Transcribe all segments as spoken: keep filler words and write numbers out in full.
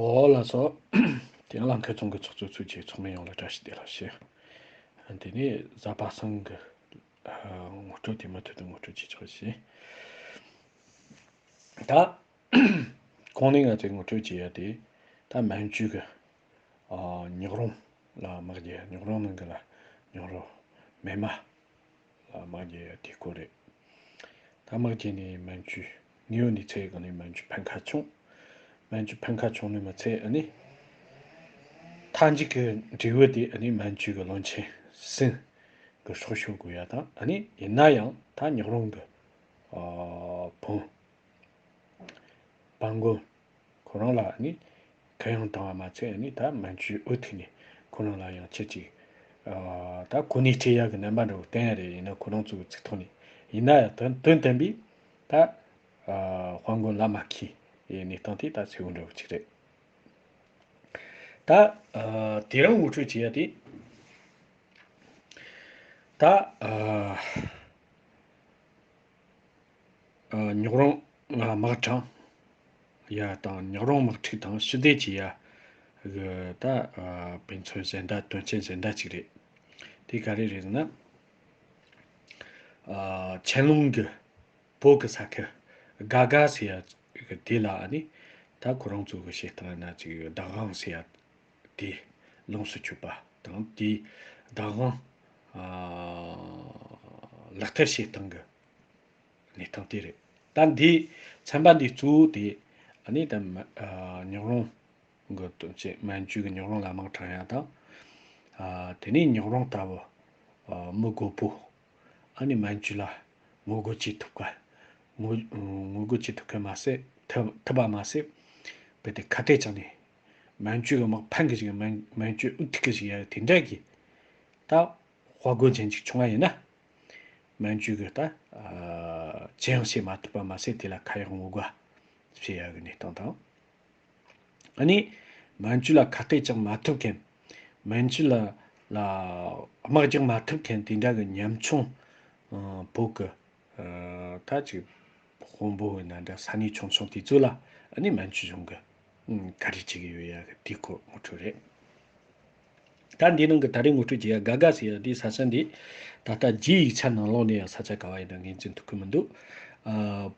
ཨོ་ལགས་སོ། དེ་ཡང་ལ་མཁར་རྫོང་གི་ཚོགས་གཙོ་ཚུལ་གྱི་ཚོགས་མི་ཡོངས་ལ་བཀྲ་ཤིས་བདེ་ལེགས་ཞུ། དེ་ནས་གཟའ་པ་སངས་ཀྱི་ཨ་ངོ་སྤྲོད་དེ་མུ་མཐུད་དུ་ངོ་སྤྲོད་བྱེད་ཆོག་ཞུ། ད་གོང་ནས་ང་ཚོས་ངོ་སྤྲོད་བྱེད་ཡ་དེ་ད་མན་ཇུ་གི་ཨ་ཉག་རོང་ལ་དམག་རྒྱག་ཡ། ཉག་རོང་ནང་གི་ལ་ཉག་རོང་མེ་མ་ལ་དམག་རྒྱག་ཡ་དེ་སྐོར་རེད། ད་དམག་རྒྱག་ནས་མན་ཇུ་ངེས་ཡོད་གནས་ཚུལ་གང་ནས་མན་ཇུ་ཕན་ཁ་བྱུང་། མན་ཇུ་ཕན་ཁ་བྱུང་ནས་མ་ཚད་ཨ་ནི་མཐའ་མཇུག་གི་འབྲས་བུ་དེ་ཨ་ནི་མན་ཇུ་གི་བློན་ཆེན་སུན་གི་སྲོག་ཤོར་དགོས་ཡ་དང་། ཨ་ནི་ཡིན་ན་ཡང་ད་ཉག་རོང་གི་ཨ་བོན་དཔལ་མགོན་ཁོ་རང་ལ་ནི་གུ་ཡངས་བཏང་བ་མ་ཚད་ནི་ད་མན་ཇུའི་འོས་ཐོག་ནས་ཁོ་རང་ལ་ཡང་ཁྱེད་ཀྱིས་ཨ་ད་གོ་གནས་སྤྲད་ཡག་གི་རྣམ་པ་འདྲ་བོ་བསྟན་ཡ་རེད། ཡིན་ན་ཁོ་རང་ཚོའི་ཚིག་ཐོག་ནས་ཡིན་ན་ཡང་དོན་དོན་དམ་པའི་ད་ཨ་དཔལ་མགོན་ལ་མ་ཁེལ་ཡའི་གནས་སྟངས་དེ་ད་གསལ་བོ་འདྲ་བོ་ཅིག་རེད། ད་ཨ་དེ་རིང་ངོ་སྤྲོད་བྱེད་ཡ་དེ་ད་ཨ། ཨ་ཉག་རོང་ཨ་དམག་དྲངས་ཡ་དང་ཉག་རོང་དམག་འཁྲུག་དང་ཞི་བདེ་བྱེད་ཡ་གི་ད་ཨ་དཔེ་མཚོན་གཞན་དག་དོན་རྐྱེན་གཞན་དག་ཅིག་རེད། དེ་ག་རེ་རེད་ཟེར་ན། ཨ་ཆན་ལུང་གི་བོད་ཀྱི་ས་ཁུལ་དགའ་དགའ་ཟེར་ཡ་གི་དེ་ལ་ཨ་ནི་ད་ཁོ་རང་ཚོ་གི་བཤད་སྟངས་ན་ཅིག་བདག་དབང་ཟེར་ཡ་དེ་ལོངས་སུ་སྤྱོད་པ་དང་། དེའི་བདག་དབང་ཨ་ལག་བསྟར་བྱེད་སྟངས་ཀྱི་གནས་སྟངས་དེ་རེད། ད་འདི་ཚན་པ་འདི་གཙོ་བོ་དེ་ཨ་ནི་ད་མ་ཨ་ཉག་རོང་གི་དོན་རྐྱེན། མན་ཇུ་གི་ཉག་རོང་ལ་དམག་དྲངས་ཡ་དང་། ཨ་དེ་ནས་ཉག་རོང་ལྟ་བུ་ཨ་མི་རྒོད་པོ་ཨ་ནི་མན་ཇུ་ལ་ངོ་རྒོལ་བྱེད་ཐུབ་ག་ངོ་ངོ་རྒོལ་བྱེད་ཐུབ་མཁན་མ་ཟད། ཐུབ་ཐུབ་པ་མ་ཟད། རྦད་དེ་ཁ་གཏད་བཅག་ནས་མན་ཇུ་གི་དམག་ཕམ་གི་ཞིག་མན་མན་ཇུ་འུ་ཐུག་གི་ཞིག་ཡ་དེ་འདྲ་གི་ད་དཔའ་རྒོད་ཅན་ཅིག་བྱུང་བ་ཡིན་ན། མན་ཇུ་གི་ད་ཨ་ཅི་ཡང་བྱེད་མ་ཐུབ་པ་མ་ཟད། དེ་ལ་ཁ་གཡོག་ངོ་རྒོལ་བྱེད་ཡ་གི་གནས་སྟངས་དང་། ཨ་ནི་མན་ཇུ་ལ་ཁ་གཏད་བཅག་མ་ཐུབ་མཁན། མན་ཇུ་ལ་ལ་དམག་རྒྱག་མ་ཐུབ་མཁན་དེ་འདྲ་གི་ཉམ་ཆུང་ཨ་བོད་གི་ཨ་ད་ཅིག་དཔོན་པོ་ཡིན་ན་འདྲ། ས་གནས་ཆུང་ཆུང་དེ་ཚོ་ལ་ཨ་ནི་མན་ཇུ་གཞུང་གི་ཨ་ག་རེ་བྱེད་ཀྱི་ཡོད་ཡ་གི་དེའི་སྐོར་ངོ་སྤྲོད་རེད། ད་འདི་ནང་གི་ད་རེས་ངོ་སྤྲོད་བྱེད་ཡ་དགའ་དགའ་ཟེར་ཡ་འདི་ས་ཆ་འདི་ད་ལྟ་རྒྱའི་ཡིག་ཆ་ནང་ལོགས་ནས་ཡང་ས་ཆ་ག་བ་ཡིན་ན་ངོས་འཛིན་ཐུབ་ཀྱི་མི་འདུག་ཨ་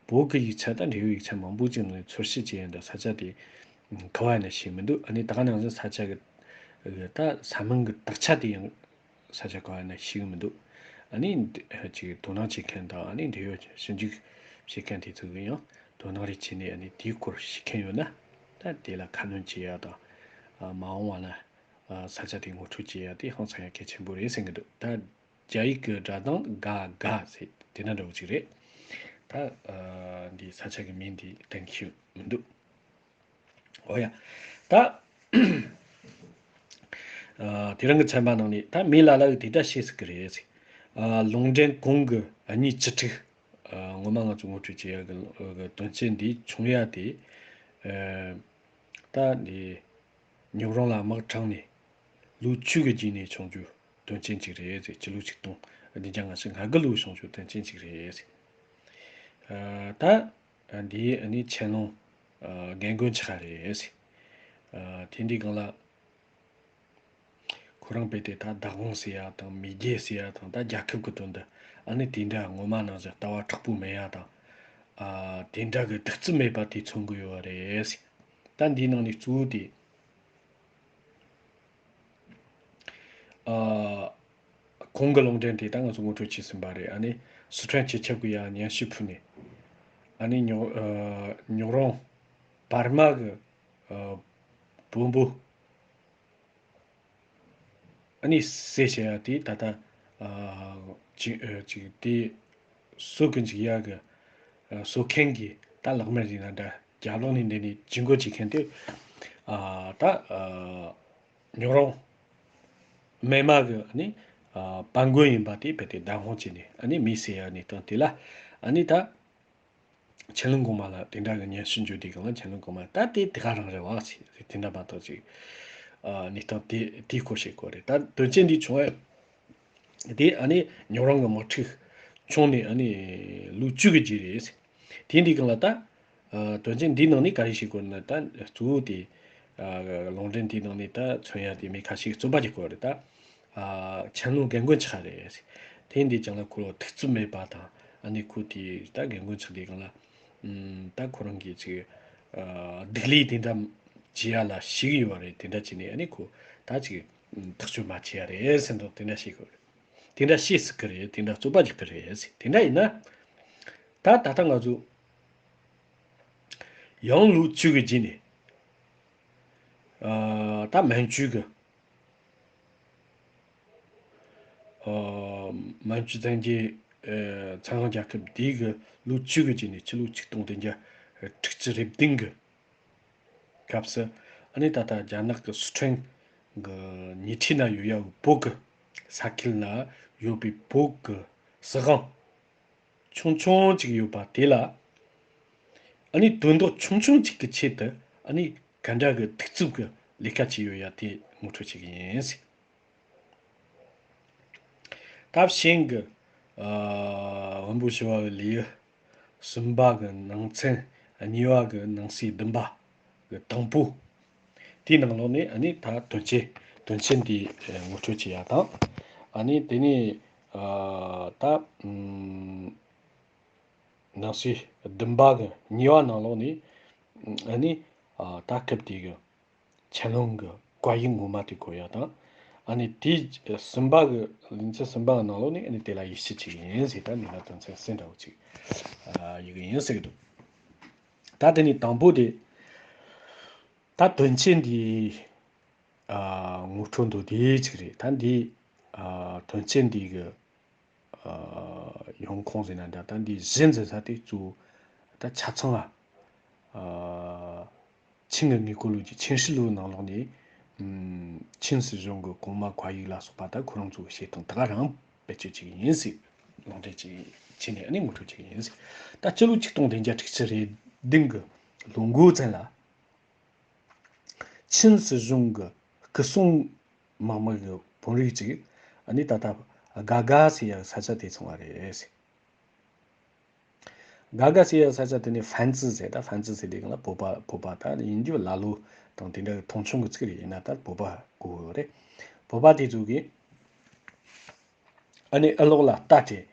བོད་ཀྱི་ཡིག་ཆ་དང་འབྲེལ་ཡོད་ཡིག་ཆ་མང་པོ་ཅིག་ནས་འཚོལ་བཤེར་བྱས་ཡིན་ད་ས་ཆ་དེ་ག་བ་ཡིན་ན་ཤེས་མི་འདུག་ཨ་ནི་ད་ག་ནང་བཞིན་ས་ཆ་གི་ད་ས་མིང་གི་དག་ཆ་དེ་ཡང་ས་ཆ་ག་བ་ཡིན་ན་ཤེས་ཀྱི་མི་འདུག་ཨ་ནི་འདི་ཅིག་དོ་སྣང་བྱེད་མཁན་དང་ཨ་ནི་འབྲེལ་ཡོད་ཞིབ་འཇུག་བྱེད་མཁན་དེ་ཚོ་གིས་ཡང་དོ་སྣང་རེ་བྱས་ནས་ཨ་ནི་དེའི་སྐོར་ཤེས་མཁན་ཡོད་ན་ད་དེ་ལ་ཁ་སྣོན་བྱེད་ཡ་དང་། ཨ་མ་འོངས་པ་ན་ཨ་ས་ཆ་དེ་ངོ་སྤྲོད་བྱེད་ཡ་དེ་ཧང་སང་ཡ་གལ་ཆེན་པོ་རེད་ཟེར་གྱི་འདུག་ད་རྒྱ་ཡིག་གི་སྒྲ་གདངས་ག་ག་ཟེར་དེ་འདྲ་འདྲ་བོ་ཅིག་རེད། ད་ཨ་འདི་ས་ཆ་གི་མིང་འདི་གཏན་འཁེལ་མི་འདུག་ཨོ་ཡ། ད་ཨ་དེ་རིང་གི་ཚན་པ་ནང་ནས་ད་མི་ལ་ལ་གིས་དེ་འདྲ་བཤད་ཟེར་གི་རེད་ཟེར། ཨ་ལུང་འདྲེན་གོང་གི་གཉིས་བཅུ་དྲུག་ཨ་ངོ་མ་ང་ཚོ་ངོ་སྤྲོད་བྱེད་ཡ་གི་གི་དོན་རྐྱེན་འདི་བྱུང་ཡ་དེ་ཨ་ད་འདི་ཉག་རོང་ལ་དམག་དྲངས་ནས་ལོ་བཅུ་གི་རྗེས་ནས་བྱུང་རྒྱུ་དོན་རྐྱེན་ཅིག་རེད་ཟེར། སྤྱི་ལོ་ཆིག་སྟོང་བདུན་བརྒྱ་ང་གཅིག་ང་དགུ་ལོ་བྱུང་རྒྱུ་དོན་རྐྱེན་ཅིག་རེད་ཟེར། ཨ་ད་འདི་ཨ་ནི་ཆན་ལུང་ཨ་རྒན་རྒོན་ཆགས་རེད་ཟེར། ཨ་དེ་འདི་སྒང་ལ་ཁོ་རང་རྦད་དེ་ད་བདག་དབང་ཟེར་ཡ་དང་མེས་རྒྱལ་ཟེར་ཡ་དང་ད་རྒྱལ་ཁབ་ཀྱི་དོན་དུ་ཨ་ནི་དེ་འདྲ་ངོ་མ་ནང་བཞིན་ལྟ་བ་དྲག་པོ་མེད་ཡ་དང་། ཨ་དེ་འདྲ་གི་རྡོག་རྩ་མེད་པ་དེ་མཚོན་གྱི་ཡོད་རེད་ཟེར། ད་འདིའི་ནང་ནས་གཙོ་བོ་དེ། ཨ་གོང་གི་ལུང་འདྲེན་དེ་ད་ང་ཚོ་ངོ་སྤྲོད་བྱས་ཟིན་པ་རེད། ཨ་ནི་སི་ཁྲོན་སྤྱི་ཁྱབ་ཀྱི་ཡ་སྙན་ཞུ་ཕུལ་ནས་ཨ་ནི་ཉོ་ཨ་ཉོག་རོང་བར་མ་གི་ཨ་བོན་པོ་ཨ་ནི་བསད་བྱས་ཡ་དེ་ད་ལྟ་ཨ་ཅི་ཨ་ཅིག་དེ་གསོད་གི་འཇུག་ཡ་གི་ཨ་གསོད་མཁན་གྱི་ད་ལག་དམར་ཡིན་ན་འདྲ་རྒྱབ་ལོགས་ནས་འདི་ནས་ཇུས་འགོད་བྱེད་མཁན་དེ་ཨ་ད་ཨ་ཉོག་རོང་སྨད་མ་གི་ཨ་ནི་ཨ་དཔལ་མགོན་ཡིན་པ་དེ་རྦད་དེ་བདག་དབང་བྱས་ནས་ཨ་ནི་མི་བསད་ཡ་གནས་སྟངས་དེ་ལ་ཨ་ནི་ད། ཆན་ལུང་གོང་མ་ལ་དེ་འདྲ་གི་སྙན་ཞུ་འབྱོར་དུས་སྒང་ལ་ཆན་ལུང་གོང་མ་ད་དེ་དེ་ག་རང་རེད་བ་ཟེར་དེ་འདྲ་མ་གཏོགས་ཅིག་ཨ་གནས་སྟངས་དེ་དེའི་སྐོར་བཤད་དགོས་རེད། ད་དོན་རྐྱེན་འདི་བྱུང་བ་དེ་ཨ་ནི་ཉོག་རོང་གི་དམག་འཁྲུག་བྱུང་ནས་ཨ་ནི་ལོ་བཅུ་གི་རྗེས་རེད་ཟེར། དེ་འདི་སྒང་ལ་ད་ཨ་དོན་རྐྱེན་འདིའི་ནང་ནས་ག་རེ་བཤད་དགོས་ན་ད་གཙོ་བོ་དེ་ ཨ་ལུང་འདྲེན་དེའི་ནང་ནས་ད་མཚོན་ཡ་དེ་མི་ཁ་ཤས་རྩོད་པ་རྒྱག་གི་ཡོད་རེད་ད། ཨ་ཆན་ལུང་རྒན་རྒོན་ཆགས་རེད། དེ་འདི་ཅང་ལ་ཁོ་ལ་ཐུགས་རྩུབ་མེད་པ་དང་ཨ་ནི་ཁོ་དེ་ད་རྒན་རྒོན་ཆགས་དེ་གང་ལ་ཨམ་ད་ཁོ་རང་གིས་ཅིག་ཨ་སྡིག་ལས་དེ་འདྲ་བྱེད་ཡ་ལ་ཞིག་ཡོད་རེད། དེ་འདྲ་བྱས་ནས་ཨ་ནི་ཁོ་ད་ཅིག་ཐག་གཅོད་མ་བྱེད་ཡ་རེད་ཟེར་འདུག། དེ་འདྲ་བཤད་གི་རེད། དེ་འདྲ་བཤད་སྲིད་གི་རེད། དེ་འདྲ་རྩོད་པ་རྒྱག་གི་རེད། དེ་འདྲ་ཡིན་ན་ད་ད་ལྟ་ང་ཚོ་ཡང་ལོ་བཅུ་གི་རྗེས་ནས་ཨ་ད་མན་ཇུ་གི་ཨ་མན་ཇུ་བཙན་རྒྱལ་ཨ་བཙན་དབང་རྒྱལ་ཁབ་དེ་གི་ལོ་བཅུ་གི་རྗེས་ནས་ཕྱི་ལོ་ཆིག་སྟོང་བདུན་བརྒྱ་དྲུག་ཅུ་རེ་བདུན་གི་སྐབས་སུ་ཨ་ནི་ད་ལྟ་རྒྱ་ནག་གི་སི་ཁྲོན་གི་ཉེ་འཁྲིས་ན་ཡོད་ཡ་བོད་གི་ས་ཁུལ་ན་ཡོད་པའི་བོད་གི་སྲིད་དབང་ཆུང་ཆུང་ཅིག་ཡོད་པ་དེ་ལ་ཨ་ནི་དོན་དག་ཆུང་ཆུང་ཅིག་གི་ཆེད་དུ་ཨ་ནི་ག་འདྲ་གི་གདུག་རྩུབ་གི་ལས་ཀ་བྱས་ཡོད་ཡ་དེ་ངོ་སྤྲོད་བྱེད་གི་ཡིན། ད་ཕྱིན་གི་ཨ་དབོན་པོ་ཞི་བ་གི་ལེའུ་གསུམ་པ་གི་ནང་ཚན་གཉིས་པ་གི་ནང་གསེས་བདུན་པ་གི་དང་པོ་དེའི་ནང་ལོགས་ནས་ཨ་ནི་ད་དོན་ཆེན་དོན་ཆེན་འདི་ངོ་སྤྲོད་བྱེད་ཡ་དང་ཨ་ནི་དེ་ནས་ཨ་ད་ཨམ་ནང་གསེས་བདུན་པ་གི་གཉིས་པ་ནང་ལོགས་ནས་ཨ་ནི་ཨ་ད་སྐབས་དེ་གི་ཆན་ལུང་གི་བཀའ་ཡིག་ངོ་མ་དེ་གོ་ཡ་དང་། ཨ་ནི་དེའི་གསུམ་པ་གི་ལེ་ཚན་གསུམ་པ་གི་ནང་ལོགས་ནས་ཨ་ནི་དེ་ལ་ཡིད་ཆེས་བྱེད་ཀྱི་ཡིན་ཟེར། ད་མི་ལ་དོན་ཚན་གསུམ་འདྲ་བོ་ཅིག་ཨ་ཡི་གི་ཡིན་ཟེར་གི་འདུག། ད་དེ་ནས་དང་པོ་དེ་ད་དོན་ཆེན་འདི་ཨ་ངོ་སྤྲོད་འདུག་དེ་ཅིག་རེད། ད་འདི་ཨ་དོན་ཆེན་འདི་གི་ཨ་ཡོང་ཁུངས་ཟེར་ན་འདྲ། ད་འདི་གཞི་འཛིན་ས་དེ་གཙོ་བོ་ད་ཆ་ཚང་ལ་ཨ་ཆིང་གི་དངོས་པོ་ལུགས་ཀྱི་ཆིང་ཧྲི་ལུའུ་ནང་ལོགས་ནས་ཨམ་ཆིང་སྲིད་གཞུང་གི་གོང་མ་བཀའ་ཡིག་ལ་སོགས་པ་ད་ཁོ་རང་ཚོ་གི་བཤད་སྟངས་ད་ག་རང་བེད་སྤྱོད་བྱེད་ཀྱི་ཡིན་ཟེར། ལུང་འདྲེན་བྱེད་བྱས་ནས་ཨ་ནི་ངོ་སྤྲོད་བྱེད་ཀྱི་ཡིན་ཟེར། ད་སྤྱི་ལོ་ཆིག་སྟོང་བདུན་བརྒྱ་དྲུག་ཅུ་རེ་བདུན་གི་ལོ་འགོ་ཙམ་ལ། ཆིན་སྲིད་གཞུང་གི་སྐུ་སྲུང་དམག་མི་གི་བོད་རིགས་ཅིག་ཨ་ནི་ད་ལྟ་དགའ་དགའ་ཟེར་ཡ་ས་ཆ་དེ་སོང་བ་རེད། དགའ་དགའ་ཟེར་ཡ་ས་ཆ་དེ་ནི་ཧྥན་ཙི་ཟེར། ད་ཧྥན་ཙི་ཟེར་དེ་གང་ལ་བོད་པ་བོད་པ་ད་ཡིན་རྒྱུ་ལ་ལོ་དང་དེ་འདྲ་གི་མཐོང་ཆུང་གི་ཚིག་རེད། ཡིན་ན་ད་བོད་པ་གོ་གི་རེད། བོད་པ་དེ་ཚོ་གིས་ཨ་ནི་ཨ་ལོག་ལ་རྟ་དྲེལ་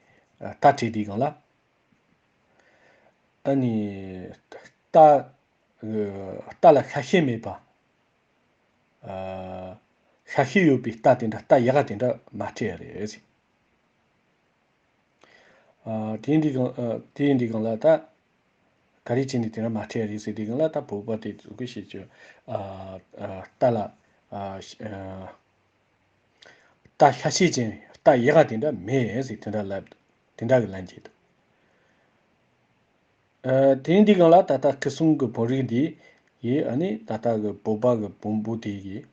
རྟ་དྲེལ་དེ་གང་ལ། ཨ་ནི་རྟ་རྟ་ལ་ཤ་ཤེད་མེད་པ། ཨ་ཤ་ཤེད་ཡོད་པའི་རྟ་དེ་འདྲ་རྟ་ཡག་ག་དེ་འདྲ་མ་སྤྲད་ཡ་རེད་ཟེར། ཨ་དེ་འདི་གང་ཨ་དེ་འདི་གང་ལ་ད་ག་རེ་བྱས་ནས་དེ་འདྲ་མ་སྤྲད་ཡ་རེད་ཟེར། དེ་གང་ལ་ད་བོད་པ་དེ་ཚོ་གི་བཤད་རྒྱུ་ཨ་ཨ་རྟ་ལ་ཨ་ཤ་ཨ། རྟ་ཤ་ཤེད་ཅན་རྟ་ཡག་ག་དེ་འདྲ་མེད་ཟེར་དེ་འདྲ་ལབ། དེ་འདྲ་གི་ལན་བྱེད་འདུག། ཨ་དེ་འདི་གང་ལ་ད་ལྟ་སྐུ་སྲུང་གི་བོད་རིགས་འདི་ཡིས་ཨ་ནི་ད་ལྟ་གི་བོད་པ་གི་བོན་པོ་དེ་ཡིས་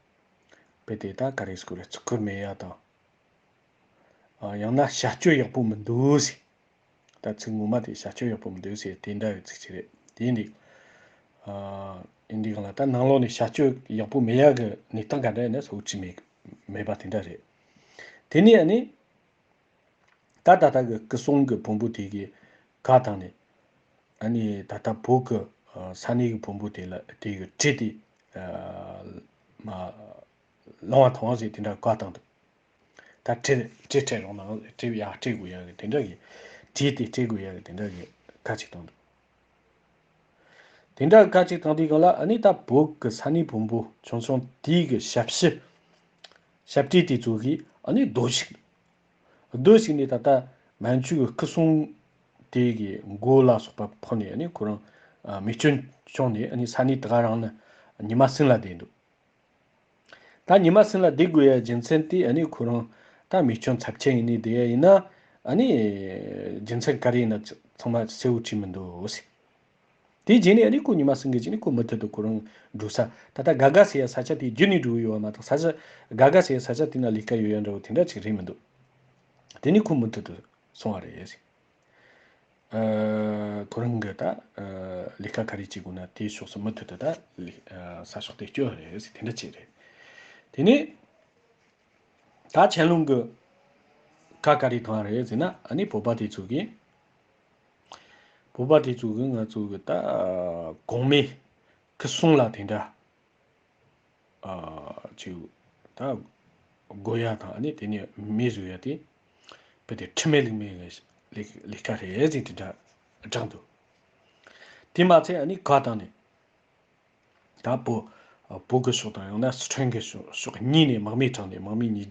དཔེ་དེ་ད་ག་རེ་ཟེར་དགོས་རེད། ཚུགས་ཁུར་མེད་ཡ་དང་། ཨ་ཡང་ན་བྱ་སྤྱོད་ཡག་པོ་མི་འདུག་ཟེར། ད་ཚིག་ངོ་མ་དེ་བྱ་སྤྱོད་ཡག་པོ་མི་འདུག་ཟེར་དེ་འདྲ་ཡི་ཚིག་ཅིག་རེད། དེ་འདི་ཨ་ཡིན་འདི་གང་ལ་ད་ནང་ལོགས་ནས་བྱ་སྤྱོད་ཡག་པོ་མེད་ཡ་གི་གནས་སྟངས་ག་འདྲ་ཡིན་ན་སོ་ཅི་མེད་མེད་པ་དེ་འདྲ་རེད། དེ་ནས་ཨ་ནི་ད་ད་ལྟ་གི་སྐུ་སྲུང་གི་བོན་པོ་དེ་གིས་བཀའ་བཏང་ནས་ཨ་ནི་ད་ལྟ་བོད་གི་ཨ་ས་གནས་གི་བོན་པོ་དེ་ལ་དེ་གི་བྲོས་ཏེ་ཨ་མ་ལོང་བ་ཐོངས་ཟེར་དེ་འདྲ་བཀའ་བཏང་འདུག། ད་བྲོས་བྲོས་བྲོས་རོགས་གནང་། བྲོས་ཡ་བྲོས་དགོས་ཡ་གི་དེ་འདྲ་གི་བྲོས་ཏེ་བྲོས་དགོས་ཡ་གི་དེ་འདྲ་གི་བཀའ་ཅིག་བཏང་འདུག། དེ་འདྲ་བཀའ་ཅིག་བཏང་དུས་སྒང་ལ་ཨ་ནི་ད་བོད་ཀྱི་ས་གནས་བོན་པོ་ཆུང་ཆུང་དེའི་གི་ཞབས་ཕྱི་ཞབས་ཕྱི་དེ་ཚོ་གིས་ཨ་ནི་སྡོད་ཞིག་སྡོད་ཞིག་ནས་ད་ལྟ་མན་ཇུ་གི་སྐུ་སྲུང་དེ་གི་མགོ་ལ་སོགས་པ་ཕོག་ནས་ཨ་ནི་ཁོ་རང་ཨ་མེ་སྐྱོན་བྱུང་ནས་ཨ་ནི་ས་གནས་དེ་ག་རང་ན་ཉི་མ་གསུམ་ལ་བསྡད་འདུག། ད་ཉི་མ་གསུམ་ལ་བསྡད་དགོས་ཡ་རྒྱུ་མཚན་དེ་ཨ་ནི་ཁོ་རང་ད་མེ་སྐྱོན་ཚབས་ཆེན་ཡིན་ནི་བསྡད་ཡ་ཡིན་ན་ཨ་ནི་རྒྱུ་མཚན་ག་རེ་ཡིན་ན་ཚང་མ་གསལ་བོ་བྲིས་མི་འདུག་ཟེར། དེ་རྗེས་ནས་ཨ་ནི་ཁོ་ཉི་མ་གསུམ་གི་རྗེས་ནས་ཁོ་མུ་མཐུད་དུ་ཁོ་རང་འགྲོ་ས་ད་ལྟ་དགའ་དགའ་ཟེར་ཡ་ས་ཆ་དེ་བརྒྱུད་ནས་འགྲོ་གི་ཡོད་པ་མ་གཏོགས་ས་ཆ་དགའ་དགའ་ཟེར་ཡ་ས་ཆ་དེ་ན་ལས་ཀ་ཡོད་ཡ་འདྲ་བོ་དེ་འདྲ་ཅིག་རེད་མི་འདུག། དེ་ནས་ཁོ་མུ་མཐུད་དུ་སོང་བ་རེད། ཨ་ཁོ་རང་གི་ད་ཨ་ལས་ཀ་ག་རེ་བྱེད་དགོས་ན་དེའི་ཕྱོགས་སུ་མུ་མཐུད་དུ་ད་ལས་ཨ་ས་ཕྱོགས་དེ་སྐྱོད་རེད་ཟེར་དེ་འདྲ་བྱས་རེད། དེ་ནས་ད་ཆན་ལུང་གི་བཀའ་ག་རེ་བཏང་རེད་ཟེར་ན་ཨ་ནི་བོད་པ་དེ་ཚོ་གིས་བོད་པ་དེ་ཚོ་གིས་ང་ཚོ་གི་ད་གོང་མའི་སྐུ་སྲུང་ལ་དེ་འདྲ་ ཨ་ཅིག་ད་དགོས་ཡ་དང་ཨ་ནི་དེ་ནས་མེ་བཟོ་ཡ་དེ་དཔེ་དེ་ཁྲིམས་མེད་ལུགས་མེད་ཀྱི་ལས་ལས་ཀ་རེད་ཟེར་དེ་འདྲ་བསྒྲགས་འདུག་དེ་མ་ཚད་ཨ་ནི་ག་བཏང་ནས། ད་བོད་བོད་ཀྱི་ཕྱོགས་དང་ཡང་ན་སི་ཁྲོན་གྱི་ཕྱོགས་ཕྱོགས་གཉིས་ནས་དམག་མི་དྲངས་ནས་དམག་མི་ཉིས་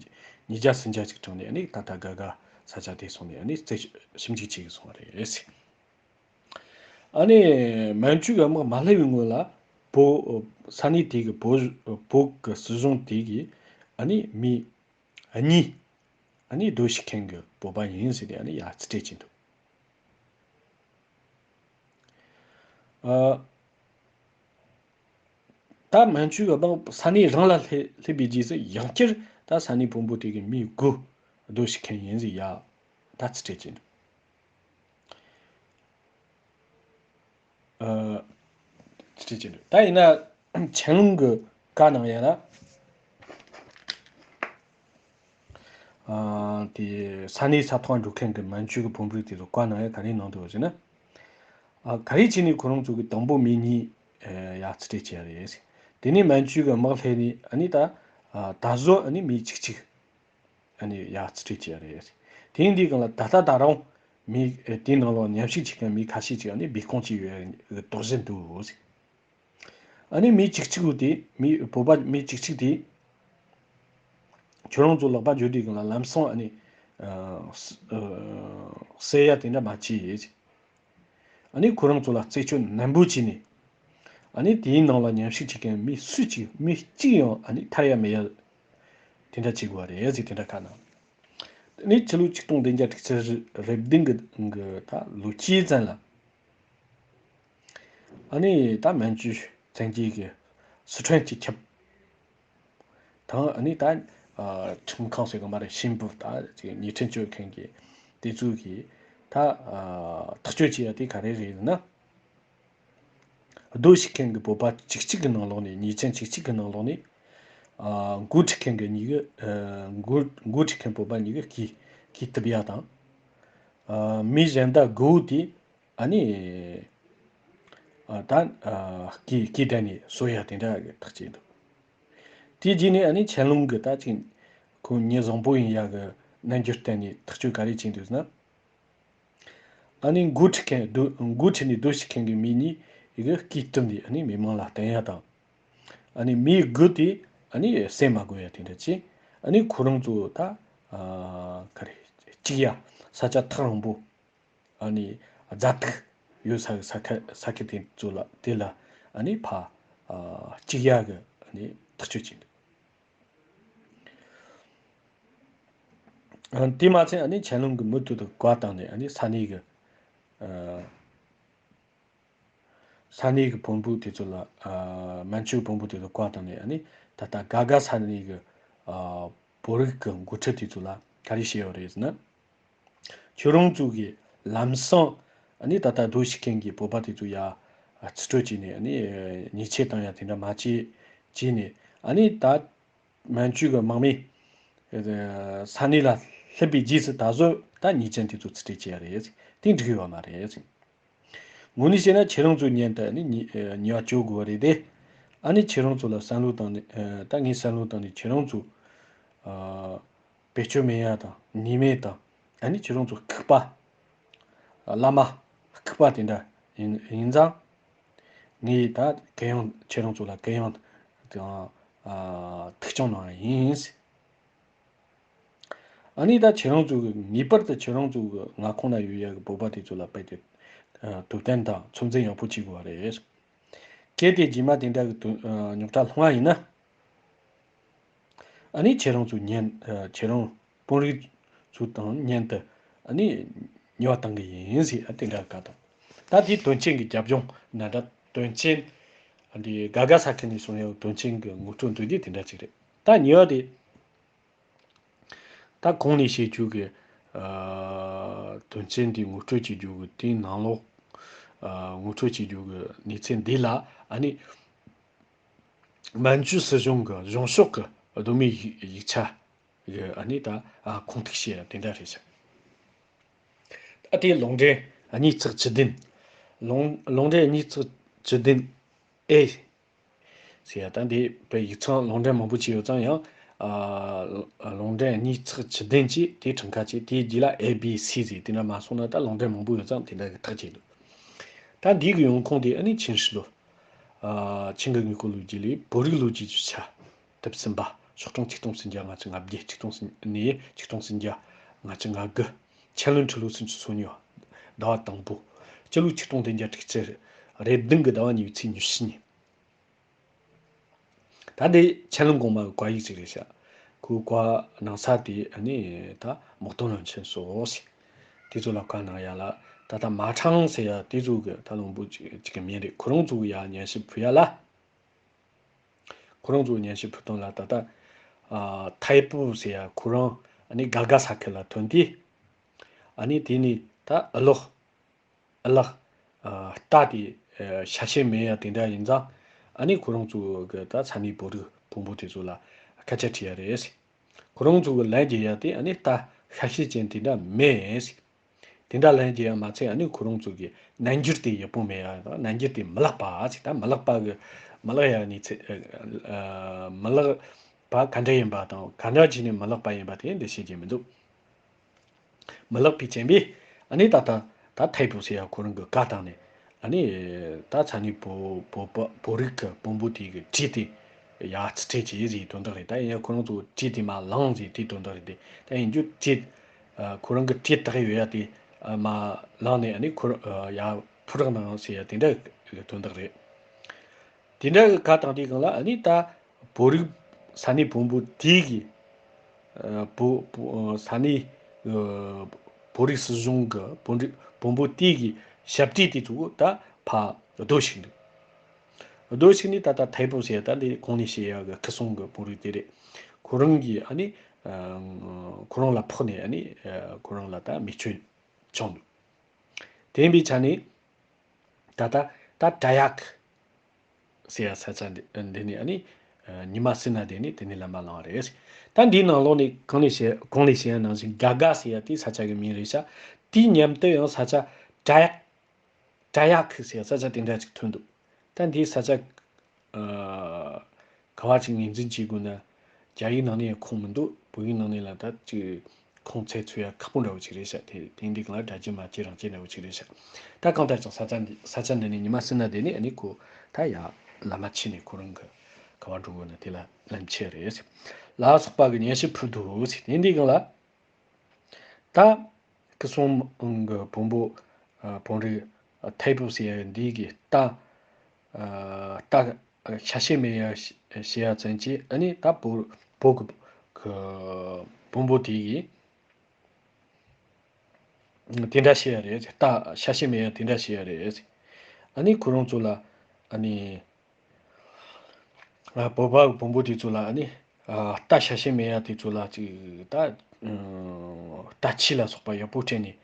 ཉིས་བརྒྱ་སུམ་བརྒྱ་ཅིག་དྲངས་ནས་ཨ་ནི་ད་ལྟ་ག་ག་ས་ཆ་དེ་སོང་ནས་ཨ་ནི་རྩད་ཞིབ་འཇུག་བྱེད་ཀྱི་སོང་བ་རེད། ཨ་ནི་མན་ཇུ་གི་དམག་མ་སླེབས་པའི་སྔོན་ལ་བོད་ས་གནས་དེ་གི་བོད་བོད་ཀྱི་སྲིད་གཞུང་དེ་གི་ཨ་ནི་མི་གཉིས་ཨ་ནི་སྡོད་ཤེས་མཁན་གྱི་བོད་པ་ཡིན་ཟེར་ཏེ་ཨ་ནི་ཡ་རྩིས་སྤྲད་ཀྱིན་འདུག་ཨ། ད་མན་ཇུ་གི་དམག་ས་གནས་རང་ལ་སླེབས་སླེབས་པའི་རྗེས་སུ་ཡང་བསྐྱར་ད་ས་གནས་བོན་པོ་དེ་གི་མི་དགུ་སྡོད་ཤེས་མཁན་ཡིན་ཟེར་ཡ་ད་རྩིས་སྤྲད་ཀྱིན་འདུག་ཨ། རྩིས་སྤྲད་ཀྱིན་འདུག་ད་ཡིན་ན་ཆན་ལུང་གི་བཀའ་གནང་ཡ་ལ། ཨ། དེ་ས་གནས་ས་ཐོག་འགྲོ་མཁན་གྱི་མན་ཇུ་གི་བོན་པོ་དེ་ཚོ་བཀའ་གནང་ཡ་ག་རེ་གནང་འདུག་ཟེར་ན། ཨ། ག་རེ་བྱས་ནས་ཁོ་རང་ཚོ་གི་དང་པོ་མི་གཉིས་ཨ་ཡ་རྩིས་སྤྲད་བྱས་རེད། དེ་ནས་མན་ཇུ་གི་དམག་སླེབས་ནས་ཨ་ནི་ད་ཨ་ད་གཟོད་ཨ་ནི་མི་གཅིག་གཅིག་ཨ་ནི་ཡ་རྩིས་སྤྲད་བྱས་རེད། དེ་ཡིན་དུས་གང་ལ་ད་ལྟ་ད་རུང་མི་ཨ་དེའི་ནང་ལོགས་མཉམ་ཞུགས་བྱེད་མཁན་མི་ཁ་ཤས་ཅིག་ཨ་ནི་སྦས་སྐུང་བྱས་ཡོད་དོགས་གཞི་འདུག་ཨ་ནི་མི་གཅིག་གཅིག་པོ་དེ་མི་བོད་པ་མི་གཅིག་གཅིག་དེ་ཁྱོད་རང་ཚོ་ལག་པ་འཇུ་དུས་གང་ལ་ལམ་སང་ཨ་ནི་ཨ་ཨ་བསད་ཡ་དེ་འདྲ་མ་བྱེད། ཨ་ནི་ཁོ་རང་ཚོ་ལ་རྩད་གཅོད་ནན་པོ་བྱས་ནས། ཨ་ནི་དེའི་ནང་ལ་མཉམ་ཞུགས་བྱེད་མཁན་མི་སུ་གཅིག་མི་གཅིག་ཡང་ཨ་ནི་ཐར་ཡ་མེད་ཡ། དེ་འདྲ་བྱེད་དགོས་པ་རེད་ཟེར་དེ་འདྲ་ཁ་གནང་། དེ་ནས་ཕྱི་ལོ་ཆིག་སྟོང་བདུན་བརྒྱ་དྲུག་ཅུ་རེ་བདུན་གི་གི་ད་ལོ་དཀྱིལ་ཙམ་ལ། ཨ་ནི་ད་མན་ཇུ་བཙན་རྒྱལ་གྱི་སི་ཁྲོན་གྱི་ཁྱབ། དང་ཨ་ནི་ད་ཨ་ཁྲིམས་ཁང་ཟེར་གི་མ་རེད། ཤིན་པུ་ད་ཅིག་ཉེས་ཁྲིམས་གཅོད་མཁན་གྱི་དེ་ཚོ་གིས་ད་ཨ་ཐག་གཅོད་བྱེད་ཡ་དེ་ག་རེ་རེད་ཟེར་ན། སྡོད་ཤེས་མཁན་གྱི་བོད་པ་གཅིག་གཅིག་གི་ནང་ལོགས་ནས་ཉེས་ཅན་གཅིག་གཅིག་གི་ནང་ལོགས་ནས་ཨ་འགོ་ཁྲིད་མཁན་གྱི་གཉིས་ཀྱི་ཨ་འགོ་འགོ་ཁྲིད་མཁན་བོད་པ་གཉིས་ཀྱི་སྐེ་སྐེ་གཏུབ་ཡ་དང་། ཨ་མི་གཞན་དག་དགུ་བོ་དེ་ཨ་ནི་ཨ་ད་ཨ་སྐེ་སྐེ་བསྡད་ནས་གསོ་ཡ་དེ་འདྲ་གི་ཐག་བཅད་འདུག་དེའི་རྗེས་ནས་ཨ་ནི་ཆན་ལུང་གི་ད་ཅིག་ཁོ་མྱི་བཟང་པོ་ཡིན་ཡག་གི་རྣམ་འགྱུར་བསྟན་ནས་ཐག་གཅོད་ག་རེ་བྱས་འདུག་ཟེར་ན། ཨ་ནི་འགོ་ཁྲིད་མཁན་སྡོད་འགོ་ཁྲིད་ནས་སྡོད་ཤེས་མཁན་གྱི་མི་གཉིས་ཡི་གི་སྐེ་བཏུམ་ནས་ཨ་ནི་མི་མང་ལ་བསྟན་ཡ་དང་། ཨ་ནི་མི་དགུ་དེ་ཨ་ནི་བསད་མ་དགོས་ཡ་དེ་འདྲ་བྱས། ཨ་ནི་ཁོ་རང་ཚོ་ད་ཨ་ག་རེ་གཅིག་ཡ་ས་ཆ་ཐག་རིང་པོ། ཨ་ནི་རྫ་སྟག་ཡོད་ས་ས་ཁ་ས་ཁུལ་དེ་ཚོ་ལ་དེ་ལ་ཨ་ནི་ཕ་ཨ་གཅིག་ཡ་གི་ཨ་ནི་ཐག་གཅོད་བྱས་འདུག་ཨ་དེ་མ་ཚད་ཨ་ནི་ཆན་ལུང་གི་མུ་མཐུད་དུ་བཀའ་བཏང་ནས་ཨ་ནི་ས་གནས་གི་ཨ་ས་གནས་གི་བོན་པོ་དེ་ཚོ་ལ་ཨ་མན་ཇུ་བོན་པོ་དེ་ཚོ་བཀའ་བཏང་ནས་ཨ་ནི་ད་ལྟ་ག་ག་ས་གནས་གི་ཨ་བོད་རིགས་གི་འགོ་ཁྲིད་དེ་ཚོ་ལ་ག་རེ་བཤད་ཡོད་རེད་ཟེར་ན། ཁྱོད་རང་ཚོ་གིས་ལམ་སང་ཨ་ནི་ད་ལྟ་སྡོད་ཤེས་མཁན་གྱི་བོད་པ་དེ་ཚོ་ཡ་རྩིས་སྤྲོད་བྱས་ནས་ཨ་ནི་ཉེས་ཆད་བཏང་ཡ་དེ་འདྲ་མ་བྱེད་བྱས་ནས་ཨ་ནི་ད་མན་ཇུ་གི་དམག་མི་ས་གནས་ལ་སླེབས་པའི་རྗེས་སུ་ད་གཟོད་ད་ཉེས་ཅན་དེ་ཚོ་རྩིས་སྤྲད་བྱས་ཡ་རེད། དེ་འགྲིག་ཡོད་པ་མ་རེད། དངོས་གནས་བཤད་ན་ཁྱེད་རང་ཚོའི་ཉེན་དུ་ཨ་ནི་ཉེས་ཉེས་པ་བཅོལ་དགོས་པ་རེད་དེ། ཨ་ནི་ཁྱེད་རང་ཚོ་ལ་བསམ་བློ་བཏང་ནས་ཨ་ད་ངས་བསམ་བློ་བཏང་ནས་ཁྱེད་རང་ཚོ་ཨ་བེད་སྤྱོད་མེད་ཡ་དང་ཉེས་མེད་དང་ཨ་ནི་ཁྱེད་རང་ཚོ་ལྐུགས་པ། བླ་མ་ལྐུགས་པ་དེ་འདྲ་ཡིན་ཡིན་ཙང་། ངས་ད་གུ་ཡངས་ཁྱེད་རང་ཚོ་ལ་གུ་ཡངས་དང་ཨ་ཐུགས་སྐྱོང་གནང་ཡ་ཡིན། ཨ་ནི་ད་ཁྱེད་རང་ཚོ་གི་ངེས་པར་དུ་ཁྱེད་རང་ཚོ་གི་མངའ་ཁོངས་ན་ཡོད་ཡ་གི་བོད་པ་དེ་ཚོ་ལ་རྦད་དེ་ཨ་ཐུགས་ཕན་དང་ཚོད་འཛིན་ཡག་པོ་བྱེད་དགོས་པ་རེད། གལ་ཏེ་རྗེས་མ་དེ་འདྲ་གི་དོན་ཨ་རྙོག་དྲ་སློང་བ་ཡིན་ན། ཨ་ནི་ཁྱེད་རང་ཚོ་ཉན་ཨ་ཁྱེད་རང་དཔོན་རིགས་ཚོ་དང་མཉམ་དུ་ཨ་ནི་ཉེས་པ་བཏང་གི་ཡིན་ཟེར་ཨ་དེ་འདྲ་ག་དང་། ད་དེ་དོན་ཆེན་གྱི་རྒྱབ་ལྗོངས་ན་འདྲ་དོན་ཆེན་ཨ་འདི་ག་ག་ས་ཁུལ་ནས་སོང་ཡང་དོན་ཆེན་གྱི་ངོ་སྤྲོད་མཛད་རྒྱུ་དེ་འདྲ་ཅིག་རེད། ད་ཉེས་པ་དེ། ད་གོང་ནས་བཤད་རྒྱུ་གི་ཨ་དོན་ཆེན་འདི་ངོ་སྤྲོད་བྱེད་རྒྱུ་གི་དེའི་ནང་ལོགས་ཨ་ངོ་སྤྲོད་བྱེད་རྒྱུ་གི་གནས་ཚུལ་འདི་ལ་ཨ་ནི་མན་ཇུ་སྲིད་གཞུང་གི་གཞུང་ཕྱོགས་ཀྱི་གདོད་མའི་ཡིག་ཡིག་ཆ་གི་ཨ་ནི་ད་ཨ་ཁུངས་ཐུག་བཤད་ཡ་དེ་འདྲ་རེད་ཤག་ཨ་དེ་ལུང་འདྲེན་གཉིས་ཚེག་བཅུ་བདུན། ལུང་ལུང་འདྲེན་གཉིས་ཚེག་བཅུ་བདུན་ཨེ། ཟེར་ཡ་ད་འདི་བོད་ཡིག་ཚང་ལུང་འདྲེན་མང་པོ་ཅིག་ཡོད་ཙང་ཡང་། ཨ། ལུང་འདྲེན་གཉིས་ཚེག་བཅུ་བདུན་གྱིས་དེའི་ཕྲེང་ཁ་གཅིག་དེའི་རྗེས་ལ་ཨེ་བི་སི་ཟེར་དེ་འདྲ་མ་སོང་ན་ད་ལུང་འདྲེན་མང་པོ་ཡོད་ཙང་དེ་འདྲ་གི་ཐག་བཅད་འདུག་ད་འདི་གི་ཡོང་ཁུངས་དེ་ཨ་ནི་ཆིན་ཧྲི་ལོ། ཨ། ཆིན་གྱི་དངོས་པོ་ལོ་རྒྱུས་ལས་བོད་རིགས་ལོ་རྒྱུས་ཀྱི་ཆ། དེབ་གསུམ་པ། ཤོག་གྲངས་ཆིག་སྟོང་སུམ་བརྒྱ་ལྔ་བཅུ་ང་བརྒྱད། ཆིག་སྟོང་ནས་ཆིག་སྟོང་སུམ་བརྒྱ་ལྔ་བཅུ་ང་དགུ། ཆན་ལུན་ཁྲི་ལོ་སུམ་ཅུ་སོ་གཉིས་པ། ཟླ་བ་དང་པོ། སྤྱི་ལོ་ཆིག་སྟོང་བདུན་བརྒྱ་དྲུག་ཅུ། རེ་བདུན་གྱི་ཟླ་བ་གཉིས་པའི་ཚེས་ཉི་ཤུ་ཉིན། ད་འདི་ཆན་ལུན་གོང་མ་གི་བཀའ་ཡིག་ཅིག་རེད་ཤག་ཁོའི་བཀའ་གནང་ས་དེ་ཨ་ནི་ད་མོག་ཏོང་ལོན་ཆན་སོ་ཞེས། དེ་ཚོ་ལ་བཀའ་གནང་ཡ་ལ་ད་ལྟ་མ་ཁྲང་ཟེར་ཡ་དེ་ཚོ་གི་ད་བློན་པོ་ཅིག་ཅིག་གི་མིང་རེད། ཁོ་རང་ཚོ་གི་ཡ་སྙན་ཞུ་ཕུལ་ཡ་ལ། ཁོ་རང་ཚོ་སྙན་ཞུ་ཕུལ་སྟངས་ལ་ད་ལྟ། ཨ། ཐའི་པུ་ཟེར་ཡ་ཁོ་རང་ཨ་ནི་ག་ག་ས་ཁུལ་ལ་ཐོན་ཏེ། ཨ་ནི་དེ་ནས་ད་ཨ་ལོག་ཨ་ལག་ཨ། རྟ་དེ། ཨ། ཤ་ཤེད་མེད་ཡ་དེ་འདྲ་ཡིན་ཙང་། ཨ་ནི་ཁོ་རང་ཚོ་གི་ད་ས་གནས་བོད་རིགས་བོན་པོ་དེ་ཚོ་ལ་སྐད་ཆ་དྲིས་ཡ་རེད། ཁོ་རང་ཚོ་གི་ལན་རྒྱག་ཡ་དེ་ཨ་ནི་རྟ་ཤ་ཤེད་ཅན་དེ་འདྲ་མེད། དེ་འདྲ་ལན་རྒྱག་ཡ་མ་ཚད་ཨ་ནི་ཁོ་རང་ཚོ་གི་རྣལ་འབྱོར་དེ་ཡག་པོ་མེད་ཡ་དང་། རྣལ་འབྱོར་དེ་མི་ལེགས་པ་ཟེར། ད་མི་ལེགས་པ་གི་མི་ལེགས་ཡ་ནི་ཚེ། ཨ། མི་ལེགས་པ་ག་འདྲ་ཡིན་པ་དང་ག་འདྲ་བྱས་ནས་མི་ལེགས་པ་ཡིན་པ་དེ་འདི་ཤེས་ཀྱི་མི་འདུག་མི་ལེགས་པའི་རྐྱེན་པས་ཨ་ནི་ད་ལྟ་ད་ཐའི་པུ་ཟེར་ཡ་ཁོ་རང་གི་བཀའ་བཏང་ནས། ཨ་ནི་ད་ས་གནས་བོད་བོད་པ་བོད་རིགས་ཀྱི་བོན་པོ་དེ་གི་གྲས་དེ་ཡ་རྩིས་སྤྲད་བྱས་ཟེར་དོན་དག་རེད། ད་ཡིན་ཡང་ཁོ་རང་ཚོ་གྲས་དེ་མར་བླངས་ཟེར་དེའི་དོན་དག་རེད་དེ། ད་ཡིན་རྒྱུ་གྲས། ཨ། ཁོ་རང་གི་གྲས་བཏགས་ཡོད་ཡ་དེ། ཨ། མར་བླངས་ནས་ཨ་ནི་ཁོ་རང་ཡ་ཕུ་རག་གནང་ཟེར་ཡ་དེ་འདྲ་གི་དོན་དག་རེད། དེ་འདྲ་གི་བཀའ་བཏང་དུས་སྒང་ལ་ཨ་ནི་ད་བོད་རིགས་ས་གནས་བོན་པོ་དེ་གི། ཨ། བོ་བོ་ས་གནས། ཨ། བོད་རིགས་སྲིད་གཞུང་གི་བོད་རིགས་བོན་པོ་དེ་གི་ཞབས་སྤྲས་དེ་ཚོ་ད་ཕར་རྡོ་ཞིག་འདུག་རྡོ་ཞིག་ནི་ད་ལྟ་ཐའི་པུ་ཟེར་ད་འདི་གོང་ནས་བཤད་ཡག་གི་ཁུ་སུང་གི་བོན་རིགས་དེ་རེད། ཁོ་རང་གིས་ཨ་ནི། ཨ། ཁོ་རང་ལ་ཕོག་ནས་ཨ་ནི། ཨ། ཁོ་རང་ལ་ད་མེ་སྐྱོན་བྱུང་འདུག་དེ་ཡིན་པའི་ཆ་ནས། ད་ལྟ་ད་བྲག་གཡག་ཟེར་ཡ་ས་ཆ་འདི་འདི་ནས་ཨ་ནི། ཨ། ཉི་མ་སྲིད་ན་དེ་ནས་དེ་ནས་ལམ་མ་ལངས་པ་རེད། ད་འདིའི་ནང་ལོགས་ནས་གང་ནས་བཤད་གང་ནས་བཤད་ཡ་ནང་བཞིན་ག་ག་ཟེར་ཡ་དེ་ས་ཆ་གི་མིང་རེད་ཤག་དེའི་མཉམ་དུ་ཡང་ས་ཆ་བྲག་གཡག་བྲག་གཡག་ཟེར་ཡ་ས་ཆ་དེ་འདྲ་ཅིག་ཐོན་འདུག་ད་འདིའི་ས་ཆ། ཨ། ག་བ་ཅིག་ངོས་འཛིན་བྱེད་དགོས་ན། རྒྱ་ཡིག་ནང་ནས་ཡང་ཁུངས་མི་འདུག་བོད་ཡིག་ནང་ནས་ལ་ད་ཅིག་ཁུངས་འཚོལ་ཚུལ་ཡ་ཁག་པོ་འདྲ་བོ་ཅིག་རེད་ཤག་དེ་དེང་འདི་གང་ལ་སྒྲ་རྒྱུད་མ་སྐྱེས་རང་སྐྱེས་འདྲ་བོ་ཅིག་རེད་ཤག་ད་གང་ལྟར་ཀྱང་ས་ཆ་འདི་ས་ཆ་འདི་ནས་ཉི་མ་སྲིད་ན་དེ་ནས་ཨ་ནི་ཁོ་ད་ཡ་ལམ་མ་ཕྱིན་ནས་ཁོ་རང་གི་ག་བ་འགྲོ་དགོས་ན་དེ་ལ་ལམ་ཕྱེ་རེད་ཟེར། ལ་སོགས་པ་གི་སྙན་ཞུ་ཕུལ་འདུག་ཟེར། དེ་འདི་གང་ལ། ད་ཁུ་སུང་གི་བོན་པོ། ཨ། བོན་རིགས་ཐའི་པུ་ཟེར་ཡ་འདི་གི་རྟ། ཨ། རྟ་ཤ་ཤེད་མེད་ཡ་ཞེས་ཡ་ཙམ་གྱིས་ཨ་ནི་ད་བོད་བོད་གི་གི་བོན་པོ་དེ་གི་དེ་འདྲ་བཤད་ཡ་རེད། རྟ་ཤ་ཤེད་མེད་ཡ་དེ་འདྲ་བཤད་ཡ་རེད། ཨ་ནི་ཁོ་རང་ཚོ་ལ་ཨ་ནི། ཨ། བོད་པ་བོན་པོ་དེ་ཚོ་ལ་ཨ་ནི། ཨ། རྟ་ཤ་ཤེད་མེད་ཡ་དེ་ཚོ་ལ་ཅིག་ད། ཨ། རྟ་ཁྱི་ལ་སོགས་པ་ཡག་པོ་སྤྲད་ནས་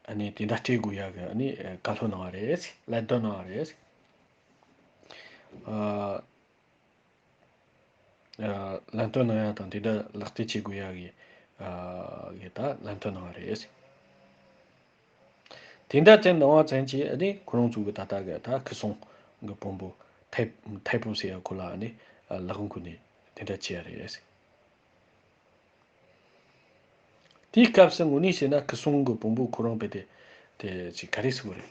ཨ་ནི་དེ་འདྲ་སྤྲད་དགོས་ཡ་གི་ཨ་ནི་བཀའ་སློབ་གནང་བ་རེད། ལན་སྟོན་གནང་བ་རེད། ཨ། ཨ། ལན་སྟོན་གནང་ཡ་དང་དེ་འདྲ་ལག་བསྟར་བྱེད་དགོས་ཡ་གི། ཨ། གི་ད་ལན་སྟོན་གནང་བ་རེད། དེ་འདྲ་ཅན་གནང་བ་ཙམ་གྱིས་ཨ་ནི་ཁོ་རང་ཚོ་གི་ད་ལྟ་གི་ད་ཁུ་སུང་གི་བོན་པོ་ཐའི་ཐའི་པུ་ཟེར་ཡ་ཁོ་ལ་ཨ་ནི་ལག་འགུལ་ནས་དེ་འདྲ་བྱས་ཡ་རེད། དེའི་སྐབས་སུ་དངོས་གནས་བྱས་ན་ཁུ་སུང་གི་བོན་པོ་ཁོ་རང་དཔེ་དེ་དེ་ཅིག་ག་རེ་ཟེར་དགོས་རེད།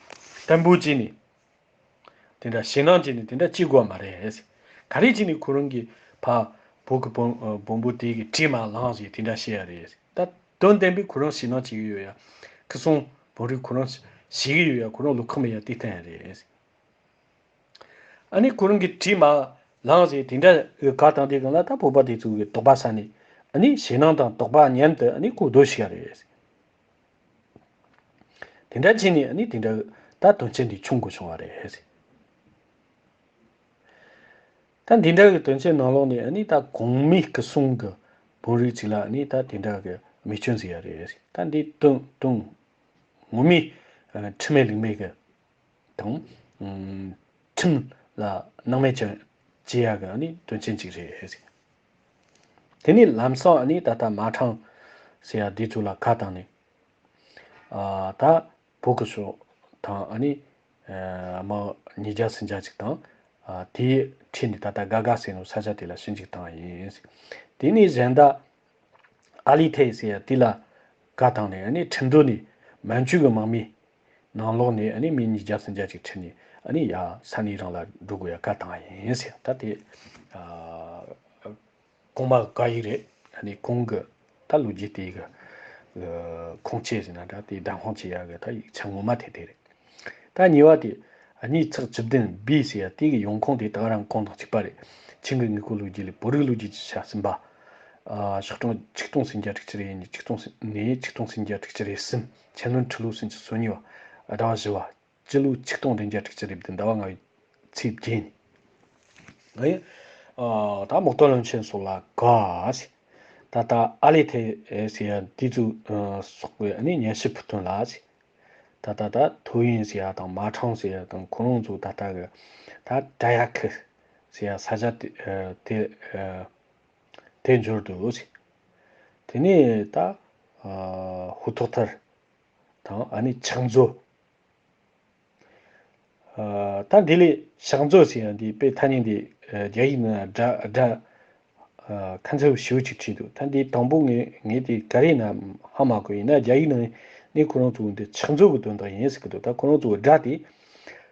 བརྟན་པོ་བྱས་ནས་དེ་འདྲ་ཞེད་སྣང་བྱས་ནས་དེ་འདྲ་བྱེད་དགོས་པ་མ་རེད། ག་རེ་བྱས་ནས་ཁོ་རང་གིས་ཕ་བོད་ཀྱི་བོན་བོན་པོ་དེ་གི་གྲས་མར་ལངས་ཟེར་དེ་འདྲ་བཤད་ཡ་རེད། ད་དོན་དམ་པའི་ཁོ་རང་ཞེད་སྣང་བྱེད་ཀྱི་ཡོད་ཡ། ཁུ་སུང་བོན་རིགས་ཁོ་རང་ཞེད་ཀྱི་ཡོད་ཡ། ཁོ་རང་བློ་ཁོག་མེད་ཡ་དེ་བསྟན་ཡ་རེད། ཨ་ནི་ཁོ་རང་གི་གྲས་མར་ལངས་ཟེར་དེ་འདྲ་གི་བཀའ་བཏང་དུས་སྒང་ལ་ད་བོད་པ་དེ་ཚོ་གི་དོགས་པ་ཟ་ནས་ཨ་ནི་ཞེད་སྣང་དང་དོགས་པ་མཉམ་དུ་ཨ་ནི་ཁོ་སྡོད་ཤེས་ཡ་རེད། དེ་འདྲ་བྱས་ནས་ཨ་ནི་དེ་འདྲ་ད་དོན་ཆེན་འདི་བྱུང་དགོས་བྱུང་བ་རེད། ད་འདི་འདྲ་གི་དོན་ཆེན་ནང་ལོགས་ནས་ཨ་ནི་ད་གོང་མའི་སྐུ་སྲུང་གི་བོན་རིགས་ཅིག་ལ་ཨ་ནི་ད་དེ་འདྲ་གི་རྨས་སྐྱོན་ཟེར་ཡ་རེད། ད་འདི་དོན་དོན་ངོ་མའི་ཨ་ཁྲིམས་མེད་ལུགས་མེད་གི་དང་། ཨུམ། ཁྲིམས་ལ་སྣང་མེད་བྱ་བྱེད་ཡ་གི་ཨ་ནི་དོན་ཆེན་ཅིག་རེད། དེ་ནས་ལམ་སང་ཨ་ནི་ད་ལྟ་མ་ཁྲང་ཟེར་ཡ་འདི་ཚོ་ལ་ཁ་བཏང་ནས། ཨ། ད་བོད་ཀྱི་ཕྱོགས་དང་ཨ་ནི། ཨ། དམག་ཉིས་བརྒྱ་སུམ་བརྒྱ་ཅིག་དང་། ཨ་དེའི་ཁྲིད་ནས་ད་ལྟ་ག་ག་ཟེར་ནོ་ས་ཆ་དེ་ལ་ཞིབ་འཇུག་བཏང་བ་ཡིན། དེ་ནས་གཞན་དག་ཨ་ལི་ཐེ་ཟེར་ཡ་དེ་ལ་བཀའ་བཏང་ནས་ཨ་ནི་ཁྲིན་ཏུའུ་ནས་མན་ཇུ་གི་དམག་མི་ནང་ལོགས་ནས་ཨ་ནི་མི་ཉིས་བརྒྱ་སུམ་བརྒྱ་ཅིག་ཁྲིད་ནས་ཨ་ནི་ཡ་ས་གནས་རང་ལ་འགྲོ་དགོས་ཡ་བཀའ་བཏང་བ་ཡིན་ཟེར། ད་དེ་ཨ་གོང་མ་བཀའ་ཡིག་རེད། ཨ་ནི་གོང་གི་ད་ལོ་རྒྱུས་དེ་གི་ཁུངས་སྐྱེལ་ཟེར་ན་འདྲ། དེ་བདམས་དཔང་བྱེད་ཡ་གི་ད་ཡིག་ཆ་ངོ་མ་དེ་དེ་རེད། ད་གཉིས་པ་དེ་གཉིས་ཚེག་བཅུ་བདུན་བི་ཟེར་ཡ་དེ་གི་ཡོང་ཁུངས་དེ་ད་ག་རང་གོང་དང་གཅིག་པ་རེད། ཆིང་གི་དངོས་པོ་ལོ་རྒྱུས་ལས་བོད་རིགས་ལོ་རྒྱུས་ཀྱི་ཆ་གསུམ་པ། ཨ་ཤོག་གྲངས་ཆིག་སྟོང་སུམ་བརྒྱ་དྲུག་ཅུ་རེ་གཉིས། ཆིག་སྟོང་ནས་ཆིག་སྟོང་སུམ་བརྒྱ་དྲུག་ཅུ་རེ་གསུམ། ཆན་ལོན་ཁྲི་ལོ་སུམ་ཅུ་སོ་གཉིས་པ། ཟླ་བ་བཞི་པ། སྤྱི་ལོ་ཆིག་སྟོང་བདུན་བརྒྱ་དྲུག་ཅུ་རེ་བདུན། ཟླ་བ་ལྔ་པའི་ཚེས་བརྒྱད་ཉིན། ཨེ། ཨ་ད་མོག་ཏོ་བློན་ཆེན་སོགས་ལ་བཀའ་ཟེར། ད་ལྟ་ཨ་ལི་ཐེ་ཟེར་ཡ་དེ་ཚོ་ཨ་སོགས་པའི་ཨ་ནི་སྙན་ཞུ་ཕུལ་དོན་ལ་ཟེར། ད་ལྟ་ད་ཐོ་ཡོན་ཟེར་ཡ་དང་མ་ཁྲང་ཟེར་ཡ་དང་ཁོ་རང་ཚོ་ད་ལྟ་གི་ད་བྲག་གཡག་ཁུལ་ཟེར་ཡ་ས་ཆ་དེ་ཨ་དེ་ཨ་དེ་འབྱོར་འདུག་ཟེར། དེ་ནས་ད་ཨ་ཧུ་ཐོག་ཐར་དང་ཨ་ནི་ཕྱག་མཛོད། ཨ་ད་འདི་ལས་ཕྱག་མཛོད་ཟེར་ཡ་འདི་དཔེ་ཐ་སྙད་འདི་ཨ་རྒྱ་ཡིག་ནང་སྒྲ་སྒྲ་ཨ་ཁ་མཚར་ཞེ་པོ་ཅིག་བྲིས་འདུག་ད་འདི་དང་པོ་ངས་ངས་དེ་ག་རེ་ན་ཧ་མ་གོ། ཡིན་ན་རྒྱ་ཡིག་ནང་ནས་ཁོ་རང་ཚོ་འདི་ཕྱག་མཛོད་ཀྱི་དོན་དག་ཡིན་ཟེར་གི་འདུག་ད་ཁོ་རང་ཚོ་སྒྲ་དེ་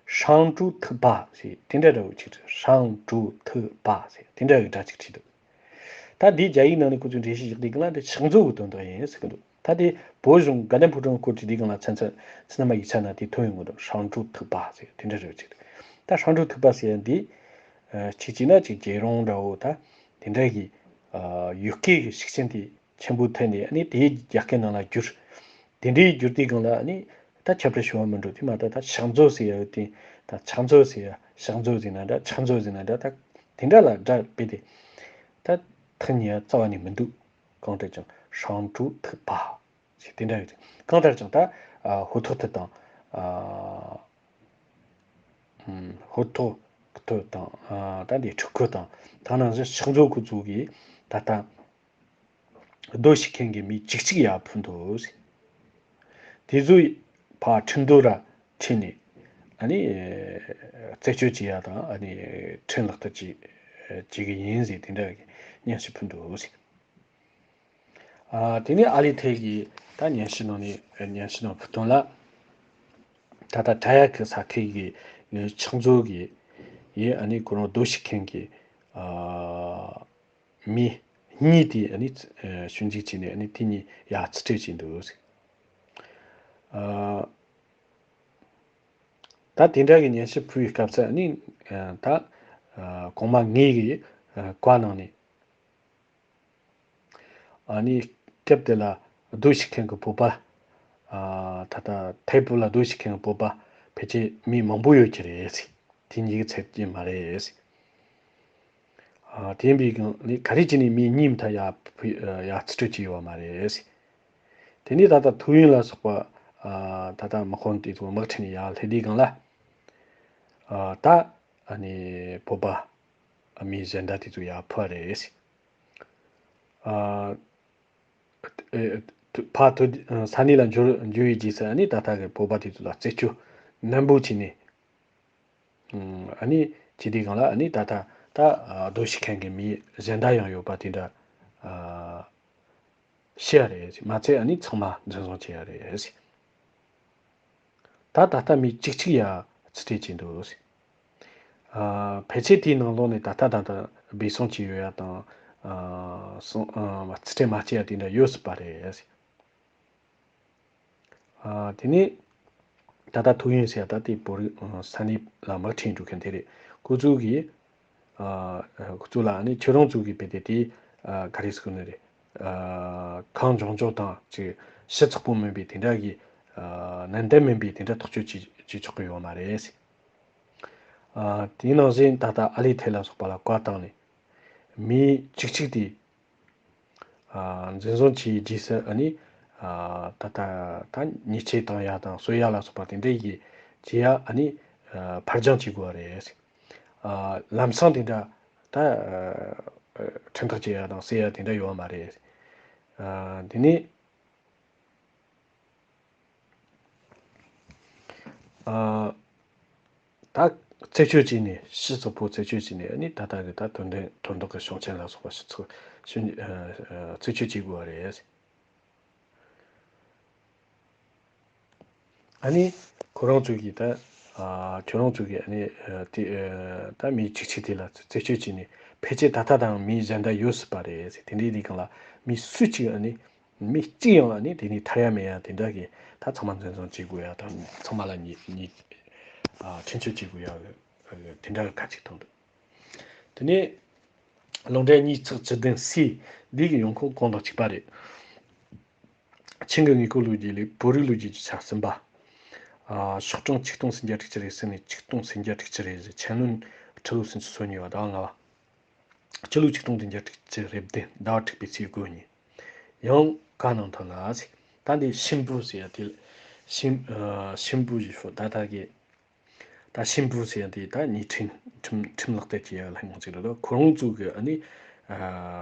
ཧྲང་ཀྲུའུ་ཐིག་པ་ཟེར་དེ་འདྲ་འདྲ་བོ་ཅིག་བྲིས། ཧྲང་ཀྲུའུ་ཐིག་པ་ཟེར་དེ་འདྲ་གི་སྒྲ་ཅིག་བྲིས་འདུག་ད་འདི་རྒྱ་ཡིག་ནང་ནས་ཁོ་ཚོས་འགྲེལ་བཤད་རྒྱག་དུས་སྒང་ལ་འདི་ཕྱག་མཛོད་ཀྱི་དོན་དག་ཡིན་ཟེར་གི་འདུག་ད་དེ་བོད་གཞུང་དགའ་ལྡན་ཕོ་བྲང་སྐོར་བྲིས་དུས་སྒང་ལ་ཚན་ཚན་ཚན་མ་ཡིག་ཆ་ན་དེ་ཐོན་ཡོང་གི་འདུག་ཧྲང་ཀྲུའུ་ཐིག་པ་ཟེར་དེ་འདྲ་རེད་ཅིག་ད་ཧྲང་ཀྲུའུ་ཐིག་པ་ཟེར་ཡ་འདི་ཨ་གཅིག་བྱས་ན་ཅིག་རྒྱལ་རོང་འདྲ་བོ་ད་དེ་འདྲ་གི་ཨ་ཡུལ་སྐད་ཀྱི་ཤུགས་རྐྱེན་དེ་ཆེན་པོ་ཐེབས་ནས་ཨ་ནི་དེའི་རྒྱ་སྐད་ནང་ལ་བསྒྱུར། དེ་འདྲའི་བསྒྱུར་དུས་སྒང་ལ་ཨ་ནི་ད་ཁྱབ་བསྒྲགས་ཞུ་བ་མི་འགྲོ། དེ་མ་ད་ད་ཕྱག་མཛོད་ཟེར་ཡ་དེ་ད་ཕྱག་མཛོད་ཟེར་ཡ་ཕྱག་མཛོད་ཟེར་ན་འདྲ་ཕྱག་མཛོད་ཟེར་ན་འདྲ་ད་དེ་འདྲ་ལ་སྒྲ་སྤེལ་ཏེ་ད་ཐག་ཉེ་བ་རྩ་བ་ནས་མི་འདུག་གང་ལྟར་ཀྱང་ཧྲང་ཀྲུའུ་ཐིག་པ་ཞེས་དེ་འདྲ་ཡོད་ཅིང་། གང་ལྟར་ཀྱང་ད་ཨ་ཧུ་ཐོག་ཐུ་དང་ཨ་ཧུ་ཐོག་ཐུ་དང་ཨ་ད་འདི་ཁྲུ་ཁུ་དང་ད་ནང་བཞིན་ཕྱག་མཛོད་ཁོ་ཚོ་གིས་ད་ལྟ་རྡོ་བཤིག་མཁན་གྱི་མི་བཅུ་གཅིག་ཡར་ཕུད་འདུག་དེ་ཚོ་ཕར་ཁྲིན་ཏུའུ་ར་ཁྲིད་ནས་ཨ་ནི་རྩད་གཅོད་བྱེད་ཡ་དང་ཨ་ནི་ཁྲིམས་ལག་བསྟར་བྱེད་བྱེད་གི་ཡིན་ཟེར་དེ་འདྲ་གི་སྙན་ཞུ་ཕུལ་འདུག་ཨ་དེ་ནས་ཨ་ལི་ཐེ་གིས་ད་སྙན་ཞུ་ནང་ནས་སྙན་ཞུ་ནང་ཕུལ་དོན་ལ། ད་ལྟ་བྲག་གཡག་ཁུལ་ས་ཁུལ་གྱི་ཕྱག་མཛོད་ཀྱི་ཡིན་ཨ་ནི་ཁོ་རང་རྡོ་བཤིག་མཁན་གྱི་ཨ་མི་གཉིས་དེ་ཨ་ནི་ཚ་ཨ་ཞིབ་འཇུག་བྱས་ནས་ཨ་ནི་དེ་གཉིས་ཡར་རྩིས་སྤྲོད་བྱས་འདུག་ཨ་ད་དེ་འདྲ་གི་སྙན་ཞུ་ཕུལ་བའི་སྐབས་སུ་ཨ་ནི་ཨ་ད་ཨ་གོང་མ་ངེད་ཀྱི་ཨ་བཀའ་གནང་ནས། ཨ་ནི་སྐབས་དེ་ལ་རྡོ་བཤིག་མཁན་གྱི་བོད་པ། ཨ་ད་ལྟ་ཐའི་པུ་ལ་རྡོ་བཤིག་མཁན་གྱི་བོད་པ་ཕལ་ཆེར་མི་མང་པོ་ཡོད་ཀྱི་རེད། དེ་གཉིས་ཀྱི་ཚད་ཀྱི་མ་རེད། ཨ་དེ་ཡིན་པའི་སྒང་ནི་ག་རེ་བྱས་ནས་མི་གཉིས་མཐའ་ཡར་ཕུ་ཡར་རྩིས་སྤྲོད་བྱས་ཡོད་པ་མ་རེད། དེ་ནས་ད་ལྟ་ཐུའུ་ཡོན་ལ་སོགས་པ་ཨ་ད་ལྟ་དམག་དཔོན་དེ་ཚོ་དམག་ཁྲིད་ནས་ཡར་སླེབས་དུས་སྒང་ལ། ཨ་ད་ཨ་ནི་བོད་པ་མི་གཞན་དག་དེ་ཚོ་ཡར་ཕུད་པ་རེད། ཨ་ཨེ་ཕར་ཐོན་ས་གནས་ལ་འབྱོར་འབྱོར་བའི་རྗེས་སུ་ཨ་ནི་ད་ལྟ་གི་བོད་པ་དེ་ཚོ་ལ་རྩད་གཅོད་ནན་པོ་བྱས་ནས། ཨ་ནི་བྱེད་དུས་སྒང་ལ་ཨ་ནི་ད་ལྟ་ད་རྡོ་བཤིག་མཁན་གྱི་མི་གཞན་དག་ཡང་ཡོད་པ་དེ་འདྲ་ཤེས་ཡ་རེད། མ་ཚད་ཨ་ནི་ཚང་མ་འཛིན་བཟུང་བྱས་ཡ་རེད། ད་ད་ལྟ་མི་གཅིག་གཅིག་ཡ་རྩིས་སྤྲད་བྱས་འདུག་ཨ་ཕལ་ཆེར་དེའི་ནང་ལོགས་ནས་ད་ལྟ་ད་ལྟ་སྦས་གསུང་བྱས་ཡོད་ཡ་དང་། ཨ་གསུང་ཨ་རྩིས་སྤྲད་མ་བྱས་ཡ་དེ་འདྲ་ཡོད་སྲིད་པ་རེད། ཨ་དེ་ནས་ད་ལྟ་ཐུའུ་ཡོན་ཟེར་ཡ་ད་དེ་བོད་རིགས་ས་གནས་ལ་དམག་ཁྲིད་འགྲོ་མཁན་དེ་རེད། ཁོ་ཚོ་གིས་ཨ་ཁོ་ཚོ་ལ་ཨ་ནི་ཁྱོད་རང་ཚོ་གིས་དཔེ་དེ་དེ་ཨ་ག་རེ་ཟེར་དགོས་ནི་རེད། ཨ་གང་མགྱོགས་མགྱོགས་དང་ཅིག་ཞིབ་ཚགས་པོ་མིན་པའི་དེ་འདྲ་གི་ཨ་ནན་ཏན་མིན་པའི་དེ་འདྲ་ཐག་གཅོད་བྱེད་བྱེད་ཆོག་གི་ཡོད་མ་རེད། ཨ་དེའི་ནང་བཞིན་ད་ལྟ་ཨ་ལི་ཐེ་ལ་སོགས་པ་ལ་བཀའ་བཏང་ནས་མི་གཅིག་གཅིག་དེ་ཨ་འཛིན་བཟུང་བྱས་རྗེས་སུ་ཨ་ནི་ཨ་ད་ལྟ་ད་ཉེས་ཆད་བཏང་ཡ་དང་གསོད་ཡ་ལ་སོགས་པ་དེ་འདྲ་ཡི་བྱེད་ཡ་ཨ་ནི་ཨ་ཕར་འགྱངས་བྱེད་དགོས་པ་རེད། ཨ་ལམ་སང་དེ་འདྲ་ད་ཨ་ཁྲིམས་ཐག་བཅད་ཡ་དང་བསད་ཡ་དེ་འདྲ་ཡོད་པ་མ་རེད། ཨ་དེ་ནས་ཨ་ད་ རྩད་གཅོད་བྱས་ནས་སྤྱི་ཚོགས་པོ་རྩད་གཅོད་བྱས་ནས་ཨ་ནི་ད་ལྟ་གི་ད་དོན་ལྡན་དོན་དག་གི་ཕྱོགས་ཆེན་ལ་སོགས་པ་སྤྱི་ཚོགས་ཕྱི་ཨ་ཨ་རྩད་གཅོད་བྱེད་དགོས་པ་རེད། ཨ་ནི་ཁོ་རང་ཚོ་གིས་ད་ཨ་ཁྱོད་རང་ཚོ་གིས་ཨ་ནི་ཨ་དེ་ཨ་ད་མི་གཅིག་གཅིག་དེ་ལ་རྩད་གཅོད་བྱས་ནས་ཕལ་ཆེར་ད་ལྟ་དང་མི་གཞན་དག་ཡོད་སྲིད་པ་རེད་ཟེར། དེ་འདྲའི་དུས་སྒང་ལ་མི་སུ་གཅིག་ཨ་ནི་མི་གཅིག་ཡང་ཨ་ནི་དེ་ནས་ཐར་ཡ་མེད་ཡ་དེ་འདྲ་གི་ད་ཚང་མ་འཛིན་བཟུང་བྱེད་དགོས་ཡ་དང་ཚང་མ་ལ་ཉེས་ཉེས་ཨ་ཁྲིམས་གཅོད་བྱེད་དགོས་ཡ་གི་དེ་འདྲ་གི་ཁ་ཆེ་གཏོང་འདུག་དེ་ནས་རླུང་འཕྲིན་ཉིས་ཚེག་བཅུ་བདུན་སི་འདི་གི་ཡོང་ཁུངས་གང་དང་གཅིག་པ་རེད། ཆིང་གི་དངོས་པོ་ལོ་རྒྱུས་ལས་བོད་རིགས་ལོ་རྒྱུས་ཀྱི་ཆ་གསུམ་པ། ཨ་ཤོག་གྲངས་ཆིག་སྟོང་སུམ་བརྒྱ་དྲུག་ཅུ་རེ་གསུམ་ནས་ཆིག་སྟོང་སུམ་བརྒྱ་དྲུག་ཅུ་རེ་བཞི། ཆན་ལུན་ཁྲི་ལོ་སུམ་ཅུ་སོ་གཉིས་པ་དང་ལྔ་པ། སྤྱི་ལོ་ཆིག་སྟོང་བདུན་བརྒྱ་དྲུག་ཅུ་རེ་བདུན་ཟླ་བ་དྲུག་པའི་ཚེས་དགུ་ཉིན། ཡང་བཀའ་གནང་ཐོག་ལ་ཟེར། ད་འདི་གཤིན་པོ་ཟེར་ཡ་དེ་གཤིན་ཨ་གཤིན་པོ་ཞེས་ཤོག་ད་ལྟ་གི་ད་གཤིན་པོ་ཟེར་ཡ་དེ་ད་ཉེས་ཁྲིམས་ཁྲིམས་ཁྲིམས་ལག་བསྟར་བྱེད་ཡ་ལྷན་ཁང་ཅིག་རེད་ལ། ཁོ་རང་ཚོ་གི་ཨ་ནི་ཨ་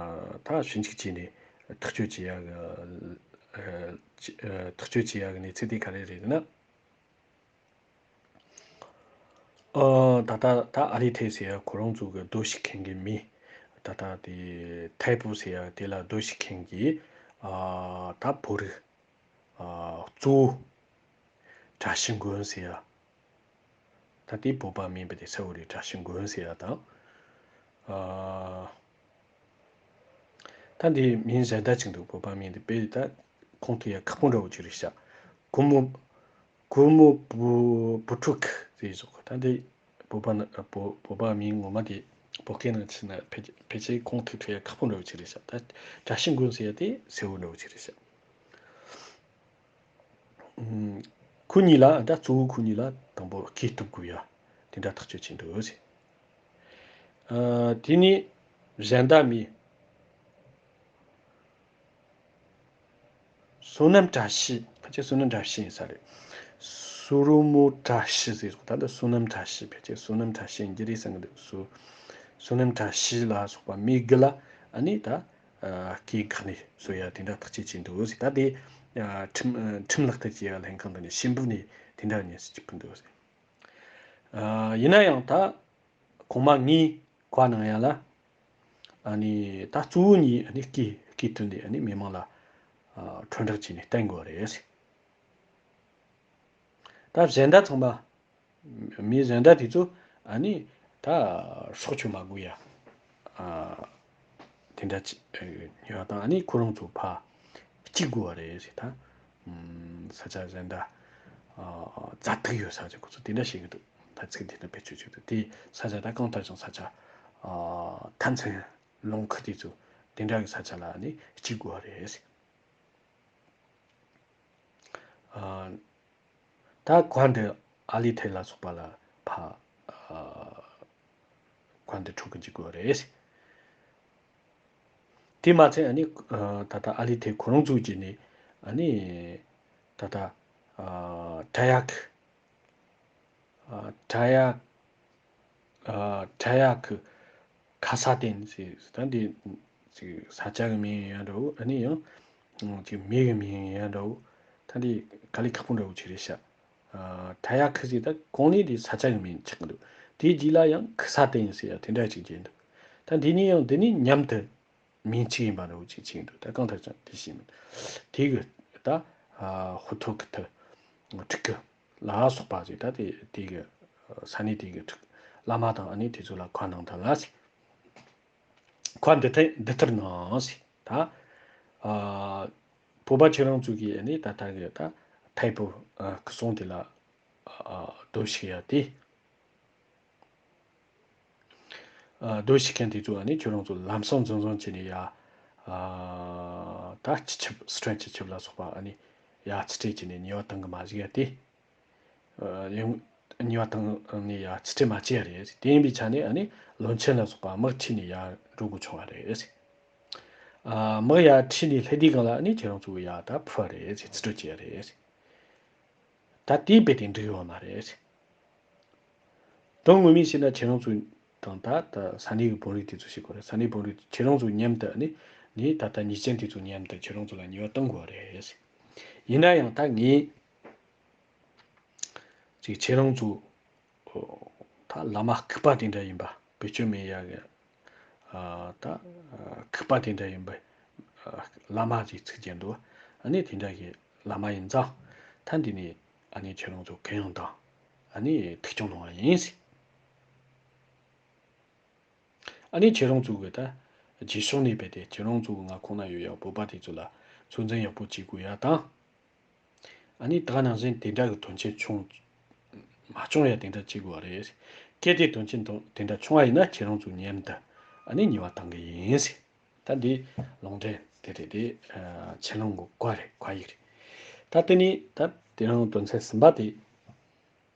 ད་ཞིབ་འཇུག་བྱས་ནས་ཐག་གཅོད་བྱེད་ཡ་གི་ཨ་ཨ་ཐག་གཅོད་བྱེད་ཡ་གི་གནས་ཚུལ་དེ་ག་རེ་རེད་ཟེར་ན། ཨ་ད་ལྟ་ད་ཨ་ལི་ཐེ་ཟེར་ཡ་ཁོ་རང་ཚོ་གི་རྡོ་བཤིག་མཁན་གི་མི། ད་ལྟ་དེ་ཐའི་པོ་ཟེར་ཡ་དེ་ལ་རྡོ་བཤིག་མཁན་གི་ཨ་ད་བོད་རིགས་ཨ་གཙོ་བོ་བཀྲ་ཤིས་མགོན་ཟེར་ཡ། ད་དེ་བོད་པ་མིན་པ་དེ་གསལ་བོ་རེད། བཀྲ་ཤིས་མགོན་ཟེར་ཡ་དང་། ཨ་ད་འདི་མིང་གཞན་དག་ཅིག་འདུག་བོད་པ་མིན་དེ་དཔེ་ད་ཁོང་དེ་ཡ་ཁག་པོ་འདྲ་བོ་ཅིག་རེད་ཤག་གུ་མོ་གུ་མོ་བུ་བུ་ཕྲུག་ཟེར་ཟོག་ད་འདི་བོད་པ་ན་བོད་བོད་པ་མིང་ངོ་མ་དེ་བོད་སྐད་ནང་ཕྱིན་ན་ཕལ་ཕལ་ཆེར་ཁོང་ཐུག་ཐུག་ཡ་ཁག་པོ་འདྲ་བོ་ཅིག་རེད་ཤག་ད་བཀྲ་ཤིས་མགོན་ཟེར་ཡ་དེ་གསལ་བོ་འདྲ་བོ་ཅིག་རེད་ཤག་ཁོ་གཉིས་ལ་ད་གཙོ་བོ་ཁོ་གཉིས་ལ་དང་པོ་སྐེ་གཏུབ་དགོས་ཡ་དེ་འདྲ་ཐག་གཅོད་བྱས་འདུག་ཟེར། ཨ་དེ་ནས་གཞན་དག་མི་བསོད་ནམས་བཀྲ་ཤིས། ཕལ་ཆེར་བསོད་ནམས་བཀྲ་ཤིས་ཡིན་ས་རེད། སུ་རུ་མོ་བཀྲ་ཤིས་ཟེར་སོང་ད་ལྟ་བསོད་ནམས་བཀྲ་ཤིས་ཕལ་ཆེར་བསོད་ནམས་བཀྲ་ཤིས་ཡིན་གྱི་རེད་བསམ་གྱི་འདུག་སུ་བསོད་ནམས་བཀྲ་ཤིས་ལ་སོགས་པ་མི་དགུ་ལ་ཨ་ནི་ད་ཨ་སྐེ་འགག་ནས་གསོ་ཡ་དེ་འདྲ་ཐག་གཅོད་བྱས་འདུག་ཟེར། ད་དེ་ཨ་ཁྲིམས་ཨ་ཁྲིམས་ལག་བསྟར་བྱེད་ཡ་ལྷན་ཁང་དེ་ནས་གཤིན་པོ་ནས་དེ་འདྲ་ཉན་སྲིད་ཀྱི་འདུག་ཟེར། ཨ་ཡིན་ན་ཡང་ད་གོང་མ་ངས་བཀའ་གནང་ཡ་ལ་ཨ་ནི་ད་གཙོ་བོ་གཉིས་ཨ་ནི་སྐེ་སྐེ་བཏོན་ཏེ་ཨ་ནི་མི་མང་ལ་ཨ་ཁྲོན་བསྒྲགས་བྱས་ནས་བསྟན་དགོས་རེད་ཟེར། ད་གཞན་དག་ཚང་མ་མི་གཞན་དག་དེ་ཚོ་ཨ་ནི་ད་སྲོག་གཅོད་མ་དགོས་ཡ་ཨ་དེ་འདྲ་ཅིག་ཡོད་དང་ཨ་ནི་ཁོ་རང་ཚོ་ཕ་གཅིག་དགོས་པ་རེད་ཟེར། ད་ས་ཆ་གཞན་དག་ཨ་རྫ་སྟག་ཡོད་ས་ཅིག་ཁོ་ཚོ་དེ་འདྲ་བཤད་གི་འདུག་ད་ཚིག་དེ་འདྲ་བེད་སྤྱོད་བྱེད་འདུག་དེ་ས་ཆ་ད་གང་ལྟར་ཀྱང་ས་ཆ་ཨ་མཐའ་མཚན་ལུང་ཁུག་དེ་ཚོ་དེ་འདྲ་གི་ས་ཆ་ལ་ཨ་ནི་གཅིག་དགོས་པ་རེད་ཟེར། ཨ་ད་གོ་འདི་ཨ་ལི་ཐེ་ལ་སོགས་པ་ལ་ཕ་ཨ་གོ་འདི་འཕྲོག་གི་འཇུག་དགོས་རེད། དེ་མ་ཚད་ཨ་ནི་ཨ་ད་ལྟ་ཨ་ལི་ཐེ་ཁོ་རང་ཚོ་གིས་ནི་ཨ་ནི་ད་ལྟ་ཨ་ད་ཡག་ཨ་ད་ཡག་ཨ་ད་ཡག་གི་ཁ་ས་ཏན་ཟེར་ད་འདི་ཅིག་ས་ཆ་གི་མིང་ཡིན་ཡང་འདྲ་བོ་ཨ་ནི་ཡང་ཅིག་མི་གི་མིང་ཡིན་ཡང་འདྲ་བོ་ད་འདི་དཀའ་ལས་ཁག་པོ་འདྲ་བོ་ཅིག་རེད་ཤག་ཨ་ད་ཡག་གི་ཟེར་ད་གོང་ནས་འདི་ས་ཆ་གི་མིང་ཆགས་ཀྱི་འདུག་དེའི་རྗེས་ལ་ཡང་ཁི་ས་ཏན་ཟེར་ཡ་དེ་འདྲ་ཅིག་བརྗོད་འདུག་ད་འདི་ནས་ཡང་འདི་ནས་མཉམ་དུ་མིང་གཅིག་ཡིན་པ་འདྲ་བོ་ཅིག་བྱས་འདུག་ད་གང་ལྟར་ཀྱང་དེ་ཤེས་མིན། དེ་གི་ད་ཧུ་ཐོ་གི་ཐི་ཁྲི་གི་ལ་སོགས་པ་ཅིག་ད་དེ་དེ་གི་ས་གནས་དེ་གི་ཁྲི་བླ་མ་དང་ཨ་ནི་དེ་ཚོ་ལ་ཁ་གནང་ད་ལ་ཟེར། ཁ་འདི་ཐེ་འདི་ལྟར་གནང་ཟེར། ད་ཨ་བོད་པ་ཁྱེད་རང་ཚོ་གིས་ཨ་ནི་ད་ལྟ་གི་ད་ཐའི་པོ་ཨ་ཁི་སོང་དེ་ལ་ཨ་རྡོ་བཤིག་ཡ་དེ། ཨ་རྡོ་བཤིག་མཁན་དེ་ཚོ་ཨ་ནི་ཁྱོད་རང་ཚོ་ལམ་སང་འཛིན་བཟུང་བྱས་ནས་ཡ་ཨ་ད་སྤྱི་ཁྱབ་སི་ཁྲོན་སྤྱི་ཁྱབ་ལ་སོགས་པ་ཨ་ནི་ཡ་རྩིས་སྤྲད་བྱས་ནས་ཉེས་པ་གཏང་གི་མ་བཅུག་ཡ་དེ། ཨ་ཡང་ཉེས་པ་གཏང་ནས་ཡ་རྩིས་སྤྲད་མ་བྱས་ཡ་རེད། དེ་ཡིན་པའི་ཆ་ནས་ཨ་ནི་བློན་ཆེན་ལ་སོགས་པ་དམག་ཁྲིད་ནས་ཡ་འགྲོ་དགོས་བྱུང་བ་རེད། ཨ་དམག་ཡ་ཁྲིད་ནས་སླེབས་དུས་སྒང་ལ་ཨ་ནི་ཁྱེད་རང་ཚོ་ཡ་ད་ཕུ་བ་རེད། རྩིས་སྤྲོད་བྱས་ཡ་རེད། ད་དེའི་རྦད་དེ་འགྲིག་ཡོད་མ་རེད། དོན་ངོ་མས་བཤད་ན་ཁྱེད་རང་ཚོ་དང་ད་ད་ས་གནས་ཀྱི་བོད་རིགས་དེ་ཚོ་ཞིག་གོ་རེད། ས་གནས་བོད་རིགས་ཁྱེད་རང་ཚོ་མཉམ་དུ་ནི་ནི་ད་ལྟ་ཉེས་ཅན་དེ་ཚོ་མཉམ་དུ་ཁྱེད་རང་ཚོ་ལ་ཉེས་པ་གཏོང་དགོས་རེད། ཡིན་ན་ཡང་ད་ངས་ཅིག་ཁྱེད་རང་ཚོ་ད་ བླ་མ་ལྐུགས་པ་དེ་འདྲ་ཡིན་པ། བེད་སྤྱོད་མེད་ཡ་གི། ཨ། ད་ལྐུགས་པ་དེ་འདྲ་ཡིན་པའི་བླ་མ་ཞིག་ཚིག་ཅན་འདུག་ཨ་ནི་དེ་འདྲ་གི་བླ་མ་ཡིན་ཙང་། ད་འདི་ནས་ཨ་ནི་ཁྱེད་རང་ཚོ་གུ་ཡངས་དང་། ཨ་ནི་ཐུགས་སྐྱོང་གནང་བ་ཡིན་ཟེར། ཨ་ནི་ཁྱེད་རང་ཚོ་གི་ད་རྗེས་ཕྱོགས་ནས་རྦད་དེ་ཁྱེད་རང་ཚོ་གི་མངའ་ཁོངས་ན་ཡོད་ཡ་བོད་པ་དེ་ཚོ་ལ་ཚོད་འཛིན་ཡག་པོ་བྱེད་དགོས་ཡ་དང་། ཨ་ནི་ད་ག་ནང་བཞིན་དེ་འདྲ་གི་དོན་རྐྱེན་བྱུང་མ་བྱུང་ཡ་དེ་འདྲ་བྱེད་དགོས་པ་རེད། གལ་ཏེ་དོན་རྐྱེན་དང་དེ་འདྲ་བྱུང་བ་ཡིན་ན་ཁྱེད་རང་ཚོ་མཉམ་དུ་ཨ་ནི་ཉེས་པ་བཏང་གི་ཡིན་ཟེར། ད་འདི་ལུང་འདྲེན་དེ་རེད་དེ། ཨ། ཆེ་ལུང་གི་བཀའ་རེད། བཀའ་ཡིག་རེད། ད་དེ་ནས་ད་དེ་རིང་དོན་ཚན་གསུམ་པ་དེ།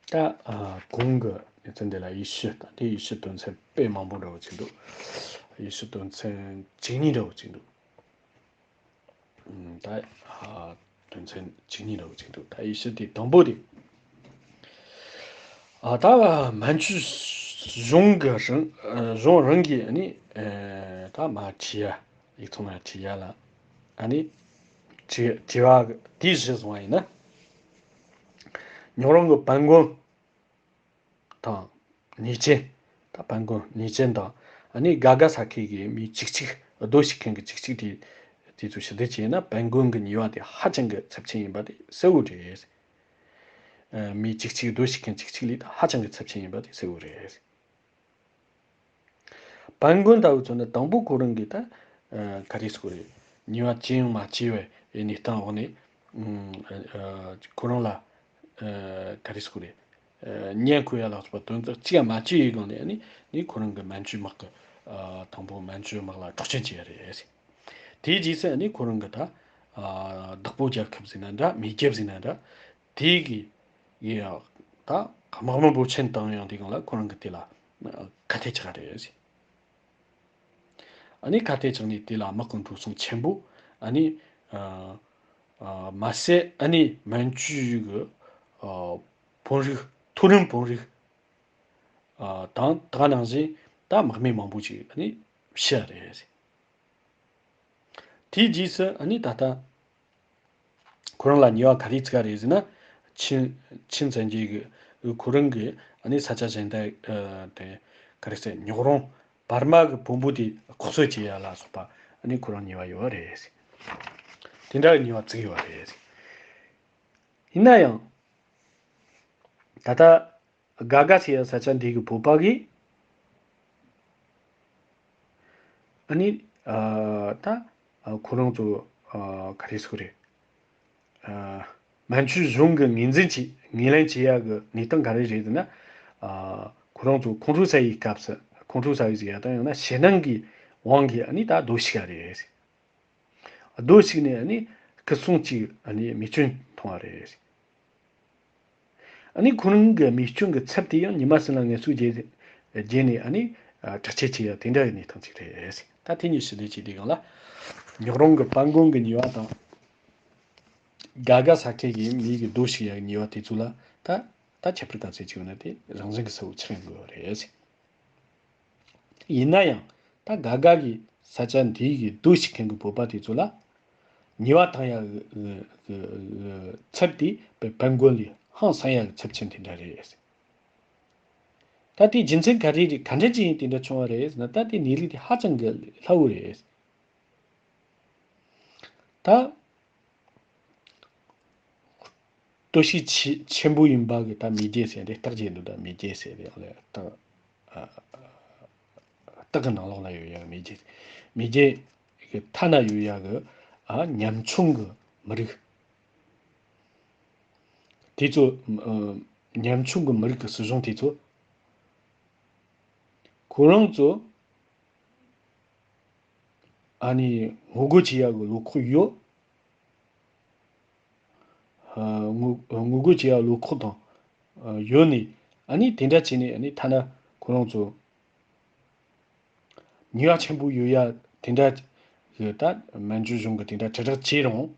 ད། ཨ། གོང་གི་གནས་ཚུལ་འདི་ལ་དབྱེ་ཞིབ་དང་དེ་དབྱེ་ཞིབ་དོན་ཚན་དཔེ་མང་པོ་འདྲ་བོ་ཅིག་འདུག་དབྱེ་ཞིབ་དོན་ཚན་བཅུ་གཉིས་འདྲ་བོ་ཅིག་འདུག་ཨ། ད། ཨ། དོན་ཚན་བཅུ་གཉིས་འདྲ་བོ་ཅིག་འདུག་ད་དབྱེ་ཞིབ་དེ་དང་པོ་དེ། ཨ། ད་མན་ཇུ་གཞུང་གི་རང་། ཨ། གཞུང་རང་གིས་ཨ་ནི། ཨ། ད་མར་བྲིས་ཡ། ཡིག་ཚང་ལ་བྲིས་ཡ་ལ། ཨ་ནི་བྲིས་བྲིས་པ་དེའི་གཞི་བཟུང་བ་ཡིན་ན། ཉོག་རོང་གི་དཔལ་མགོན་དང་ཉེས་ཅན། ད་དཔལ་མགོན་ཉེས་ཅན་དང་། ཨ་ནི་དགའ་དགའ་ཟ་མཁན་གྱི་མི་བཅུ་གཅིག་སྡོད་བྱེད་མཁན་གྱི་བཅུ་གཅིག་དེ། དེ་ཚོ་ཞིབ་འདེད་བྱས་ན་དཔལ་མགོན་གྱི་ཉེས་པ་དེ་ཧ་ཅང་གི་ཚབས་ཆེན་ཡིན་པ་དེ་གསལ་བོ་རེད། ཨ། མི་བཅུ་གཅིག་སྡོད་བྱེད་མཁན་བཅུ་གཅིག་ལས་ད་ཧ་ཅང་གི་ཚབས་ཆེན་ཡིན་པ་དེ་གསལ་བོ་རེད། དཔལ་མགོན་ལྟ་བུ་ཚོ་ནི་དང་པོ་ཁོ་རང་གིས་ད། ཨ། ག་རེ་ཟེར་དགོས་རེད། ཉེས་པ་ཅི་ཡང་མ་བྱས་པའི་གནས་སྟངས་འོག་ནས། ཨ། ཁོ་རང་ལ། ཨ། ག་རེ་ཟེར་དགོས་རེད། ཨ། བརྙས་བཀོད་ཡ་ལ་སོགས་པ་དོན་དག་ཅི་ཡང་མ་བྱས་ཡི་སྒང་ནས་ནི་ནི་ཁོ་རང་གི་མན་ཇུ་དམག་གི། ཨ། དང་པོ་མན་ཇུ་དམག་ལ་འཕྲོག་བཅོམ་བྱས་ཡ་རེད། དེའི་རྗེས་སུ་ནི་ཁོ་རང་གི་ད། ཨ། བདག་པོ་རྒྱལ་ཁབ་ཟེར་ན་འདྲ། མེས་རྒྱལ་ཟེར་ན་འདྲ། དེ་གི་ཡི་ཡང་ད་དམག་མི་འབོར་ཆེན་བཏང་ཡང་དེ་སྒང་ལ་ཁོ་རང་གི་དེ་ལ་ཁ་གཏད་བཅག་རེད། ཨ་ནི་ཁ་གཏད་བཅག་ནས་དེ་ལ་དམག་གི་འགྲོ་སོང་ཆེན་པོ། ཨ་ནི། ཨ། ཨ། མ་ཟད་ཨ་ནི་མན་ཇུ་གི། ཨ། དཔོན་རིགས། མཐོ་རིམ་དཔོན་རིགས། ཨ། དང་ད་ག་ནང་བཞིན་ད་དམག་མི་མང་པོ་ཅིག་ཨ་ནི་ཤི་རེད། དེའི་རྗེས་སུ་ཨ་ནི་ད་ལྟ་ཁོ་རང་ལ་ཉེས་པ་ག་རེ་བཙུགས་རེད་ཟེར་ན། ཆིན། ཆིན་བཙན་རྒྱལ་གྱིས་ཁོ་རང་གི་ཨ་ནི་ས་ཆ་གཞན་དག། ཨ། དེ་ག་རེ་ཟེར། ཉོག་རོང་བར་མ་གི་བོན་པོ་དེ་ལྐོག་གསོད་བྱེད་ཡ་ལ་སོགས་པ་ཨ་ནི་ཁོ་རང་ཉེས་པ་ཡོད་རེད། དེ་འདྲ་གི་ཉེས་པ་བཙུགས་ཡོད་རེད། ཡིན་ན་ཡང་ད་ལྟ་དགའ་དགའ་ཟེར་ཡ་ས་ཆ་འདི་གི་བོད་པ་གིས་ཨ་ནི། ཨ། ད། ཨ། ཁོ་རང་ཚོ། ཨ། ག་རེ་ཟེར་དགོས་རེད། ཨ། མན་ཇུ་གཞུང་གི་ངོས་འཛིན་བྱེད། ངོས་ལེན་བྱེད་ཡ་གི་གནས་སྟངས་ག་རེ་རེད་ཟེར་ན། ཨ། ཁོ་རང་ཚོ་ཁོང་ཁྲོ་ཟ་ཡི་སྐབས་སུ། ཁོང་ཁྲོ་ཟ་ཡི་ཟེར་ཡ་དང་ཡང་ན་ཞེད་སྣང་གི་དབང་གིས་ཨ་ནི་ད་སྡོད་ཞུགས་ཡ་རེད། སྡོད་ཞུགས་ནས་ཨ་ནི་སྐུ་སྲུང་གཅིག་ཨ་ནི་རྨས་སྐྱོན་ཐོན་པ་རེད། ཨ་ནི་ཁོ་རང་གི་རྨས་སྐྱོན་གྱི་ཚབ་དེ་ཡང་ཉི་མ་གསུམ་ལ་ངལ་གསོ་བརྒྱབ། བརྒྱབ་ནས་ཨ་ནི། ཨ། དྲག་སྐྱེད་བྱེད་ཡ་དེ་འདྲ་གི་གནས་སྟངས་ཅིག་རེད། ད་དེ་གཉིས་ཞི་བདེ་བྱེད་དུས་སྒང་ལ། ཉོག་རོང་གི་དཔལ་མགོན་གྱི་ཉེས་པ་དང་། དགའ་དགའ་ཟ་མཁན་གྱི་མི་གི་སྡོད་ཞུགས་ཡ་གི་ཉེས་པ་དེ་ཚོ་ལ་ད། ད་ཁྱད་པར་ག་ཚོད་ཅིག་ཡོད་ན་དེ་རང་བཞིན་གྱི་གསལ་བོ་ཆགས་ཡོང་གི་ཡོད་རེད། ཡིན་ན་ཡང་ད་དགའ་དགའ་གི་ས་ཆ་འདི་གི་སྡོད་ཞུགས་མཁན་གྱི་བོད་པ་དེ་ཚོ་ལ་ཉེས་པ་བཏང་ཡ་གི་ཚབ་དེ་དཔལ་མགོན་ལས་ཧང་སང་ཡ་གི་ཚབས་ཆེན་དེ་འདྲ་རེད། ད་དེའི་རྒྱུ་མཚན་ག་རེ་རེད། ག་འདྲ་ཅིག་ཡིན་དེ་འདྲ་བྱུང་བ་རེད་ཟེར་ན། ད་དེ་གནས་ལུགས་དེ་ཧ་ཅང་གི་སླ་བོ་རེད། ད། སྟོབས་ཤུགས་ཆེ་ཆེན་པོ་ཡིན་པ་གི་ད་མེས་རྒྱལ་ཟེར་རེད། སྟག་རྒྱལ་འདུག་ད་མེས་རྒྱལ་ཟེར་རེད། ཨ་ལས་སྟག་ཨ། སྟག་གི་ནང་ལོགས་ལ་ཡོད་ཡ་གི་མེས་རྒྱལ། མེས་རྒྱལ་གི་མཐའ་ན་ཡོད་ཡ་གི། ཨ། ཉམ་ཆུང་གི་མི་རིགས་དེ་ཚོ། ཨ། ཉམ་ཆུང་གི་མི་རིགས་གི་སྲིད་གཞུང་དེ་ཚོ་ཁོ་རང་ཚོ་ཨ་ནི་ངོ་རྒོལ་བྱེད་ཡ་གི་བློ་ཁོག་ཡོད། ཨ། ངོ་ངོ་རྒོལ་བྱེད་ཡ་བློ་ཁོག་དང་། ཨ། ཡོད་ནི། ཨ་ནི་དེ་འདྲ་བྱས་ནས་ཨ་ནི་ཐ་ན་ཁོ་རང་ཚོ་ཉེས་པ་ཆེན་པོ་ཡོད་ཡ་དེ་འདྲ་གི་ད་མན་ཇུ་གཞུང་གི་དེ་འདྲ་དྲིལ་བསྒྲགས་བྱས་རུང་།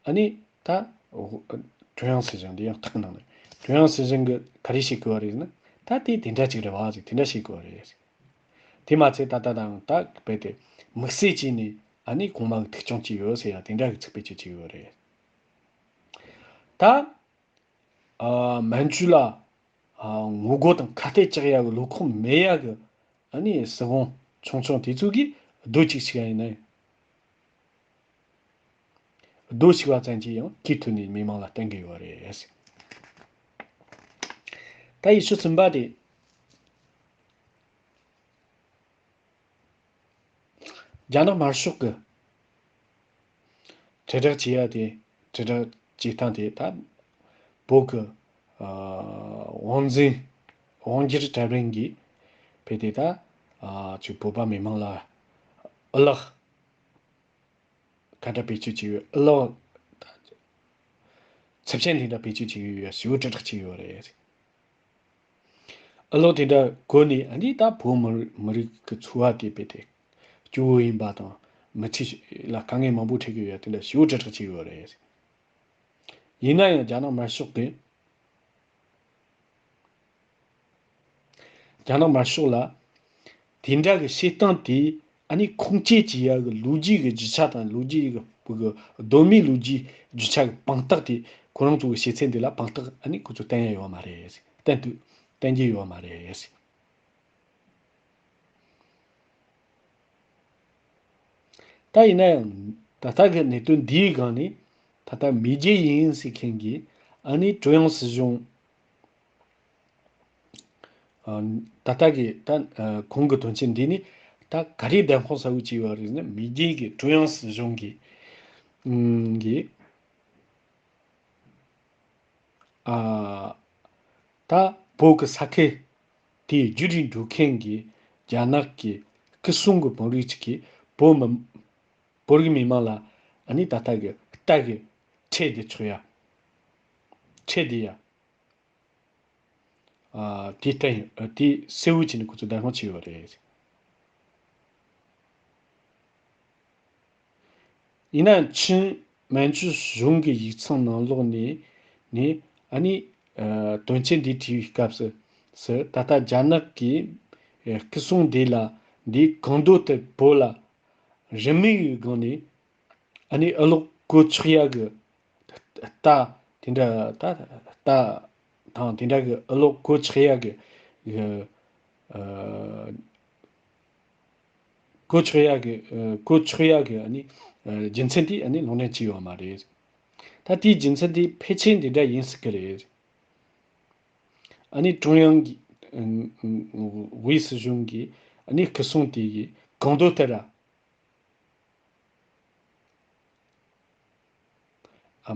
ཨ་ནི་ད་ཀྲུང་དབྱང་སྲིད་གཞུང་། འདི་ཡང་ཐག་ནང་ནས་ཀྲུང་དབྱང་སྲིད་གཞུང་གིས་ག་རེ་བྱེད་དགོས་པ་རེད་ཟེར་ན། ད་དེ་དེ་འདྲ་ཅིག་རེད་བ་ཟེར། དེ་འདྲ་བྱེད་དགོས་པ་རེད། དེ་མ་ཚད་ད་ལྟ་དང་ད་རྦད་དེ་དམིགས་བསལ་བྱས་ནས་ཨ་ནི་གོང་མ་གི་ཐུགས་སྐྱོང་བྱས་ཡོད་ཟེར་ཡ་དེ་འདྲ་གི་ཚིག་ཕེབས་བཅུག་བྱས་ཡོད་རེད། ད། ཨ། མན་ཇུ་ལ་ ཨ་ངོ་རྒོལ་དང་ཁ་གཏད་གཅོག་ཡ་གི་བློ་ཁོག་མེད་ཡ་གི་ཨ་ནི་སྲིད་དབང་ཆུང་ཆུང་དེ་ཚོ་གིས་རྡོ་གཅིག་ཞིག་ཡིན་ན་རྡོ་གཅིག་པ་ཙམ་གྱིས་ཡང་ཁྱེད་ཐུག་ནས་མི་མང་ལ་བསྟན་གི་ཡོད་རེད། ད་ཡི་ཤུ་ཚན་པ་དེ། རྒྱ་ནག་དམར་ཤོག་གི་དྲིལ་བསྒྲགས་བྱེད་ཡ་དེ། དྲིལ་བསྒྲགས་བྱེད་སྟངས་དེ་ད་བོད་ཀྱི་ཨ་དབང་འཛིན་དབང་སྒྱུར་གྲལ་རིམ་གྱིས་ཕེབས་ཏེ། ད་ཨ་ཅིག་བོད་པ་མི་མང་ལ་ཨུ་ལག་ག་འདྲ་བེད་སྤྱོད་བྱེད་ཡོད། ཨུ་ལག་ཚབས་ཆེན་དེ་འདྲ་བེད་སྤྱོད་བྱེད་ཡོད། ཞེ་པོ་དྲིལ་བསྒྲགས་བྱེད་ཡོད་རེད། ཨུ་ལག་དེ་འདྲ་བཀོལ་ནས། ཨ་ནི་ད་བོད་མི་མི་རིགས་ཀྱི་འཚོ་བ་དེ་རྦད་དེ་སྐྱོ་བོ་ཡིན་པ་དང་། མི་ཚེ་ལ་དཀའ་ངལ་མང་པོ་འཕྲད་ཀྱི་ཡོད་པ་དེ་འདྲ་ཞེ་པོ་དྲིལ་བསྒྲགས་བྱས་ཡོད་རེད། ཡིན་ན་ཡང་རྒྱ་ནག་དམར་ཤོག་གིས། རྒྱ་ནག་དམར་ཤོག་ལ་དེ་འདྲ་གི་བྱེད་སྟངས་དེ་ཨ་ནི་ཁུངས་སྐྱེལ་བྱེད་ཡ་གི་ལོ་རྒྱུས་ཀྱི་རྒྱུ་ཆ་དང་། ལོ་རྒྱུས་ཀྱི་གདོད་མའི་ལོ་རྒྱུས་རྒྱུ་ཆ་གི་དཔང་རྟགས་དེ། ཁོ་རང་ཚོ་གི་བྱེད་ཚུལ་འདི་ལ་དཔང་རྟགས་ཨ་ནི་ཁོ་ཚོས་བསྟན་ཡ་ཡོད་མ་རེད། བསྟན་དུ་བསྟན་གྱི་ཡོད་མ་རེད། ད་ཡིན་ན་ཡང་ད་ལྟ་གི་གནད་དོན་འདིའི་སྒང་ནས། ད་ལྟ་མེས་རྒྱལ་ཡིན་ཟེར་མཁན་གྱི་ཨ་ནི་ཀྲུང་དབྱང་སྲིད་གཞུང་། ཨ་ད་ལྟ་གི་ད་ཨ་གོང་གི་དོན་ཆེན་འདི་ནི་ད་ག་རེ་བདེན་དཔང་གསལ་བོ་བྱས་ཡོད་རེད་ཟེར་ན། མེས་རྒྱལ་གྱི་ཀྲུང་དབྱང་སྲིད་གཞུང་གིས་ཨམ་གི་ཨ་ད་བོད་ཀྱི་ས་ཁུལ་དེའི་བརྒྱུད་རིང་འགྲོ་མཁན་གྱི་རྒྱ་ནག་གི་སྐུ་སྲུང་གི་དཔོན་རིགས་ཅིག་གིས་བོད་མི་བོད་རིགས་མི་མང་ལ་ཨ་ནི་ད་ལྟ་གི་རྟ་གི་ཁྲལ་དེ་ཆོག་ཡ། ཁྲལ་དེ་ཡ། ཨ་དེ་བསྟན་ཡོད། ཨ་དེ་གསལ་བོ་བྱས་ནས་ཁོ་ཚོས་བདེན་དཔང་བྱས་ཡོད་རེད། ཡིན་ནའང་ཆིན་མན་ཇུ་གཞུང་གི་ཡིག་ཚང་ནང་ལོགས་ནས་ནས་ཨ་ནི་ཨ་དོན་ཆེན་འདི་བྲིས་པའི་སྐབས་སུ། སུ་ད་ལྟ་རྒྱ་ནག་གི་ཨ་སྐུ་སྲུང་སྡེ་ལ་འདི་གང་འདོད་ལྟར་བོད་ལ་རིན་མེད་ཀྱི་སྒང་ནས་ཨ་ནི་ཨུ་ལག་བཀོལ་ཆོག་ཡ་གི་རྟ་དེ་འདྲ། ད་རྟ་དང་དེ་འདྲ་གི་ཨུ་ལག་བཀོལ་ཆོག་ཡ་གི་གི་ཨ་བཀོལ་ཆོག་ཡ་གི་ཨ་བཀོལ་ཆོག་ཡ་གི་ཨ་ནི་ཨ་རྒྱུ་མཚན་དེ་ཨ་ནི་ལག་ལེན་བྱས་ཡོད་མ་རེད། ད་དེའི་རྒྱུ་མཚན་དེ་ཕལ་ཆེར་འདི་འདྲ་ཡིན་སྲིད་ཀྱི་རེད། ཨ་ནི་ཀྲུང་དབྱང་གི་ཨ་དབུས་སྲིད་གཞུང་གི་ཨ་ནི་སྐུ་སྲུང་དེ་གིས་གང་འདོད་ལྟར་ར།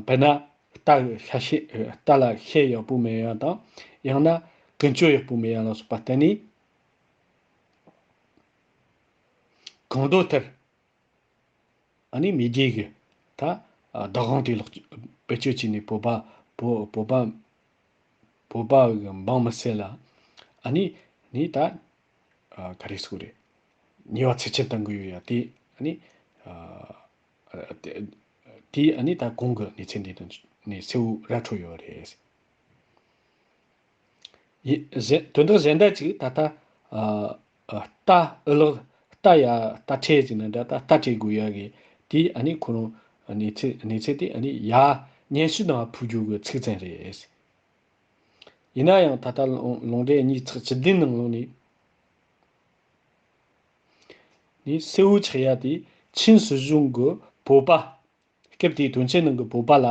དཔེར་ན་རྟ་ཤ་ཤེད། རྟ་ལ་ཤེད་ཡག་པོ་མེད་ཡ་དང་། ཡང་ན་ཀུན་སྤྱོད་ཡག་པོ་མེད་ཡ་ལ་སོགས་པ་བསྟན་ནས། གང་འདོད་ལྟར་ཨ་ནི་མེས་རྒྱལ་གྱི་ད་བདག་དབང་དེ་ལོག་བེད་སྤྱོད་བྱས་ནས་བོད་པ་བོད་བོད་པ་བོད་པ་གི་འབངས་མི་སེར་ལ་ཨ་ནི་ནི་ད་ཨ་ག་རེ་ཟེར་དགོས་རེད། ཉེས་པ་ཚབས་ཆེན་གཏང་གི་ཡོད་ཡ་དེ་ཨ་ནི་ཨ་དེ་དེ་ཨ་ནི་ད་གོང་གི་གནས་ཚུལ་འདི་དང་ནི་གསལ་བོ་ར་འཕྲོད་ཡོད་རེད། ཡི་གཞན་དོན་དག་གཞན་དག་ཅིག་ད་ལྟ་ཨ་ཨ་རྟ་ཨུ་ལག་རྟ་ཡ་རྟ་ཁྲལ་ཅིག་ནི་འདྲ། ད་རྟ་སྤྲད་དགོས་ཡ་གི་དེ་ཨ་ནི་ཁོ་རང་གནས་ཚུལ་གནས་ཚུལ་དེ་ཨ་ནི་ཡ་སྙན་ཞུ་ནང་ཕུལ་རྒྱུ་གི་ཚིག་མཚོན་རེད། ཡིན་ན་ཡང་ད་ལྟ་ལུང་ལུང་འདྲེན་གཉིས་ཚེག་བཅུ་བདུན་ནང་ལོགས་ནས་ནི་གསལ་བོ་ཆགས་ཡ་དེ། ཆིན་སྲིད་གཞུང་གི་བོད་པ། སྐབས་དེའི་དོན་ཆེན་ནང་གི་བོད་པ་ལ་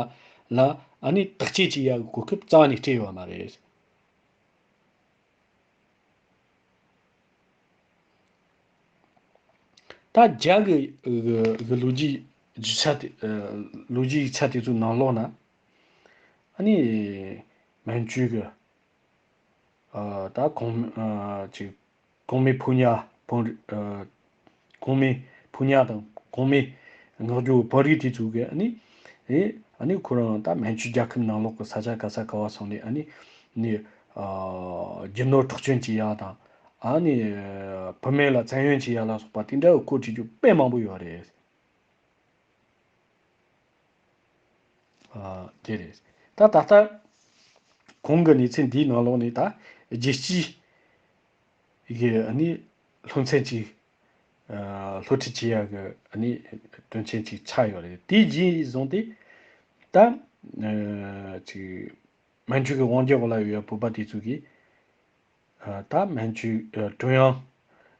ལ་ཨ་ནི་བརྟག་དཔྱད་བྱེད་ཡ་གི་གོ་སྐབས་རྩ་བ་ནས་སྤྲད་ཡོད་མ་རེད། ད་རྒྱ་གི་གི་གི་ལོ་རྒྱུས་རྒྱུ་ཆ་དེ། ཨ་ལོ་རྒྱུས་ཡིག་ཆ་དེ་ཚོའི་ནང་ལོགས་ན་ཨ་ནི་མན་ཇུ་གི་ཨ་ད་གོང་ཨ་ཅིག་གོང་མའི་ཕོ་ཉ་བོན་ཨ་གོང་མའི་ཕོ་ཉ་དང་གོང་མའི་ངག་རྒྱུན་བོན་རིགས་དེ་ཚོ་གི་ཨ་ནི་ཨེ་ཨ་ནི་ཁོ་རང་ད་མན་ཇུ་རྒྱལ་ཁབ་ནང་ལོགས་ཀྱི་ས་ཆ་ག་ས་ག་བ་སོང་ནས་ཨ་ནི་ནི་ཨ་རྒྱུ་ནོར་འཕྲོག་བཅོམ་བྱེད་ཡ་དང་། ཨ་ནི་བུད་མེད་ལ་བཙན་གཡེམ་བྱེད་ཡ་ལ་སོགས་པ་དེ་འདྲ་གི་སྐོར་བྲིས་རྒྱུ་དཔེ་མང་པོ་ཡོད་རེད། ཨ་དེ་རེད། ད་ད་ལྟ་གོང་གི་གནས་ཚུལ་འདིའི་ནང་ལོགས་ནས་ད་རྒྱལ་སྤྱིའི་གི་ཨ་ནི་སློབ་ཚན་གཅིག་ཨ་སློབ་ཁྲིད་བྱེད་ཡ་གི་ཨ་ནི་དོན་ཆེན་གཅིག་ཆགས་ཡོད་རེད། དེ་རྗེས་བཟུང་སྟེ་ད་ཨ་ཅིག་མན་ཇུ་གི་དབང་སྒྱུར་འོག་ལ་ཡོད་པའི་བོད་པ་དེ་ཚོ་གིས་ ད་མན་ཇུ་ཀྲུང་དབྱང་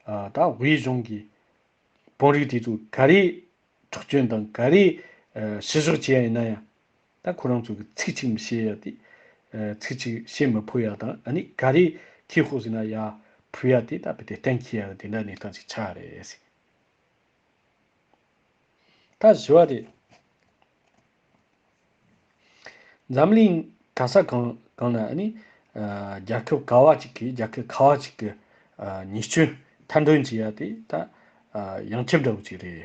ད་དབུས་གཞུང་གི་དཔོན་རིགས་དེ་ཚོ་ག་རེ་འཕྲོག་བཅོམ་དང་ག་རེ་བཤུ་གཞོག་བྱས་ཡིན་ན་ཡང་ད་ཁོ་རང་ཚོ་གི་ཚིག་གཅིག་མི་བཤད་ཡ་དེ། ཚིག་གཅིག་བཤད་མི་ཕོད་ཡ་དང་ཨ་ནི་ག་རེ་ཁྱི་ཤོག་ཟེར་ན་ཡ་ཕུད་ཡ་དེ་ད་བི་དེ་གཏན་འཁེལ་ཡ་དེ་འདྲ་གནས་སྟངས་ཅིག་ཆགས་རེད། ད་བཞི་བ་དེ། འཛམ་གླིང་ག་ས་གང་གང་ན་ཨ་ནི་རྒྱལ་ཁབ་ག་བ་ཅིག་གིས་རྒྱལ་ཁབ་ག་བ་ཅིག་གི་ཉེས་སྐྱོན་མཐའ་འདོན་བྱེད་ཡ་དེ་ད་ཡང་ཁྱབ་འདྲ་བོ་ཅིག་རེད།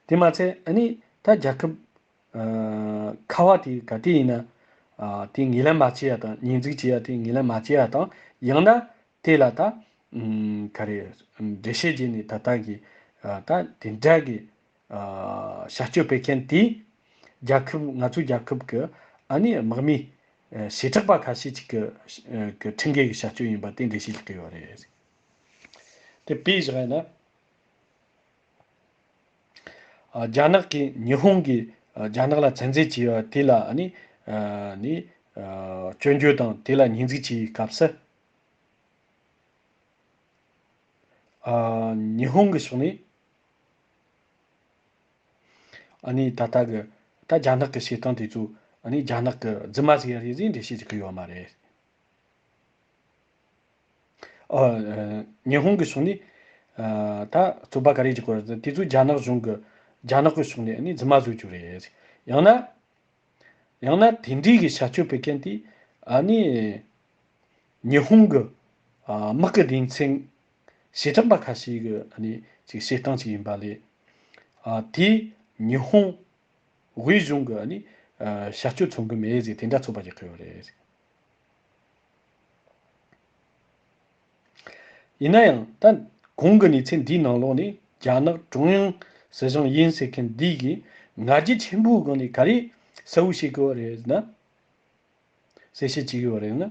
དེ་མ་ཚད་ཨ་ནི་ད་རྒྱལ་ཁབ་ཁ་བ་དེ་ག་དེ་ཡིན་ན་དེ་ངོས་ལེན་མ་བྱེད་ཡ་དང་ཉེས་འཛུགས་བྱེད་ཡ་དེ་ངོས་ལེན་མ་བྱེད་ཡ་དང་ཡང་ན་དེ་ལ་ད་ག་རེ་འགྲེལ་བཤད་བྱས་ནས་ད་ལྟ་གི་ད་དེ་འདྲ་གི་བྱ་སྤྱོད་སྤེལ་མཁན་དེ་རྒྱལ་ཁབ་ང་ཚོའི་རྒྱལ་ཁབ་ཀྱི་ཨ་ནི་དམག་མི་བྱེ་བྲག་པ་ཁ་ཤས་ཅིག་གི་གི་ཁྲིམས་འགལ་གྱི་བྱ་སྤྱོད་ཡིན་པ་དེ་འགྲེལ་བཤད་བྱེད་ཀྱི་ཡོད་རེད། དེ་དཔེ་བཞག་ཡིན་ན། རྒྱ་ནག་གིས་ཉི་ཧོང་གིས་རྒྱ་ནག་ལ་བཙན་འཛུལ་བྱས་པ་དེ་ལ་ནི་ནི་སྐྱོན་བརྗོད་དང་དེ་ལ་ཉེས་འཛུགས་བྱས་པའི་སྐབས་སུ། ཉི་ཧོང་གི་ཕྱོགས་ནས་ཨ་ནི་ད་ལྟ་གི་ད་རྒྱ་ནག་གི་བྱེད་སྟངས་དེ་ཚོ་ཨ་ནི་རྒྱ་ནག་གི་རྫུན་མ་ཟིག་རེད་ཟེར་འགྲེལ་བཤད་བྱེད་ཀྱི་ཡོད་མ་རེད། ཨ། ཉི་ཧོང་གི་ཕྱོགས་ནས་ཨ། ད་རྩོད་པ་ག་རེ་བྱེད་དགོས་རེད། དེ་ཚོ་རྒྱ་ནག་གཞུང་གི་རྒྱ་ནག་གི་ཕྱོགས་ནས་ཨ་ནི་རྫུན་མ་བཟོ་རྒྱུ་རེད། ཡང་ན། ཡང་ན་དེ་འདྲའི་གི་བྱ་སྤྱོད་སྤེལ་མཁན་དེ་ཨ་ནི་ཉི་ཧོང་གི་ཨ། དམག་གི་སྡེ་ཚན་བྱེ་བྲག་པ་ཁ་ཤས་ཀྱི་ཨ་ནི་ཅིག་བྱེད་སྟངས་ཅིག་ཡིན་པ་ལས། ཨ། དེ་ཉི་ཧོང་དབུས་གཞུང་གི་ཨ་ནི་ཨ། བྱ་སྤྱོད་མཚོན་གྱི་མེད་ཟེར་དེ་འདྲ་རྩོད་པ་རྒྱག་གི་ཡོད་རེད། ཡིན་ན་ཡང་ད་གོང་གི་གནས་ཚུལ་འདིའི་ནང་ལོགས་ནས་རྒྱ་ནག་ཀྲུང་དབྱང་སྲིད་གཞུང་ཡིན་ཟེར་མཁན་འདི་གིས་ང་རྒྱལ་ཆེན་པོའི་སྒོ་ནས་ག་རེ་གསལ་བོ་བྱེད་ཀྱི་ཡོད་རེད་ན། གསལ་བཤད་བྱེད་ཀྱི་ཡོད་རེད་ན།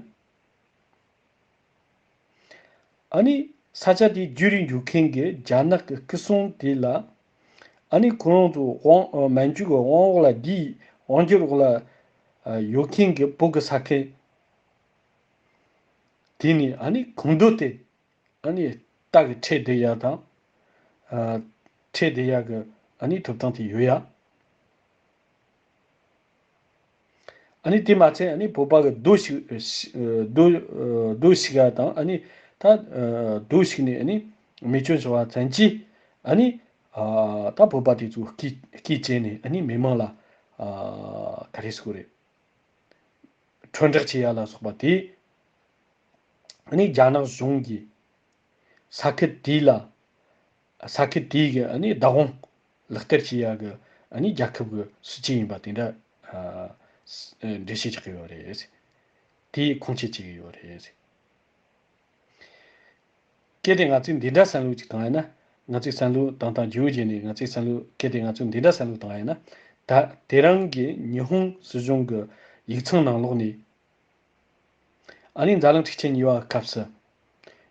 ཨ་ནི་ས་ཆ་དེ་བརྒྱུད་རིང་རྒྱུག་མཁན་གྱི་རྒྱ་ནག་གི་སྐུ་སྲུང་དེ་ལ་ཨ་ནི་ཁོ་རང་ཚོ་དབང་མན་ཇུ་གི་དབང་འོག་ལ་བསྡུས་དབང་སྒྱུར་འོག་ལ་ཡོད་མཁན་གྱི་བོད་ཀྱི་ས་ཁུལ་དེ་ནས་ཨ་ནི་གང་འདོད་དེ་ཨ་ནི་རྟ་གི་ཁྲལ་སྡུད་ཡ་དང་ཁྲལ་སྡུད་ཡ་གི་ཨ་ནི་ཐོབ་ཐང་དེ་ཡོད་ཡ། ཨ་ནི་དེ་མ་ཚད་ཨ་ནི་བོད་པ་གི་རྡོ་བཤིག་རྡོ་རྡོ་བཤིག་ཡ་དང་ཨ་ནི་ད་རྡོ་བཤིག་ནས་ཨ་ནི་མེ་སྐྱོན་བྱུང་བ་ཙམ་གྱིས་ཨ་ནི་ད་བོད་པ་དེ་ཚོ་སྐད་སྐད་བཅད་ནས་ཨ་ནི་མི་མང་ལ་ག་རེ་ཟེར་དགོས་རེད། ཁྲོམ་བསྒྲགས་བྱེད་ཡ་ལ་སོགས་པ་དེ་ཨ་ནི་རྒྱ་ནག་གཞུང་གིས་ས་ཁུལ་དེ་ལ་ས་ཁུལ་དེའི་གི་ཨ་ནི་བདག་དབང་ལག་བསྟར་བྱེད་ཡ་གི་ཨ་ནི་རྒྱལ་ཁབ་གི་སྲིད་ཇུས་ཡིན་པ་དེ་འདྲ་འགྲེལ་བཤད་རྒྱག་གི་ཡོད་རེད། དེ་ཁུངས་སྐྱེལ་བྱེད་ཀྱི་ཡོད་རེད། གལ་ཏེ་ང་ཚོས་འདི་འདྲ་བསམ་བློ་ཅིག་བཏང་ཡ་ན། ང་ཚོས་བསམ་བློ་བཏང་སྟངས་བརྗེ་བོ་བྱས་ནས་ང་ཚོས་བསམ་བློ་གལ་ཏེ་ང་ཚོས་འདི་འདྲ་བསམ་བློ་བཏང་ཡ་ན། ད་དེ་རིང་གི་ཉི་ཧོང་སྲིད་གཞུང་གི་ཡིག་ཚང་ནང་ལོགས་ནས་ཨ་ནི་འཛམ་གླིང་འཁྲུག་ཆེན་གཉིས་པ་སྐབས་སུ་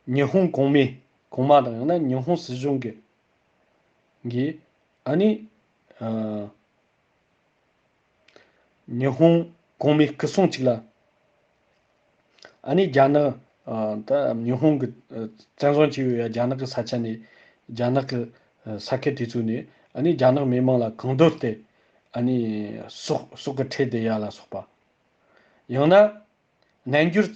ཉི་ཧོང་གོང་མའི་གོང་མ་དང་ཡང་ན་ཉི་ཧོང་སྲིད་གཞུང་གི་གི་ཨ་ནི་ཨ། ཉི་ཧོང་གོང་མའི་སྐུ་སྲུང་གཅིག་ལ། ཨ་ནི་རྒྱ་ནག་ཨ། ད་ཉི་ཧོང་གི་ཨ། བཙན་བཟུང་བྱས་ཡོད་ཡ་རྒྱ་ནག་གི་ས་ཆ་ནས་རྒྱ་ནག་གི་ཨ། ས་ཁུལ་དེ་ཚོ་ནས་ཨ་ནི་རྒྱ་ནག་མི་མང་ལ་གང་འདོད་དེ་ཨ་ནི་སྲོག་སྲོག་གི་ཁྲལ་སྡུད་ཡ་ལ་སོགས་པ། ཡང་ན་རྣལ་འབྱོར་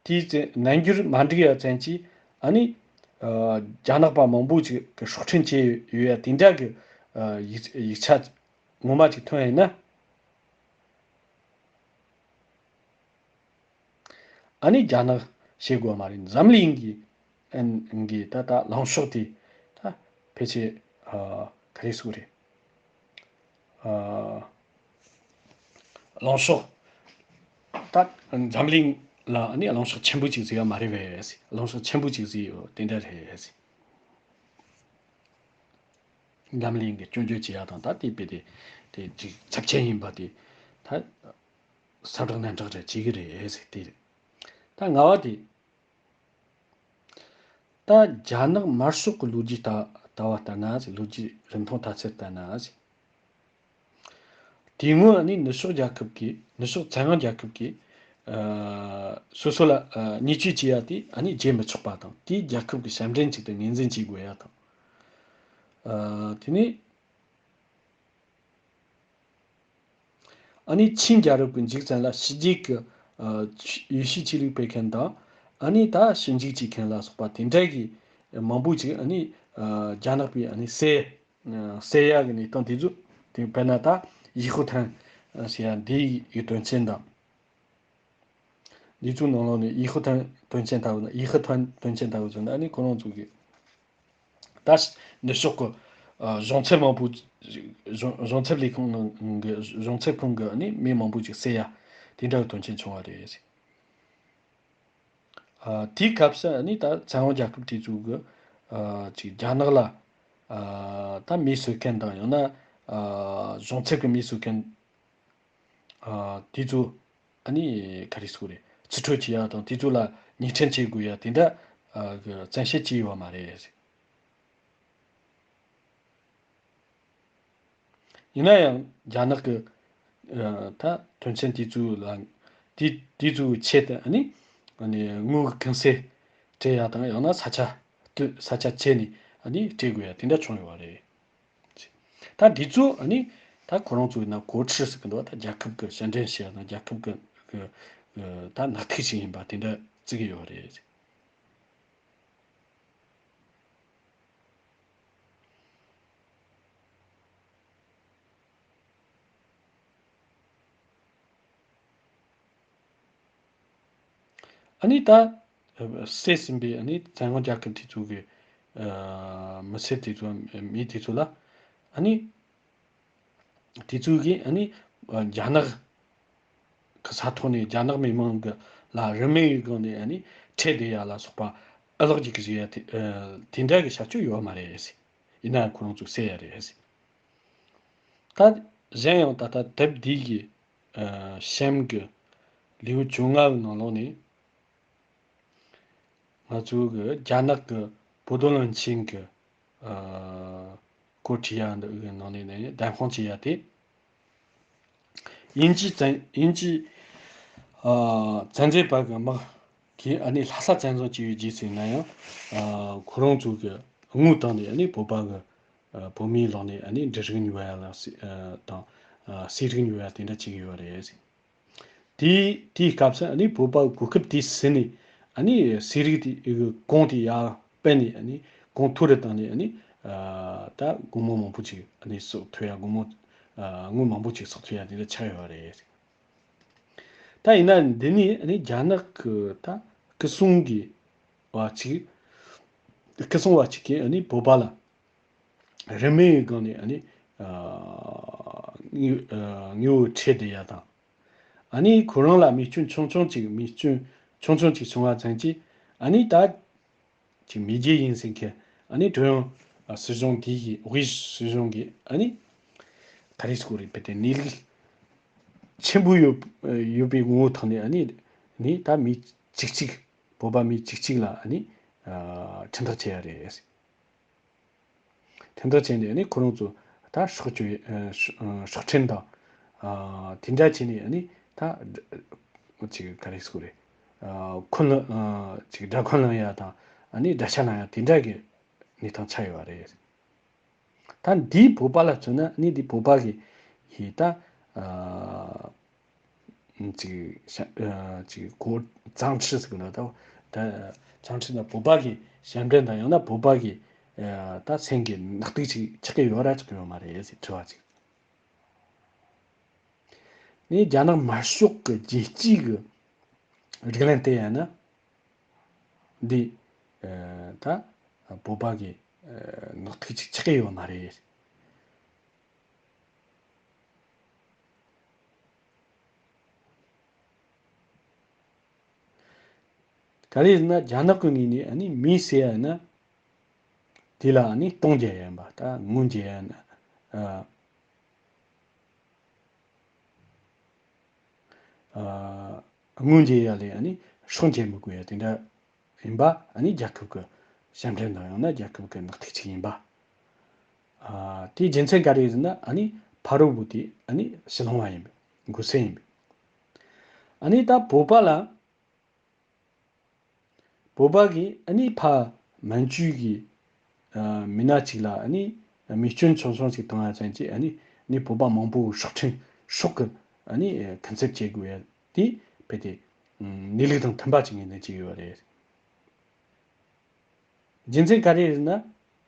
དེའི་ཚེ་རྣལ་འབྱོར་མ་འགྲིག་ཡ་ཙམ་གྱིས་ཨ་ནི་ཨ། རྒྱ་ནག་པ་མང་པོ་ཅིག་གི་སྲོག་ཁྲིམས་བཅད་ཡོད་ཡ་དེ་འདྲ་གི་ཨ། ཡིག་ཡིག་ཆ་ངོ་མ་ཅིག་ཐོན་ཡིན་ན། ཨ་ནི་རྒྱ་ནག་བཤད་དགོས་མ་རེད། འཛམ་གླིང་གི་ཨན་གི་ད་ད་ལངས་ཕྱོགས་དེ་ད་ཕལ་ཆེར་ཨ། ག་རེ་ཟེར་དགོས་རེད། ཨ། ལངས་ཕྱོགས་ད་འཛམ་གླིང་ལ་ཨ་ནི་ལངས་ཕྱོགས་ཆེན་པོ་ཅིག་བཟོས་ཡ་མ་རེད་པས། ལངས་ཕྱོགས་ཆེན་པོ་ཅིག་བཟོས་ཡོད་དེ་འདྲ་རེད། འཛམ་གླིང་གི་སྐྱོན་བརྗོད་བྱེད་ཡ་དང་ད་དེ་དཔེ་དེ་དེ་ཅིག་ཚབས་ཆེན་ཡིན་པ་དེ་ད་ཟབ་དྲགས་ནན་དྲགས་རེད་བྱེད་ཀྱི་རེད་ཟེར་དེ་རེད། ད་ང་བ་དེ་ད་རྒྱ་ནག་དམར་ཤོག་གི་ལོ་རྒྱུས་ལྟ་ལྟ་བ་ལྟར་ན་ཟེར། ལོ་རྒྱུས་རིན་ཐང་དར་ཚད་ལྟར་ན་ཟེར། དེ་སྔོན་ཨ་ནི་ནུབ་ཕྱོགས་རྒྱལ་ཁབ་ཀྱིས་ནུབ་ཕྱོགས་བཙན་དབང་རྒྱལ་ཁབ་ཀྱིས་ཨ་སོ་སོ་ལ་ཨ་བརྙས་བཅོས་བྱས་ཡ་དེ་ཨ་ནི་བརྗེད་མི་ཆོག་པ་དང་དེའི་རྒྱལ་ཁབ་ཀྱི་ཞབས་འདྲེན་ཅིག་ཏུ་ངོས་འཛིན་བྱེད་དགོས་ཡ་དང་། ཨ་དེ་ནས་ཨ་ནི་ཆིན་རྒྱལ་རབས་ཀྱི་མཇུག་ཙམ་ལ་ཕྱི་རྒྱལ་གྱི་ཨ་ཡེ་ཤུ་ཆོས་ལུགས་སྤེལ་མཁན་དང་ཨ་ནི་ད་ཞིབ་འཇུག་བྱེད་མཁན་ལ་སོགས་པ་དེ་འདྲ་གི་མང་པོ་ཅིག་ཨ་ནི་ཨ་རྒྱ་ནག་པས་ཨ་ནི་བསད། ཨ་བསད་ཡག་གི་གནས་སྟངས་དེ་ཚོ་དེ་དཔེར་ན་ད་ཡི་ཧུ་ཐན་ཟེར་ཡ་འདི་ཡི་དོན་ཚན་དང་། འདི་ཚོའི་ནང་ལོགས་ནས་ཡི་ཧུ་ཐན་དོན་ཚན་ལྟ་བུ་ན་ཡི་ཧུ་ཐན་དོན་ཚན་ལྟ་བུ་ཚོ་ནི་ཨ་ནི་ཁོ་རང་ཚོ་གི་ད་ནུབ་ཕྱོགས་ཀྱི་ཨ་གཞུང་ཚབ་མང་པོ་གཞུང་གཞུང་ཚབ་ལས་ཁུངས་ནང་གི་གཞུང་ཚབ་ཁང་གི་ཨ་ནི་མི་མང་པོ་ཅིག་བསད་ཡ་དེ་འདྲ་གི་དོན་ཚན་བྱུང་བ་རེད། ཨ་དེའི་སྐབས་སུ་ཨ་ནི་ད་བཙན་དབང་རྒྱལ་ཁབ་དེ་ཚོ་གི་ཨ་ཅིག་རྒྱ་ནག་ལ་ཨ་ད་མི་གསོད་མཁན་དང་ཡང་ན་ཨ་གཞུང་ཚབ་ཀྱི་མི་གསོད་མཁན་ཨ་དེ་ཚོ་ཨ་ནི་ག་རེ་ཟེར་དགོས་རེད། རྩིས་སྤྲོད་བྱེད་ཡ་དང་དེ་ཚོ་ལ་ཉེས་ཁྲིམས་བཅད་དགོས་ཡ་དེ་འདྲ་ཨ་གི་བཙན་ཤེད་བྱས་ཡོད་མ་རེད། ཡིན་ན་ཡང་རྒྱ་ནག་གི་ཨ་ད་དོན་ཚན་དེ་ཚོ་ལ་དེ་དེ་ཚོའི་ཆེད་དུ་ཨ་ནི་ཨ་ནི་དངུལ་གྱི་ཀུན་གསབ་སྤྲད་ཡ་དང་ཡང་ན་ས་ཆ་སྤྲད་ས་ཆ་བཅད་ནས་ཨ་ནི་སྤྲད་དགོས་ཡ་དེ་འདྲ་བྱུང་ཡོད་པ་རེད། ད་འདི་ཚོ་ཨ་ནི་ད་ཁོ་རང་ཚོ་ཡིན་ན་གོ་ཁྲིད་ཟེར་གི་འདུག་ད་རྒྱལ་ཁབ་ཀྱི་ཕྱིར་འདྲེན་བྱེད་ཡ་དང་རྒྱལ་ཁབ་ཀྱི་ཀྱི་ཀྱི་ད་ནག་ཐིག་ཞིག་ཡིན་པ་དེ་འདྲ་བརྩི་གི་ཡོད་རེད། ཨ་ནི་ད་བསད་ཟིན་པའི་ཨ་ནི་བཙན་དབང་རྒྱལ་ཁབ་དེ་ཚོ་གི་ཨ་མི་སེར་དེ་ཚོ་མི་དེ་ཚོ་ལ་ཨ་ནི་དེ་ཚོ་གིས་ཨ་ནི་རྒྱ་ནག་གི་ས་ཐོག་ནས་རྒྱ་ནག་མི་མང་གི་ལ་རིན་མེད་ཀྱི་སྒོ་ནས་ཨ་ནི་ཁྲལ་སྡུད་ཡ་ལ་སོགས་པ་ཨ་ལགས་ཀྱི་གི་བྱེད་ཡ་དེ་ཨ་དེ་འདྲ་གི་བྱ་སྤྱོད་ཡོད་མ་རེད། ཡིན་ན་ཁོ་རང་ཚོས་བསད་ཡ་རེད། ད་གཞན་ཡང་ད་ལྟ་དེབ་འདི་གི་ཨ་གཤམ་གྱི་ལེའུ་བཅོ་ལྔ་བའི་ནང་ལོགས་ནས། ང་ཚོ་གི་རྒྱ་ནག་གི་བོད་དོན་བློན་ཆེན་གི་ཨ་སྐོར་བྲིས་ཡ་འདི་གི་ནང་ནས་ནས་བདམས་དཔང་བྱས་ཡ་དེ། དབྱིན་ཇི་བཙན་དབྱིན་ཇི་ཨ་བཙན་འཛུལ་པ་གི་དམག་གིས་ཨ་ནི་ལྷ་ས་བཙན་བཟུང་བྱས་ཡོད་རྗེས་ཟེར་ན་ཡང་ཨ་ཁོ་རང་ཚོ་གི་དངུལ་བཏང་ནས་ཨ་ནི་བོད་པ་གི་ཨ་བོད་མིའི་ལག་ནས་ཨ་ནི་འབྲུ་རིགས་ཉོ་བ་ཡ་ལ་སི་ཨ་དང་ཨ་གསེར་རིགས་ཉོ་བ་ཡ་དེ་འདྲ་བྱེད་ཀྱི་ཡོད་རེད། དེའི་དེའི་སྐབས་སུ་ཨ་ནི་བོད་པ་གོ་སྐབས་དེ་ཟིན་ནས་ཨ་ནི་གསེར་རིགས་དེ་གོང་དེ་ཡར་སྤེལ་ནས་ཨ་ནི་གོང་མཐོ་རུ་བཏང་ནས་ཨ་ནི་ཨ་ད་སྒོར་མོ་མང་པོ་ཅིག་ཨ་ནི་གསོག་ཐུབ་ཡ། སྒོར་མོ་ཨ་དངུལ་མང་པོ་ཅིག་གསོག་ཐུབ་ཡ་དེ་འདྲ་ཆགས་ཡོད་རེད། ད་ཡིན་ན་འདི་ནས་ཨ་ནི་རྒྱ་ནག་གི་ད་སྐུ་སྲུང་གི་བ་ཅིག་སྐུ་སྲུང་བ་ཅིག་གིས་ཨ་ནི་བོད་པ་ལ་རིན་མེད་ཀྱི་སྒང་ནས་ཨ་ནི་ཨ་དངུལ་ཨ་དངུལ་ཁྲལ་སྡུད་ཡ་དང་། ཨ་ནི་ཁོ་རང་ལ་རྨས་སྐྱོན་ཆུང་ཆུང་ཅིག་རྨས་སྐྱོན་ཆུང་ཆུང་ཅིག་བྱུང་བ་ཙམ་གྱིས་ཨ་ནི་ད་ཅིག་མེས་རྒྱལ་ཡིན་ཟེར་མཁན་ཨ་ནི་ཀྲུང་དབྱང་སྲིད་གཞུང་དེ་ཡི་དབུས་སྲིད་གཞུང་གིས་ཨ་ནི་ག་རེ་ཟེར་དགོས་རེད། དཔེ་དེ་གནས་ལུགས་ཆེན་པོ་ཡོད་ཡོད་པའི་ངོ་བོ་ཐོག་ནས་ཨ་ནི་ནི་ད་མི་གཅིག་གཅིག་བོད་པ་མི་གཅིག་གཅིག་ལ་ཨ་ནི་ཨ་ཁྲིམས་ཐག་བཅད་ཡ་རེད། ཁྲིམས་ཐག་བཅད་ནས་ནི་ཁོ་རང་ཚོ་ད་སྲོག་གཅོད་ཨ་སྲོག་ཁྲིམས་དང་ཨ་དེ་འདྲ་བྱས་ནས་ནི་ད་ཅིག་ག་རེ་ཟེར་དགོས་རེད། ཨ་འཁོན་ལ་ཨ་ཅིག་དགྲ་འཁོན་ལངས་ཡ་དང་ཨ་ནི་དགྲ་ཤ་ལངས་ཡ་དེ་འདྲ་གི་གནས་སྟངས་ཆགས་ཡོད་པ་རེད། ད་འདིའི་བོད་པ་ལ་མཚོན་ན་ནི་འདི་བོད་པ་གི་ཧི་ད་ཨ་ཅིག་ཤ་ཨ་ཅིག་གོ་གཙང་ཁྲི་ཟེར་གི་ན་ད་ད་གཙང་ཁྲི་ན་བོད་པ་གི་ཞབས་འདྲེན་དང་ཡང་ན་བོད་པ་གི་ཨ་ད་སེམས་ཀྱི་ནག་ཐིག་ཅིག་ཆགས་ཀྱི་ཡོད་ར་ཆགས་ཀྱི་ཡོད་མ་རེད་ཟེར་དྲི་བ་ཅིག་ནི་རྒྱ་ནག་དམར་ཤོག་གི་རྒྱལ་སྤྱིའི་གི་རིགས་ལམ་བལྟས་ཡ་ན། འདི་ཨ་ད་བོད་པ་གི་ཨ་ནག་ཐིག་ཅིག་ཆགས་ཀྱི་ཡོད་མ་རེད། ག་རེ་ཟེར་ན་རྒྱ་ནག་གི་ངོས་ནས་ཨ་ནི་མི་བསད་ཡ་ན་དེ་ལ་ཨ་ནི་སྟོང་རྒྱག་ཡ་ཡིན་པ། ད་དངུལ་འཇལ་ཡ་ན་ཨ། ཨ་དངུལ་འཇལ་ཡ་ལས་ཨ་ནི་སྲོག་འཇལ་མི་དགོས་ཡ་དེ་འདྲ་ཡིན་པ་ཨ་ནི་རྒྱལ་ཁབ་ཀྱི་ཞབས་འདྲེན་དང་ཡང་ན་རྒྱལ་ཁབ་ཀྱི་ནག་ཐིག་ཅིག་ཡིན་པ། ཨ་དེའི་རྒྱུ་མཚན་ག་རེ་ཟེར་ན་ཨ་ནི་ ཕ་རོལ་པོ་དེ་ཨ་ནི་ཕྱི་སློང་བ་ཡིན་པས། འགོག་སེལ་ཡིན་པས། ཨ་ནི་ད་བོད་པ་ལ། བོད་པ་གིས་ཨ་ནི་ཕ་མན་ཇུ་གི་ཨ་མི་སྣ་གཅིག་ལ་ཨ་ནི་རྨས་སྐྱོན་ཆུང་ཆུང་ཞིག་བཏང་ཡ་ཙམ་གྱིས་ཨ་ནི་ནི་བོད་པ་མང་པོ་སྲོག་ཁྲིམས་སྲོག་གི་ཨ་ནི་ཁ་གསབ་བྱེད་དགོས་ཡ་དེ་ཕལ་ཏེ་གནས་ལུགས་དང་མཐུན་པ་ཅིག་ངོས་ནས་བྱས་ཡོད་རེད། རྒྱུ་མཚན་ག་རེ་རེད་ན།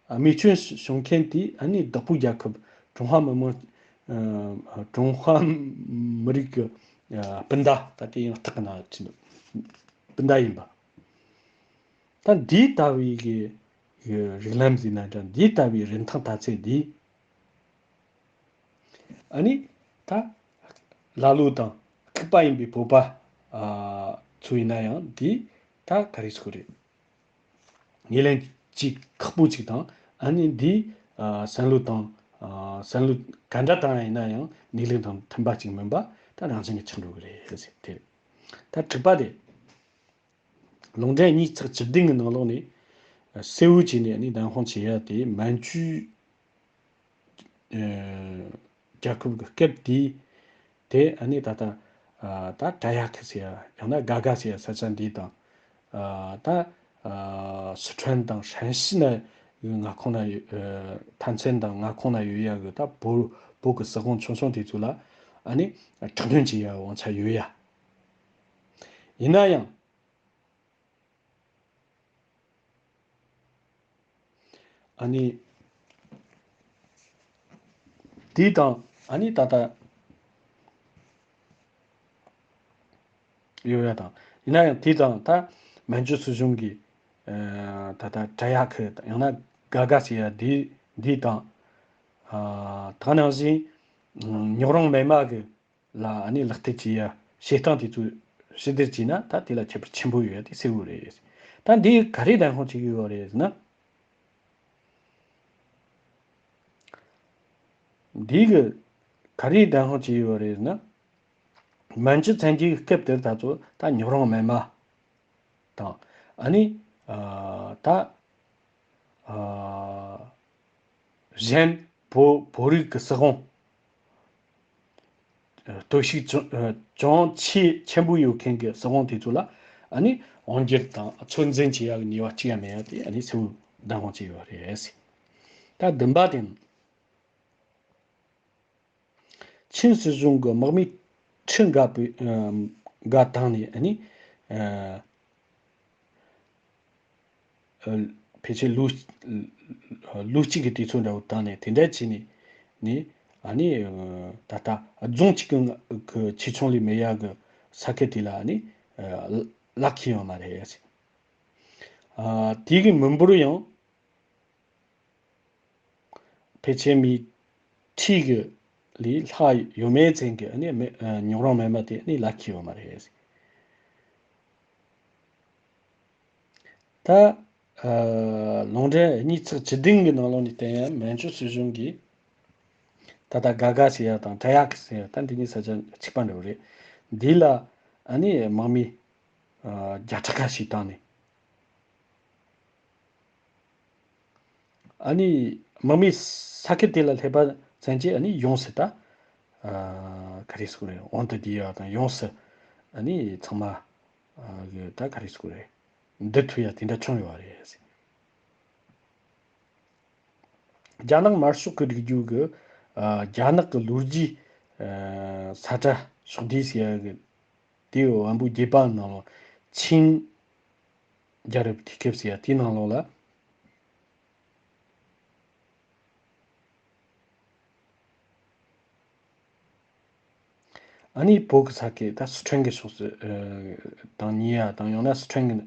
རྨས་སྐྱོན་བྱུང་མཁན་དེ་ཨ་ནི་བདག་པོའི་རྒྱལ་ཁབ་ཀྲུང་ཧྭ་མི་དམངས་ཀྲུང་ཧྭ་མི་རིགས་ཀྱི་སྤུན་ཟླ། ད་དེ་ཡང་སྟག་གི་ནང་ཕྱིན་པ་སྤུན་ཟླ་ཡིན་པ། ད་འདི་ལྟ་བུའི་གི་རིགས་ལམ་ཟིན་ན་འདྲ། འདི་ལྟ་བུའི་རིན་ཐང་ལྟ་ཚུལ་འདི་ཨ་ནི་ད་ཀླ་ཀློ་དང་ལྐུགས་པ་ཡིན་པའི་བོད་པ་ཚོ་ཡིན་ན་ཡང་འདི་ད་ག་རེ་ཟེར་དགོས་རེད། ངོས་ལེན་གྱི་ཁག་པོ་ཅིག་དང་། ཨ་ནི་འདི་ཨ་བསམ་བློ་དང་ཨ་བསམ་བློ་ག་འདྲ་བཏང་ཡིན་ན་ཡང་གནས་ལུགས་དང་མཐུན་པ་ཅིག་མིན་པ་ད་རང་བཞིན་གྱིས་ཆགས་འགྲོ་གི་རེད་ཟེར་དེ་རེད། ད་དྲུག་པ་དེ། ལུང་འདྲེན་གཉིས་ཚེག་བཅུ་བདུན་གྱི་ནང་ལོགས་ནས་གསལ་བོ་བྱས་ནས་ཨ་ནི་བདམས་དཔང་བྱེད་ཡ་དེ་མན་ཇུ་རྒྱལ་ཁབ་ཀྱི་སྐབས་དེའི་དེ་ཨ་ནི་ད་ལྟ་ད་བྲག་གཡག་ཟེར་ཡ་ཡང་ན་ག་ག་ཟེར་ཡ་ས་ཆ་འདི་དང་། ད་སི་ཁྲོན་དང་ཧྲན་ཤི་ན་མངའ་ཁོངས་ན་ཡོད། ཐའེ་ཚན་དང་མངའ་ཁོངས་ན་ཡོད་ཡ་གི་ད་བོད་བོད་ཀྱི་སྲིད་དབང་ཆུང་ཆུང་དེ་ཚོ་ལ་ཨ་ནི་དྲག་གནོན་བྱེད་ཡ་དབང་ཆ་ཡོད་ཡ། ཡིན་ན་ཡང་། ཨ་ནི། དེ་དང་ཨ་ནི་ད་ལྟ་ཡོད་ཡ་དང་། ཡིན་ན་ཡང་དེ་དང་ད་མན་ཇུ་སྲིད་གཞུང་གི་ད་ལྟ་བྲག་གཡག་ཡང་ན་ག་ག་ཟེར་ཡ་དེ་དེ་དང་། ད་ནང་བཞིན་ཉོག་རོང་མེ་མ་གི་ལ་ཨ་ནི་ལག་བསྟར་བྱེད་ཡ་བྱེད་སྟངས་དེ་ཚོ་ཕྱི་བསྡུར་བྱས་ན་ད་དེ་ལ་ཁྱད་པར་ཆེན་པོ་ཡོད་ཡ་དེ་གསལ་བོ་རེད། ད་འདི་ག་རེ་བདམས་དཔང་བྱེད་ཀྱི་ཡོད་རེད་ཟེར་ན། འདི་གི་ག་རེ་བདམས་དཔང་བྱེད་ཀྱི་ཡོད་རེད་ཟེར་ན། མན་ཇུ་བཙན་རྒྱལ་གྱི་སྐབས་དེར་ད་ཚོ་ད་ཉོག་རོང་མེ་མ་དང་། ཨ་ནི་ད་གཞན་བོད་བོད་རིགས་ཀྱི་སྲིད་དབང་སྟོབས་ཤུགས་ཅུང་ཆེ་ཆེན་པོ་ཡོད་མཁན་གྱི་སྲིད་དབང་དེ་ཚོ་ལ་ཨ་ནི་དབང་སྒྱུར་དང་ཚོད་འཛིན་བྱེད་ཡག་གི་ནུས་པ་གཅིག་ཡང་མེད་ཡ་དེ་ཨ་ནི་གསལ་བོ་བདམས་དཔང་བྱས་ཡོད་རེད། ད་བདུན་པ་དེ་ནི། ཆིན་སྲིད་གཞུང་གི་དམག་མི་ཁྲི་འགའ་པོས་འགའ་བཏང་ནས་ཨ་ནི། ཕལ་ཆེར་ལོ་ལོ་གཅིག་གི་དུས་ཚོད་འདྲ་བོ་བཏང་ནས་དེ་འདྲ་བྱས་ནས་ནི་ཨ་ནི་ད་ལྟ་རྫོང་གཅིག་གི་ཆེ་ཆུང་ལས་མེད་ཡ་གི་ས་ཁུལ་དེ་ལ་ཨ་ནི་ལག་ཁེལ་ཡོད་མ་རེད། དེ་གི་མི་འབོར་ཡང་ཕལ་ཆེར་མི་ཁྲི་གི་ལས་ལྷག་ཡོད་མེད་ཅན་གྱི་ཨ་ནི་མེ་ཉོག་རོང་མེ་མ་དེ་ཨ་ནི་ལག་ཁེལ་ཡོད་མ་རེད། ད་ལུང་འདྲེན་གཉིས་ཚེག་བཅུ་བདུན་གྱི་ནང་ལོགས་ནས་བལྟས་ཡང་མན་ཇུ་སྲིད་གཞུང་གིས་ད་ལྟ་ག་ག་ཟེར་ཡ་དང་བྲག་གཡག་ཟེར་ཡ་ད་འདི་གཉིས་ས་ཆ་གཅིག་པ་འདྲ་བོ་རེད། འདི་ལ་ཨ་ནི་དམག་མི་བརྒྱ་ཕྲག་ཁ་ཤས་བཏང་ནས། ཨ་ནི་དམག་མི་ས་ཁུལ་དེ་ལ་སླེབས་པ་ཙམ་གྱིས་ཨ་ནི་ཡོངས་སུ་ད་ག་རེ་ཟེར་དགོས་རེད། དབང་དུ་བསྡུས་ཡ་དང་ཡོངས་སུ་ཨ་ནི་ཚང་མ་གི་ད་ག་རེ་ཟེར་དགོས་རེད། འདུ་ཐུབ་ཡ་དེ་འདྲ་བྱུང་ཡོད་རེད། རྒྱ་ནག་དམར་ཤོག་གི་སྒྲིག་འཛུགས་ཀྱི་རྒྱ་ནག་གི་ལོ་རྒྱུས་ས་ཁྲ་ཕྱོགས་བསྡུས་ཟེར་ཡ་གི་དེའི་དབང་པོ་བརྒྱད་པ་ནང་ལོགས་ཆིན་རྒྱལ་རབས་དུས་སྐབས་ཟེར་ཡ་དེའི་ནང་ལོགས་ལ། ཨ་ནི་བོད་ཀྱི་ས་ཁུལ་ད་སི་ཁྲོན་གྱི་ཕྱོགས་སུ་དང་ཉེ་ཡ་དང་ཡང་ན་སི་ཁྲོན་གྱི་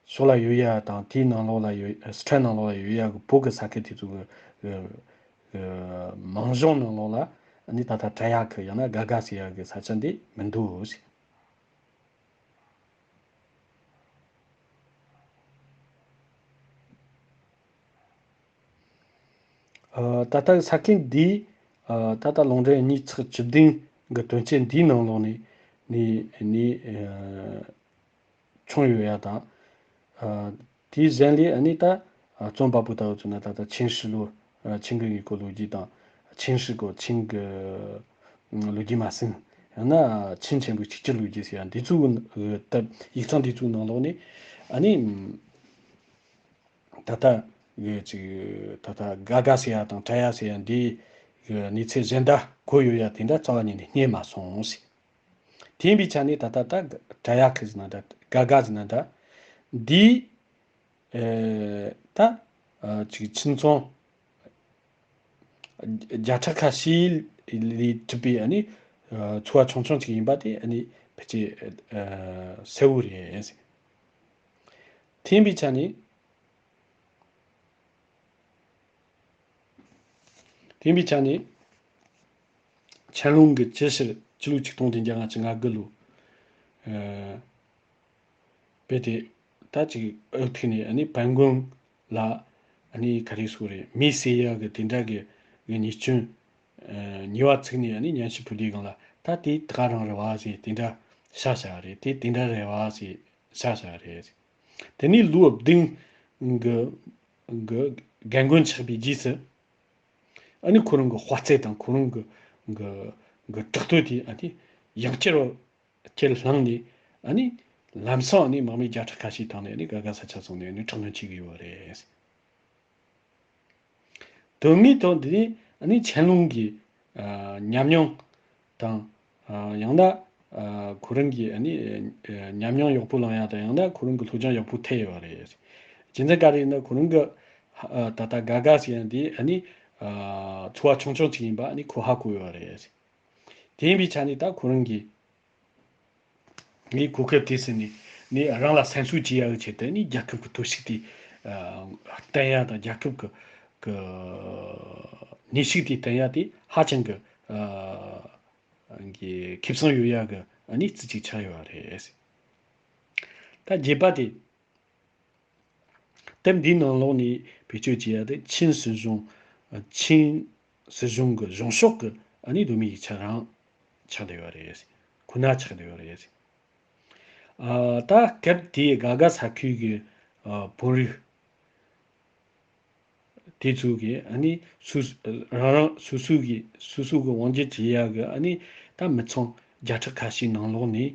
ཕྱོགས་ལ་ཡོད་ཡ་དང་དེའི་ནང་ལོགས་ལ་ཡོད་སི་ཁྲོན་ནང་ལོགས་ལ་ཡོད་ཡ་གི་བོད་ཀྱི་ས་ཁུལ་དེ་ཚོ་གི་མང་གཞུང་ནང་ལོགས་ལ་ཨ་ནི་ད་ལྟ་བྲག་གཡག་གི་ཡང་ན་ག་ག་ཟེར་ཡ་གི་ས་ཆ་འདི་མི་འདུག་ཟེར། ད་ལྟ་ས་ཁུལ་འདིའི་ད་ལྟ་ལུང་འདྲེན་གཉིས་ཚེག་བཅུ་བདུན་གྱི་དོན་རྐྱེན་འདིའི་ནང་ལོགས་ནས་ནས་ནས་བྱུང་ཡོད་ཡ་དང་། དེའི་གཞན་ལས་ཨ་ནི་ད་རྩོམ་པ་པོ་ལྟ་བུ་ཚོ་ན་ད་ལྟ་ཆིན་ཧྲི་ལོ་ ཆིང་གི་དངོས་པོ་ལོ་རྒྱུས་དང་ཆིང་ཧྲི་གོ་ཆིང་གི་ལོ་རྒྱུས་མ་ཟིན། ཡང་ན་ཆིང་ཆེན་པོའི་ཆིག་ཆར་ལོ་རྒྱུས་ཟེར་ཡ་འདི་ཚོའི་སྟབས་ཡིག་ཚང་འདི་ཚོའི་ནང་ལོགས་ནས་ཨ་ནི། ད་ལྟ་གི་ཅིག་ད་ལྟ་ག་ག་ཟེར་ཡ་དང་བྲ་ཡ་ཟེར་ཡ་འདིའི་གི་གནས་ཚད་གཞན་དག་གོ་ཡོད་ཡ་དེ་འདྲ་རྩ་བ་ཉིད་ནས་རྙེད་མ་སོང་ཟེར། དེ་ཡིན་པའི་ཆ་ནས་ད་ལྟ་ད་བྲ་ཡ་ཁི་ཟེར་ན་འདྲ་ག་ག་ཟེར་ན་འདྲ་འདིའི་ཨེ་ད་ཨ་ཅིག་ཁྱིམ་ཚང་བརྒྱ་ཕྲག་ཁ་ཤས་ལས་གྲུབ་པའི་ཨ་ནི་ཚོ་བ་ཆུང་ཆུང་ཅིག་ཡིན་པ་དེ་ཨ་ནི་ཕལ་ཆེར་གསལ་བོ་རེད། དེ་ཡིན་པའི་ཆ་ནས། དེ་ཡིན་པའི་ཆ་ནས། ཆན་ལུང་གི་ཅི་ཕྱིར་ཕྱི་ལོ་ཆིག་སྟོང་བདུན་བརྒྱ་ལྔ་བཅུ་ང་དགུ་ལོ། ཨ་དཔེ་དེ་ད་ཅིག་འུ་ཐུག་ནས་ཨ་ནི་བན་དགོན་ལ་ཨ་ནི་ག་རེ་ཟེར་རེད། མེ་བསད་ཡག་གི་དེ་འདྲ་གི་གི་ཉེས་སྐྱོན་ཨ་ཉེས་པ་ཚུགས་ནས་ཨ་ནི་ཉམས་ཞིབ་ཕུལ་དུས་སྒང་ལ་ད་དེ་ད་ག་རང་རེད་བ་ཟེར་དེ་འདྲ་ཤ་ཤ་རེད། དེ་དེ་འདྲ་རེད་བ་ཟེར་ཤ་ཤ་རེད། དེ་ནས་ལོ་བདུན་གི་གི་རྒན་རྒོན་ཆགས་པའི་རྗེས་སུ། ཨ་ནི་ཁོ་རང་གི་དཔའ་རྩལ་དང་ཁོ་རང་གི་གི་གི་དྲག་སྟོབས་དེ་ཨ་ནི་ཡང་བསྐྱར་བ་ཁྱེར་བླངས་ནས། ཨ་ནི་ལམ་སང་ཨ་ནི་དམག་མི་བརྒྱ་ཕྲག་ཁ་ཤས་བཏང་ནས་ཨ་ནི་ག་ག་ས་ཆ་སོང་ནས་ཨ་ནི་དྲག་གནོན་བྱེད་ཀྱི་ཡོད་རེད། དོན་དངོས་ཐོག་འདི་ནི་ཨ་ནི་ཆན་ལུང་གི་ཨ་ཉམས་མྱོང་དང་། ཨ་ཡང་ན་ཨ་ཁོ་རང་གི་ཨ་ནི་ཨ་ཉམས་མྱོང་ཡག་པོ་བླངས་ཡ་དང་། ཡང་ན་ཁོ་རང་གི་སློབ་སྦྱོང་ཡག་པོ་ཐེབས་ཡོད་རེད། རྒྱུ་མཚན་ག་རེ་ཡིན་ན་ཁོ་རང་གི་ཨ་ད་ལྟ་ག་ག་ཟེར་ཡ་འདི་ཨ་ནི་ཨ་ཚོ་བ་ཆུང་ཆུང་ཅིག་ཡིན་པ་ཨ་ནི་ཁོ་ཧ་གོ་ཡོད་རེད། དེ་ཡིན་པའི་ཆ་ནས་ད་ཁོ་རང་གིས། ངས་གོ་སྐབས་དེ་ཟིན་ནས་ནས་རང་ལ་སེམས་གསོ་བྱེད་ཡག་གི་ཆེད་དུ་ནས་རྒྱལ་ཁབ་ཀྱི་གཏོར་བཤིག་དེ་ཨ་བསྟན་ཡ་དང་། རྒྱལ་ཁབ་ཀྱི་གི་གནས་ཤིག་དེ་བསྟན་ཡ་དེ་ཧ་ཅང་གི་ཨ་གི་ཁེ་བཟང་ཡོད་ཡག་གི་གནས་ཚུལ་ཅིག་ཆགས་ཡོད་རེད། ད་རྒྱས་པ་དེ། དེབ་འདིའི་ནང་ལོགས་ནས་བེད་སྤྱོད་བྱེད་ཡ་དེ་ཆིན་སྲིད་གཞུང་། ཆིན་སྲིད་གཞུང་གི་གཞུང་ཕྱོགས་ཀྱི་ཨ་ནི་བསྡོམས་པའི་ཡིག་ཆ་རང་ཆགས་བསྡད་ཡོད་རེད། ཁོ་ན་ཆགས་བསྡད་ཡོད་རེད། ཨ་ད་སྐབས་དེའི་ག་ག་ས་ཁུལ་གྱི་ཨ་བོད་རིགས་དེ་ཚོ་གིས་ཨ་ནི་སོ་རང་རང་སོ་སོ་གི་སོ་སོ་གི་དབང་སྒྱུར་བྱེད་ཡ་གི་ཨ་ནི་ད་མི་ཚང་བརྒྱ་ཕྲག་ཁ་ཤས་ནང་ལོགས་ནས་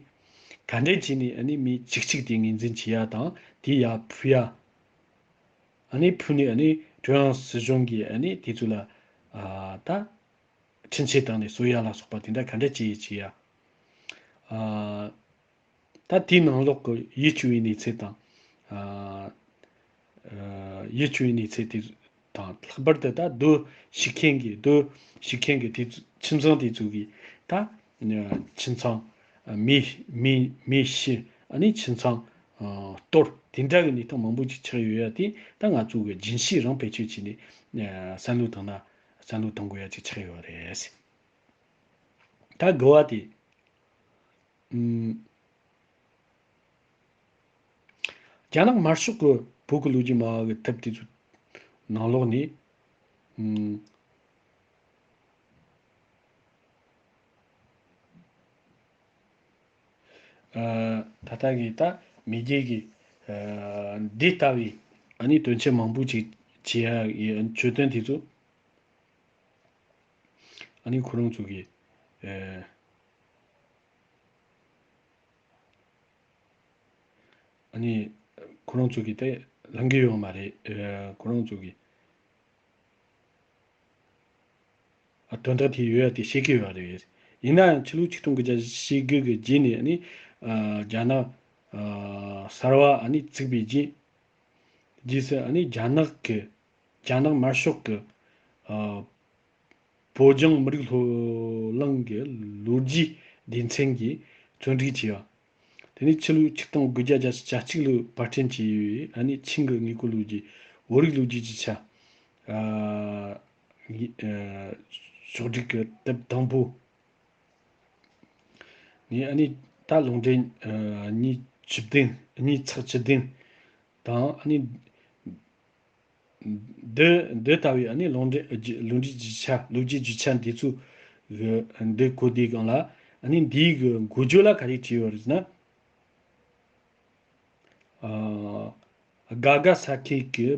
ག་འདྲས་བྱས་ནས་ཨ་ནི་མི་གཅིག་གཅིག་དེ་ངོས་འཛིན་བྱེད་ཡ་དང་། དེ་ཡར་ཕུལ་ཡ། ཨ་ནི་ཕུལ་ནས་ཨ་ནི་ཀྲུང་དབྱང་སྲིད་གཞུང་གིས་ཨ་ནི་དེ་ཚོ་ལ་ཨ་ད་ཁྲིམས་ཆད་བཏང་ནས་གསོད་ཡ་ལ་སོགས་པ་དེ་འདྲ་ག་འདྲ་བྱེད་བྱེད་ཡ། ཨ་ད་དེའི་ནང་ལོགས་ཀྱི་ཡིད་སྐྱོ་བའི་གནས་ཚུལ་དང་། ཨ་ཨ་ཡིད་སྐྱོ་བའི་གནས་ཚུལ་དེ་དང་། ལྷག་པར་དུ་ད་སྡོད་བཞུགས་མཁན་གྱི་སྡོད་བཞུགས་མཁན་གྱི་དེ་ཚོ་ཁྱིམ་ཚང་དེ་ཚོ་གིས་ད་ཁྱིམ་ཚང་མེ་མེ་མེ་ཤི། ཨ་ནི་ཁྱིམ་ཚང་གཏོར། དེ་འདྲ་གི་གནས་སྟངས་མང་པོ་ཅིག་ཆགས་ཡོད་ཡ་དེ་ད་ང་ཚོ་གི་རྒྱུན་ཤེས་རང་བེད་སྤྱོད་བྱས་ནས་བསམ་བློ་བཏང་ན་བསམ་བློ་གཏོང་དགོས་ཡ་ཅིག་ཆགས་ཡོད་རེད། ད་དགུ་བ་དེ། ཨུམ། རྒྱ་ནག་དམར་ཤོག་གི་བོད་ཀྱི་ལོ་རྒྱུས་སྨྲ་བ་གི་དེབ་དེ་ཚོའི་ནང་ལོགས་ནས། ཨུམ། ཨ་ད་ལྟ་གི་ད་མི་རྒྱའི་གི་ཨ་འདི་ལྟ་བུའི་ཨ་ནི་དོན་ཆེན་མང་པོ་ཅིག་བྱེད་ཡ་གི་གྱོད་དོན་དེ་ཚོ་ཨ་ནི་ཁོ་རང་ཚོ་གི་ཨ་ཨ་ནི་ཁོ་རང་ཚོ་གི་དེ་ལང་གི་ཡོད་མ་རེད། ཨ་ཁོ་རང་ཚོ་གི་ཨ་དོན་དག་དེ་ཡོད་ཡ་དེ་ཤེས་ཀྱི་ཡོད་རེད། ཡིན་ནའང་ཕྱི་ལོ་ཆིག་སྟོང་དགུ་བརྒྱ་ཞེ་དགུ་གི་རྗེས་ནས་ཨ་ནི་ཨ་རྒྱ་ནག་ཨ་གསར་བ་ཨ་ནི་བཙུགས་པའི་རྗེས་རྗེས་སུ་ཨ་ནི་རྒྱ་ནག་གི་རྒྱ་ནག་དམར་ཤོག་གི་ཨ་བོད་ལྗོངས་མི་རིགས་སློབ་གླིང་གི་ལོ་རྒྱུས་སྡེ་ཚན་གྱིས་བཙོན་སྒྲིག་བྱས་པ། དེ་ནས་ཕྱི་ལོ་ཆིག་སྟོང་དགུ་བརྒྱ་བརྒྱད་ཅུ་གྱ་གཅིག་ལོའི་པར་སྐྲུན་བྱས་ཡོད་པའི་ཨ་ནི་ཆིང་གི་དངོས་པོ་ལོ་རྒྱུས། བོད་རིགས་ལོ་རྒྱུས་ཀྱི་ཆ། ཨ་ཡི་ཨ་ཕྱོགས་སྒྲིག་གི་དེབ་དང་པོ་ནས་ཨ་ནི་ད་ལུང་འདྲེན་ཨ་གཉིས་བཅུ་བདུན། གཉིས་ཚེག་བཅུ་བདུན་དང་། ཨ་ནི་འདི་འདི་ལྟ་བུའི་ཨ་ནི་ལུང་འདྲེན་ཨ་རྒྱུ་ལུང་འདྲེན་རྒྱུ་ཆ། ལོ་རྒྱུས་རྒྱུ་ཆ་འདི་ཚོ་གི་འདི་གོ་དུས་སྒང་ལ། ཨ་ནི་འདིའི་གི་འགོ་བརྗོད་ལ་ག་རེ་བྲིས་ཡོད་རེད་ཟེར་ན། ཨ་ག་ག་ས་ཁུལ་གྱི་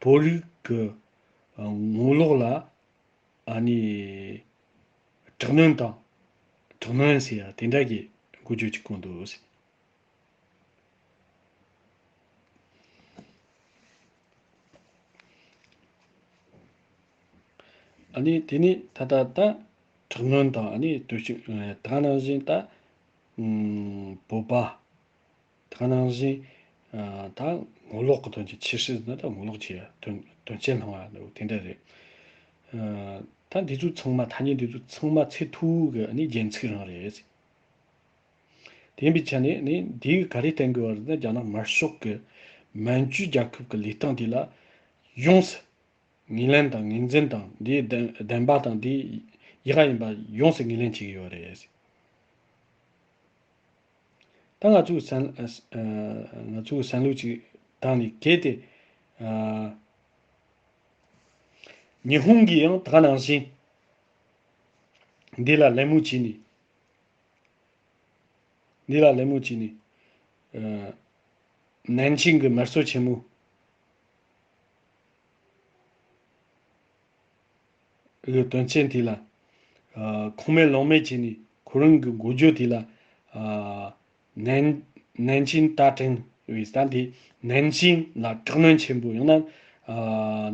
བོད་རིགས་ཀྱི་ ངོ་ལོག་ལ་ཨ་ནི་དྲག་གནོན་དང་དྲག་གནོན་ཟེར་ཡ་དེ་འདྲ་གི་འགུལ་སྐྱོད་ཅིག་བསྐོང་འདུག་ཟེར། ཨ་ནི་དེ་ནི་ད་ལྟ་ད་དྲག་གནོན་དང་ཨ་ནི་དུ་ཞིག་ད་ནང་བཞིན་ད་བོད་པ་ད་ནང་བཞིན་ད་ངོ་ལོག་གི་དོན་ཆེན་ཆེ་སྲིད་ན་ད་ངོ་ལོག་བྱེད་ཡ་དོན་དོན་ཆེན་སློང་བ་འདུག་དེ་འདྲ་རེད། ད་འདི་ཚོ་ཚང་མ་ཐ་སྙད་འདི་ཚོ་ཚང་མ་ཚད་མཐོ་བོ་གི་ཨ་ནི་རྒྱན་ཚིག་རང་རེད། དེ་ཡིན་པའི་ཆ་ནས་ནི་འདིའི་ག་རེ་བསྟན་དགོས་པ་རེད་ན། རྒྱ་ནག་དམར་ཤོག་གི་མན་ཇུ་རྒྱལ་ཁབ་ཀྱི་ལས་སྟངས་དེ་ལ་ཡོངས་སུ་ངོས་ལེན་དང་ངོས་འཛིན་དང་། འདིའི་བདེན་བདེན་པ་དང་འདིའི་ཡག་ག་ཡིན་པ་ཡོངས་སུ་ངོས་ལེན་བྱེད་ཀྱི་ཡོད་རེད། ད་ང་ཚོས་བསམ་ང་ཚོས་བསམ་བློ་ཅིག་བཏང་ནས། གལ་ཏེ་ཉི་ཧོང་གིས་ཡང་ད་ག་ནང་བཞིན་འདི་ལ་ལད་མོ་བྱས་ནས། འདི་ལ་ལད་མོ་བྱས་ནས། ནན་ཅིང་གི་དམར་གསོད་ཆེན་མོ་གི་དོན་ཆེན་དེ་ལ་ཁུངས་མེད་ལུང་མེད་བྱས་ནས་ཁོ་རང་གི་འགུལ་སྐྱོད་དེ་ལ་ནན་ནན་ཅིང་ཏ་ཀྲིན་བའི་ས་དེ། ནན་ཅིང་ལ་དྲག་གནོན་ཆེན་པོ། ཡང་ན་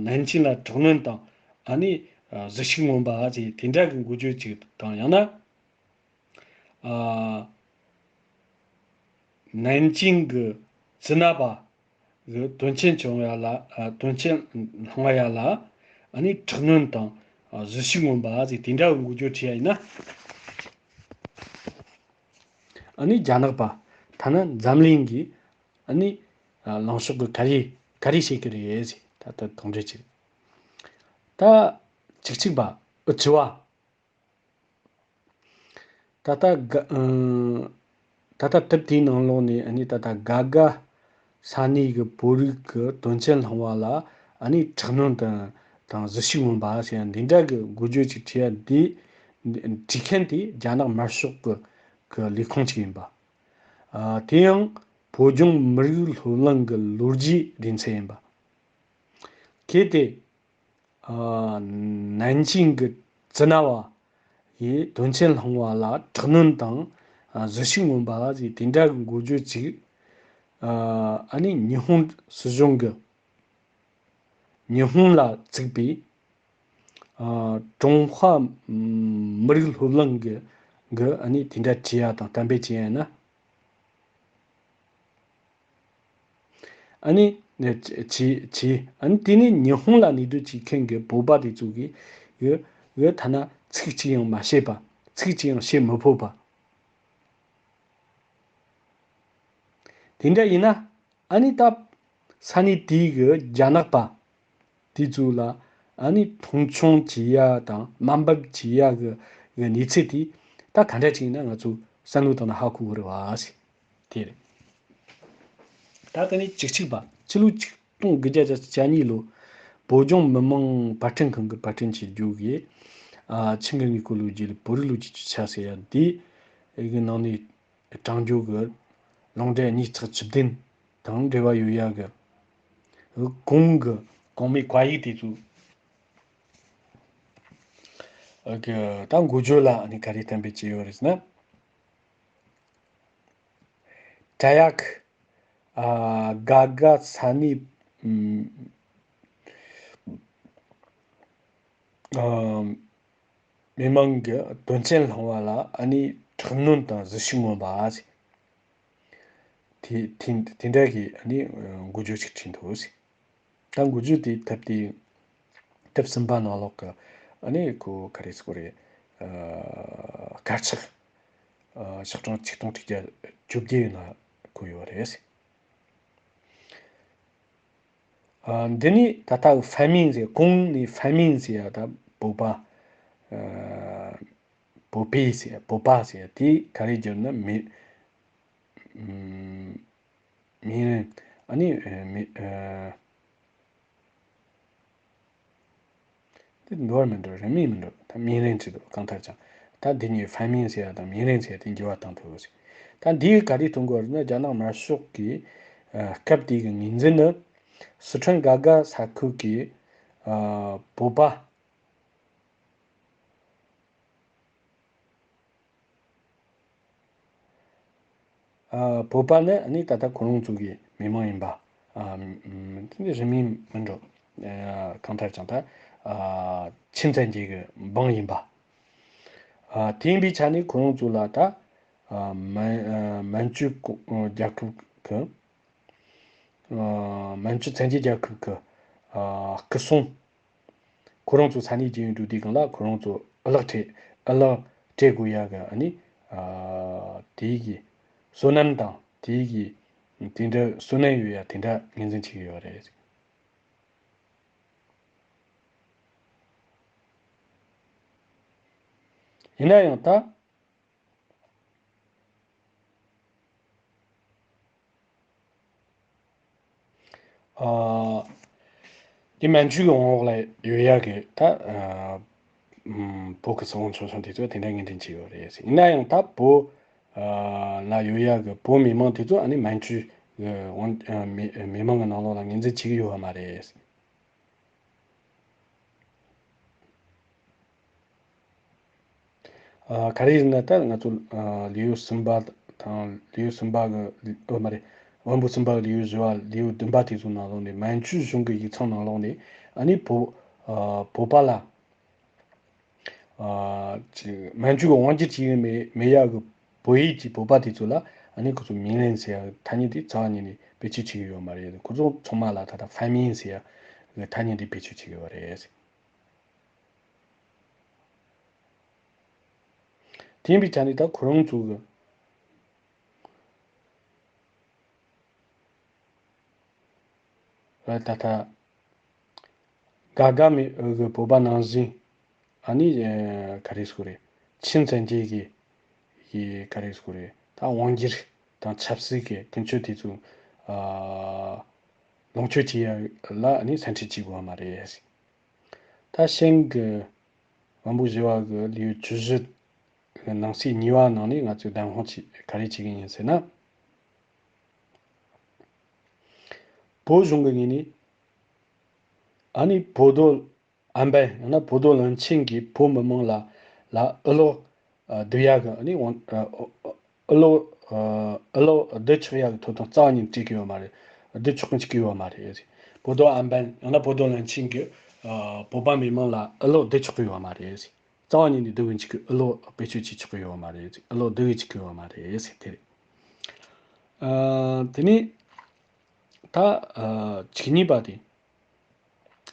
ནན་ཅིང་ལ་དྲག་གནོན་དང་ཨ་ནི་གཟི་བརྗིད་མངོན་པ་ཟེར་དེ་འདྲ་གི་འགུལ་སྐྱོད་ཅིག་དང་། ཡང་ན། ཨ། ནན་ཅིང་གི་ཙི་ན་པ་གི་དོན་ཆེན་བྱུང་ཡ་ལ། ཨ། དོན་ཆེན་སློང་བ་ཡ་ལ་ཨ་ནི་དྲག་གནོན་དང་གཟི་བརྗིད་མངོན་པ་ཟེར་དེ་འདྲ་གི་འགུལ་སྐྱོད་བྱེད་ཡ་ཡིན་ན། ཨ་ནི་རྒྱ་ནག་པ་ཐ་ན་འཛམ་གླིང་གིས་ཨ་ནི་ལངས་ཕྱོགས་གི་ག་རེ་ག་རེ་བྱེད་ཀྱི་རེད་ཟེར། ད་ལྟ་དོགས་འདྲི་བྱེད། ད་གཅིག་གཅིག་པ། ཨུ་ཅི་བ། ད་ལྟ་ག་ད་ལྟ་དེབ་དེའི་ནང་ལོགས་ནས་ཨ་ནི་ད་ལྟ་ག་ག་ས་གནས་ཀྱི་བོད་རིགས་ཀྱི་དོན་ཆེན་སློང་བ་ལ་ཨ་ནི་དྲག་གནོན་དང་དང་གཟི་བརྗིད་མངོན་པ་ཟེར་ཡ་འདི་འདྲ་གི་འགུལ་སྐྱོད་ཅིག་བྱེད་ཡ་འདི། བྲིས་མཁན་དེ་རྒྱ་ནག་དམར་ཤོག་གི་གི་ལས་ཁུངས་ཅིག་ཡིན་པ། ཨ། དེ་ཡང་བོད་ལྗོངས་མི་རིགས་སློབ་གླིང་གི་ལོ་རྒྱུས་སྡེ་ཚན་ཡིན་པ། གལ་ཏེ། ཨ། ནན་ཅིང་གི་ཙི་ན་བ་ཡིས་དོན་ཆེན་སློང་བ་ལ་དྲག་གནོན་དང་གཟི་བརྗིད་མངོན་པ་ཟེར་དེ་འདྲ་གི་འགུལ་སྐྱོད་ཅིག་ཨ་ནི་ཉི་ཧོང་སྲིད་གཞུང་གི། ཉི་ཧོང་ལ་བཙུགས་པའི་ཨ་ཀྲུང་ཧྭ་མི་རིགས་སློབ་གླིང་གི་གི་ཨ་ནི་དེ་འདྲ་བྱེད་ཡ་དང་གཏན་འབེབས་བྱེད་ཡ་ན། ཨ་ནི་ནས་བྱས་བྱས། ཨ་ནི་དེ་ནས་ཉི་ཧོང་ལ་གནས་སྡོད་བྱེད་མཁན་གྱི་བོད་པ་དེ་ཚོ་གིས་གི་གི་ཐ་ན་ཚིག་གཅིག་ཡང་མ་བཤད་པ། ཚིག་གཅིག་ཡང་བཤད་མི་ཕོད་པ། དེ་འདྲ་ཡིན་ན་ཨ་ནི་ད་ས་གནས་དེའི་གི་རྒྱ་ནག་པ་དེ་ཚོ་ལ་ཨ་ནི་མཐོང་ཆུང་བྱེད་ཡ་དང་དམའ་འབེབས་བྱེད་ཡ་གི་གི་གནས་ཚུལ་དེ་ད་ག་འདྲ་ཅིག་ཡིན་ན་ང་ཚོ་བསམ་བློ་བཏང་ན་ཧ་གོ་གི་རེད་བ་ཟེར། དེ་རེད། ད་དེ་ནས་བཅུ་གཅིག་པ། ཕྱི་ལོ་ཆིག་སྟོང་དགུ་བརྒྱ་བརྒྱད་ཅུ་གྱ་གཉིས་ལོ་བོད་ལྗོངས་མི་དམངས་པར་སྐྲུན་ཁང་གི་པར་སྐྲུན་བྱེད་རྒྱུ་གི་ཨ་ཆིང་གི་དངོས་པོ་ལོ་རྒྱུས་ལ་བོད་རིགས་ལོ་རྒྱུས་ཀྱི་ཆ་ཟེར་ཡ་འདི་གི་ནང་ནས། དྲང་འགྱུར་གྱི་ལུང་འདྲེན་ཉིས་བརྩེགས་བཅུ་བདུན་དང་འབྲེལ་བ་ཡོད་ཡག་གི་གོང་གི་གོང་མའི་བཀའ་ཡིག་དེ་ཚོ་གི་ད་འགོ་བརྗོད་ལ་ནི་ག་རེ་གཏན་འབེབས་བྱས་ཡོད་རེད་ཟེར་ན། བྲག་གཡབ་ཨ་ག་ག་ས་གནས་ཨ། མི་མང་གི་དོན་ཆེན་སློང་བ་ལ་ཨ་ནི་དྲག་གནོན་དང་གཟི་བརྗིད་མངོན་པ་ཟེར། དེ་དེ་དེ་འདྲ་གི་ཨ་ནི་འགོ་བརྗོད་ཅིག་བྲིས་འདུག་ཟེར། ད་འགོ་བརྗོད་དེ་དེབ་དེ་དེབ་གསུམ་པ་ནང་ལོགས་ཀྱི་ཨ་ནི་ཁོ་ག་རེ་ཟེར་དགོས་རེད། དཀར་ཆག་ཨ་ཆག་གྲངས་ཆིག་སྟོང་དྲུག་བརྒྱ་བཅོ་བརྒྱད་ཡོད་ན་ཁོ་ཡོད་རེད་ཟེར། ཨ། འདི་ནི་ད་ལྟ་ཧྥན་མིང་ཟེར། གོང་ནས་ཧྥན་མིང་ཟེར་ཡ་ད་བོད་པ། ཨ། བོད་པའི་ཟེར་ཡ། བོད་པ་ཟེར་ཡ་དེ་ག་རེ་བསྒྱུར་ན་མི་མིང་རེད། ཨ་ནི་མི་ཨ། དེ་འགྲོ་བ་མི་འགྲོ། རིང་མིན་མི་འགྲོ། ད་མིང་རེ་བྲིས་འདུག་གང་ལྟར་ཀྱང་། ད་འདི་གཉིས་ཧྥན་མིང་ཟེར་ཡ་དང་མིང་རེ་ཟེར་ཡ་དེ་འགྱུར་བ་བཏང་ཐུབ་ཟེར། ད་འདིས་ག་རེ་སྟོན་གྱི་ཡོད་རེད་ན། རྒྱ་ནག་དམར་ཤོག་གིས་ཨ་སྐབས་དེ་གི་ངོས་འཛིན་ནི་སི་ཁྲོན་ག་ག་ས་ཁུལ་གྱི་ ཨ་བོད་པ། ཨ་བོད་པ་ནི་ཨ་ནི་ད་ལྟ་ཁོ་རང་ཚོ་གི་མི་མང་ཡིན་པ། ཨ་ཨམ་དེ་ནི་རིས་མེད་མིན་འགྲོ། ཨ་གང་ལྟར་ཀྱང་ད་ཨ་ཆིན་ཚན་རྒྱལ་གྱི་འབངས་ཡིན་པ། ཨ་དེ་ཡིན་པའི་ཆ་ནས་ཁོ་རང་ཚོ་ལ་ད་ཨ་མན་ཨ་མན་ཇུ་གོ་རྒྱལ་ཁབ་ཀྱི་ཨ་མན་ཇུ་བཙན་རྒྱལ་རྒྱལ་ཁབ་ཀྱི་ཨ་སྐུ་སྲུང་། ཁོ་རང་ཚོ་ས་གནས་ཀྱི་ཡུལ་འགྲོ་དུས་སྒང་ལ་ཁོ་རང་ཚོ་ཨ་ལག་སྤྲད་ཨ་ལག་སྤྲད་དགོས་ཡ་གི་ཨ་ནི་ཨ་དེའི་གི་བསོད་ནམས་དང་དེའི་གི་དེ་འདྲ་བསོད་ནམས་ཡོད་ཡ་དེ་འདྲ་ངོས་འཛིན་བྱེད་ཀྱི་ཡོད་རེད། ཡིན་ན་ཡང་ད། ཨ། དེ་མན་ཇུའི་འོག་ལ་ཡོད་ཡག་གི་ད་ཨ་ཨམ་བོད་ཀྱི་སྲིད་དབང་ཆོལ་གསུམ་དེ་ཚོ་དེ་འདྲ་ངོས་འཛིན་བྱས་ཡོད་རེད། ཡིན་ན་ཡང་ད་བོད་ཨ་ལ་ཡོད་ཡག་གི་བོད་མི་མང་དེ་ཚོ་ཨ་ནི་མན་ཇུའི་དབང་ཨ་མི་མི་མང་གི་ནང་ལོགས་ལ་ངོས་འཛིན་བྱེད་ཀྱི་ཡོད་པ་མ་རེད། ཨ་ག་རེ་ཡིན་ན་ད་ང་ཚོ་ཨ་ལེའུ་གསུམ་པ་དང་ལེའུ་གསུམ་པ་གི་ཨོ་མ་རེད། དབང་པོ་གསུམ་པ་གི་ལེའུ་བཞི་བ་ལེའུ་བདུན་པ་དེ་ཚོ་ནང་ལོགས་ནས་མན་ཇུ་གཞུང་གི་ཡིག་ཚང་ནང་ལོགས་ནས་ཨ་ནི་བོད་ཨ་བོད་པ་ལ་ཨ་ཅིག་མན་ཇུ་གི་དབང་སྒྱུར་བྱེད་ཀྱི་མེད་མེད་ཡག་གི་བོད་ཡིག་གི་བོད་པ་དེ་ཚོ་ལ་ཨ་ནི་ཁོ་ཚོ་མིང་ལེན་ཟེར་ཡག་ཐ་སྙད་དེ་རྩ་བ་ཉིད་ནས་བེད་སྤྱོད་བྱེད་ཀྱི་ཡོད་མ་རེད། ཁོ་ཚོ་ཚང་མ་ལ་ད་ལྟ་ཧྥ་མིན་ཟེར་ཡག་གི་ཐ་སྙད་དེ་བེད་སྤྱོད་བྱེད་ཀྱི་ཡོད་རེད། དེ་ཡིན་པའི་ཆ་ནས་ད་ཁོ་རང་ཚོ་གི་ད་ལྟ་དགའ་དགའ་མི་གི་བོད་པ་ནང་བཞིན་ཨ་ནི་ག་རེ་ཟེར་དགོས་རེད། ཆིན་ཚན་རྒྱལ་གྱི་གི་ག་རེ་ཟེར་དགོས་རེད། ད་དབང་སྒྱུར་དང་ཆབ་སྲིད་ཀྱི་ཀུན་སྤྱོད་དེ་ཚོ་ཨ་ལོངས་སྤྱོད་བྱེད་ཡ་ལ་ཨ་ནི་སེམས་ཁྲལ་བྱེད་དགོས་པ་མ་རེད། ད་ཤིང་གི་དབང་པོ་བཞི་བ་གི་ལེའུ་བཅུ་བཞི་གི་ནང་གསེས་གཉིས་པ་ནང་ནས་ང་ཚོས་བདམས་དཔང་བྱེད་ག་རེ་བྱེད་ཀྱི་ཡིན་ཟེར་ན། བོད་གཞུང་གི་ངོས་ནས་ཨ་ནི་བོད་མདོ་ཨན་པན་ཡང་ན་བོད་མདོ་བློན་ཆེན་གྱིས་བོད་མི་མང་ལ་ལ་ཨུ་ལོ་ཨ་བསྡུ་ཡག་གི་ཨ་ནི་དབང་ཨ་ཨུ་ལོ་ཨ་ཨུ་ལོ་བསྡུ་ཆོག་ཡག་གི་ཐོབ་ཐང་རྩ་བ་ཉིད་ནས་སྤྲད་ཀྱི་ཡོད་མ་རེད། བསྡུ་ཆོག་གི་འཇུག་གི་ཡོད་མ་རེད། བོད་མདོ་ཨན་པན་ཡང་ན་བོད་མདོ་བློན་ཆེན་གྱིས་ཨ་བོད་པ་མི་མང་ལ་ཨུ་ལོ་བསྡུ་ཆོག་གི་ཡོད་མ་རེད། རྩ་བ་ཉིད་ནས་བསྡུ་གི་འཇུག་གི་ཨུ་ལོ་བེད་སྤྱོད་བྱེད་ཆོག་གི་ཡོད་མ་རེད། ཨུ་ལོ་བསྡུ་གི་འཇུག་གི་ཡོད་མ་རེད་ཟེར་དེ་རེད། ཨ་དེ་ནས་ད་ཨ་བཅུ་གཉིས་པ་དེ།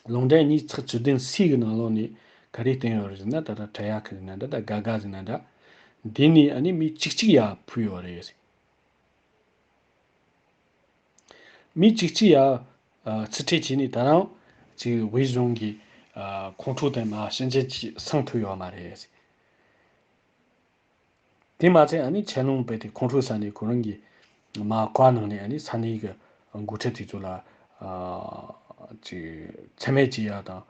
ལུང་འདྲེན་གཉིས་ཚེག་བཅུ་བདུན་སི་གི་ནང་ལོགས་ནས་ག་རེ་བསྟན་ཡོད་རེད་ཟེར་ན། ད་ལྟ་བྲ་ཡག་གི་ཟེར་ན་འདྲ། ད་དགའ་དགའ་ཟེར་ན་འདྲ། འདི་ནས་ཨ་ནི་མི་གཅིག་གཅིག་ཡར་ཕུད་ཡོད་རེད་ཟེར། མི་གཅིག་གཅིག་ཡར་ཨ་རྩིས་ཁྲིད་བྱས་ནས་ད་རུང་ཅིག་དབུས་གཞུང་གི་ཨ་ཁོང་ཁྲོ་དེ་མར་ཕྱིན་ཆད་ཅིག་སངས་ཐུབ་ཡོད་མ་རེད་ཟེར། དེ་མ་ཚད་ཨ་ནི་ཆན་ལུང་རྦད་དེ་ཁོང་ཁྲོ་ཟ་ནས་ཁོ་རང་གི་མ་བཀའ་གནང་ནས་ཨ་ནི་ས་གནས་ཀྱི་འགོ་ཁྲིད་དེ་ཚོ་ལ་ཨ་ཅིག་མཚན་སྨད་བྱེད་ཡ་དང་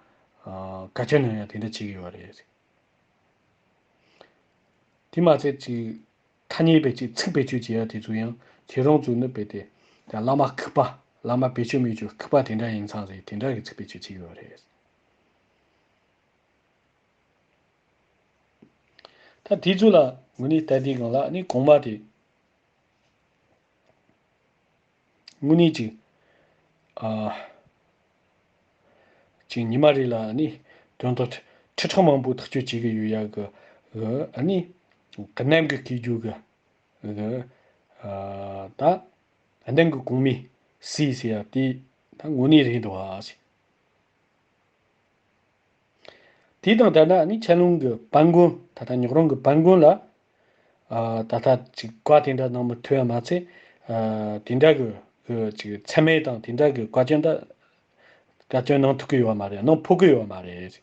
ཨ་བཀའ་བཀྱོན་གནང་ཡ་དེ་འདྲ་བྱེད་ཀྱི་ཡོད་རེད། དེ་མ་ཚད་ཅིག་ཐ་སྙད་བེད་སྤྱོད་ཚིག་བེད་སྤྱོད་བྱེད་ཡ་དེ་ཚོ་ཡང་ཁྱེད་རང་ཚོ་ནི་རྦད་དེ་ད་བླ་མ་ལྐུགས་པ་བླ་མ་བེད་སྤྱོད་མི་བྱེད་ལྐུགས་པ་དེ་འདྲ་ཡིན་ཙང་ཟེར་དེ་འདྲ་གི་ཚིག་བེད་སྤྱོད་བྱེད་ཀྱི་ཡོད་རེད། ད་དེ་ཚོ་ལ་དངོས་གནས་ལྟ་དུས་སྒང་ལ་ནི་གོང་མ་དེ་དངོས་གནས་ཅིག་ཨ་ཅིག་ཉི་མ་རེ་ལ་ནི་དོན་དག་ཁྲི་ཁྲི་ཕྲག་མང་པོ་ཐག་གཅོད་བྱེད་ཀྱི་ཡོད་ཡ་གི་གི་ཨ་ནི་གནམ་གྱི་སྐད་རྒྱུད་གི་གི་ཨ་ད་གནམ་གྱི་གོང་མའི་སྲས་ཟེར་ཡ་དེ་ད་དངོས་གནས་རེད་འདུག་ཨ་ཟེར། དེ་དང་ལྡན་ན་ནི་ཆན་ལུང་གི་བན་དགོན། ད་ལྟ་ཉོག་རོང་གི་བན་དགོན་ལ་ཨ་ད་ལྟ་ཅིག་བཀའ་དེ་འདྲ་གནང་མི་ཐུབ་ཡ་མ་ཚད། ཨ་དེ་འདྲ་གི་གི་ཅིག་མཚན་སྨད་དང་དེ་འདྲ་གི་བཀའ་བཀྱོན་ད་བཀའ་བཀྱོན་གནང་ཐུབ་ཀྱི་ཡོད་པ་མ་རེད། གནང་ཕོད་ཀྱི་ཡོད་པ་མ་རེད།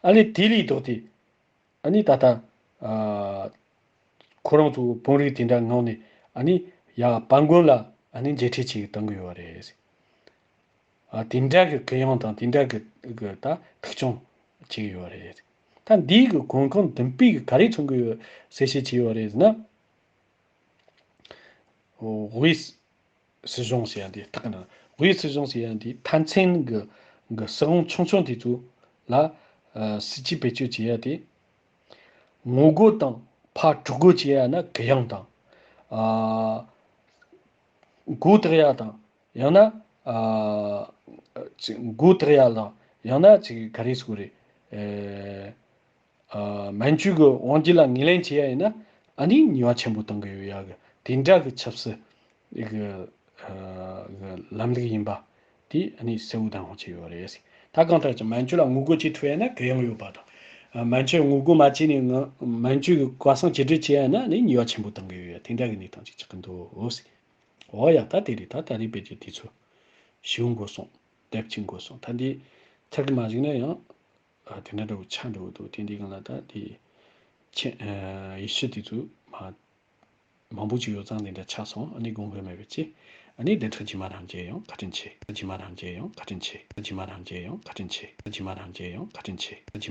ཨ་ནི་དེ་ལས་ལྡོག་སྟེ་ཨ་ནི་ད་ལྟ་ཨ་ཁོ་རང་ཚོ་དཔོན་རིགས་དེ་འདྲ་ངང་ནས་ཨ་ནི་ཡ་བན་དགོན་ལ་ཨ་ནི་མཇལ་འཕྲད་ཅིག་གཏོང་གི་ཡོད་རེད། ཨ་དེ་འདྲ་གི་གུ་ཡངས་དང་དེ་འདྲ་གི་གི་ད་ཐུག་སྐྱོང་བྱེད་ཀྱི་ཡོད་རེད། ད་འདིའི་གི་གོང་གོང་མདུན་སྤོས་གི་ག་རེ་མཚོན་གི་ཡོད་གསལ་བཤད་བྱས་ཡོད་རེད་ཟེར་ན། དབུས་སྲིད་གཞུང་ཟེར་ཡ་འདི་ཐག་ན་དབུས་སྲིད་གཞུང་ཟེར་ཡ་འདི་མཐའ་མཚན་གི་ གི་སྲིད་དབང་ཆུང་ཆུང་དེ་ཚོ་ལ་ཨ་སྲིད་ཇུས་བེད་སྤྱོད་བྱེད་ཡ་དེ། ངོ་རྒོལ་དང་ཕར་དྲག་རྒོལ་བྱེད་ཡ་ན་གུ་ཡངས་དང་། ཨ་མགོ་བཏགས་ཡ་དང་། ཡང་ན་ཨ་ཅིག་མགོ་བཏགས་ཡ་དང་། ཡང་ན་ཅིག་ག་རེ་ཟེར་དགོས་རེད། ཨེ་ཨ་མན་ཇུ་གི་དབང་སྒྱུར་ལ་ངོས་ལེན་བྱེད་ཡ་ཡིན་ན། ཨ་ནི་ནུས་པ་ཆེན་པོ་གཏོང་གི་ཡོད་ཡ་གི་དེ་འདྲ་གི་ཆབ་སྲིད་གི་ཨ་གི་ལམ་ལུགས་ཡིན་པ་དེ་ཨ་ནི་གསལ་བོ་དྭངས་ཆེ་ཡོད་རེད། ད་གང་ལྟར་ཀྱང་མན་ཇུ་ལ་ངོ་རྒོལ་བྱེད་ཐུབ་ཡ་ན་གུ་ཡངས་ཡོད་པ་དང་། ཨ་མན་ཇུ་ངོ་རྒོལ་མ་བྱས་ནས་ང་མན་ཇུ་གི་བཀའ་གསུང་ཇི་སྒྲིལ་བྱེད་ཡ་ན་ནི་ནུས་པ་ཆེན་པོ་གཏོང་གི་ཡོད་ཡ། དེ་འདྲ་གི་གནས་སྟངས་ཅིག་ཆགས་ཀྱི་འདུག་འོ་ཟེར། འོ་ཡ། ད་དེ་རེད། ད་ད་རེས་བེད་སྤྱོད་དུས་ཚོད་ཞེ་པོ་འགོར་སོང་། དེབ་ཅིག་འགོར་སོང་། ད་འདི་ཚར་གི་མ་གཞིགས་ན་ཡང་། ཨ་དེ་འདྲ་འདྲ་བོ་ཆགས་འགྲོ་གི་འདུག་དེ་འདི་སྒང་ལ་ད་དེ་ཆེ་ཨ་ཡེ་ཤུ་དེ་ཚོ་མ་མང་པོ་ཅིག་ཡོད་ཙང་དེ་འདྲ་ཆགས་སོང་། ཨ་ནི་དགོངས་འགལ་མེད་པའི་ཆེད། ཨ་ནི་བདེན་མཐའ་ཇི་མ་རང་རྒྱལ་ཡོང་བཀའ་དྲིན་ཆེ། ཇི་མ་རང་རྒྱལ་ཡོང་བཀའ་དྲིན་ཆེ། ཇི་མ་རང་རྒྱལ་ཡོང་བཀའ་དྲིན་ཆེ། ཇི་མ་རང་རྒྱལ་ཡོང་བཀའ་དྲིན་ཆེ། ཇི་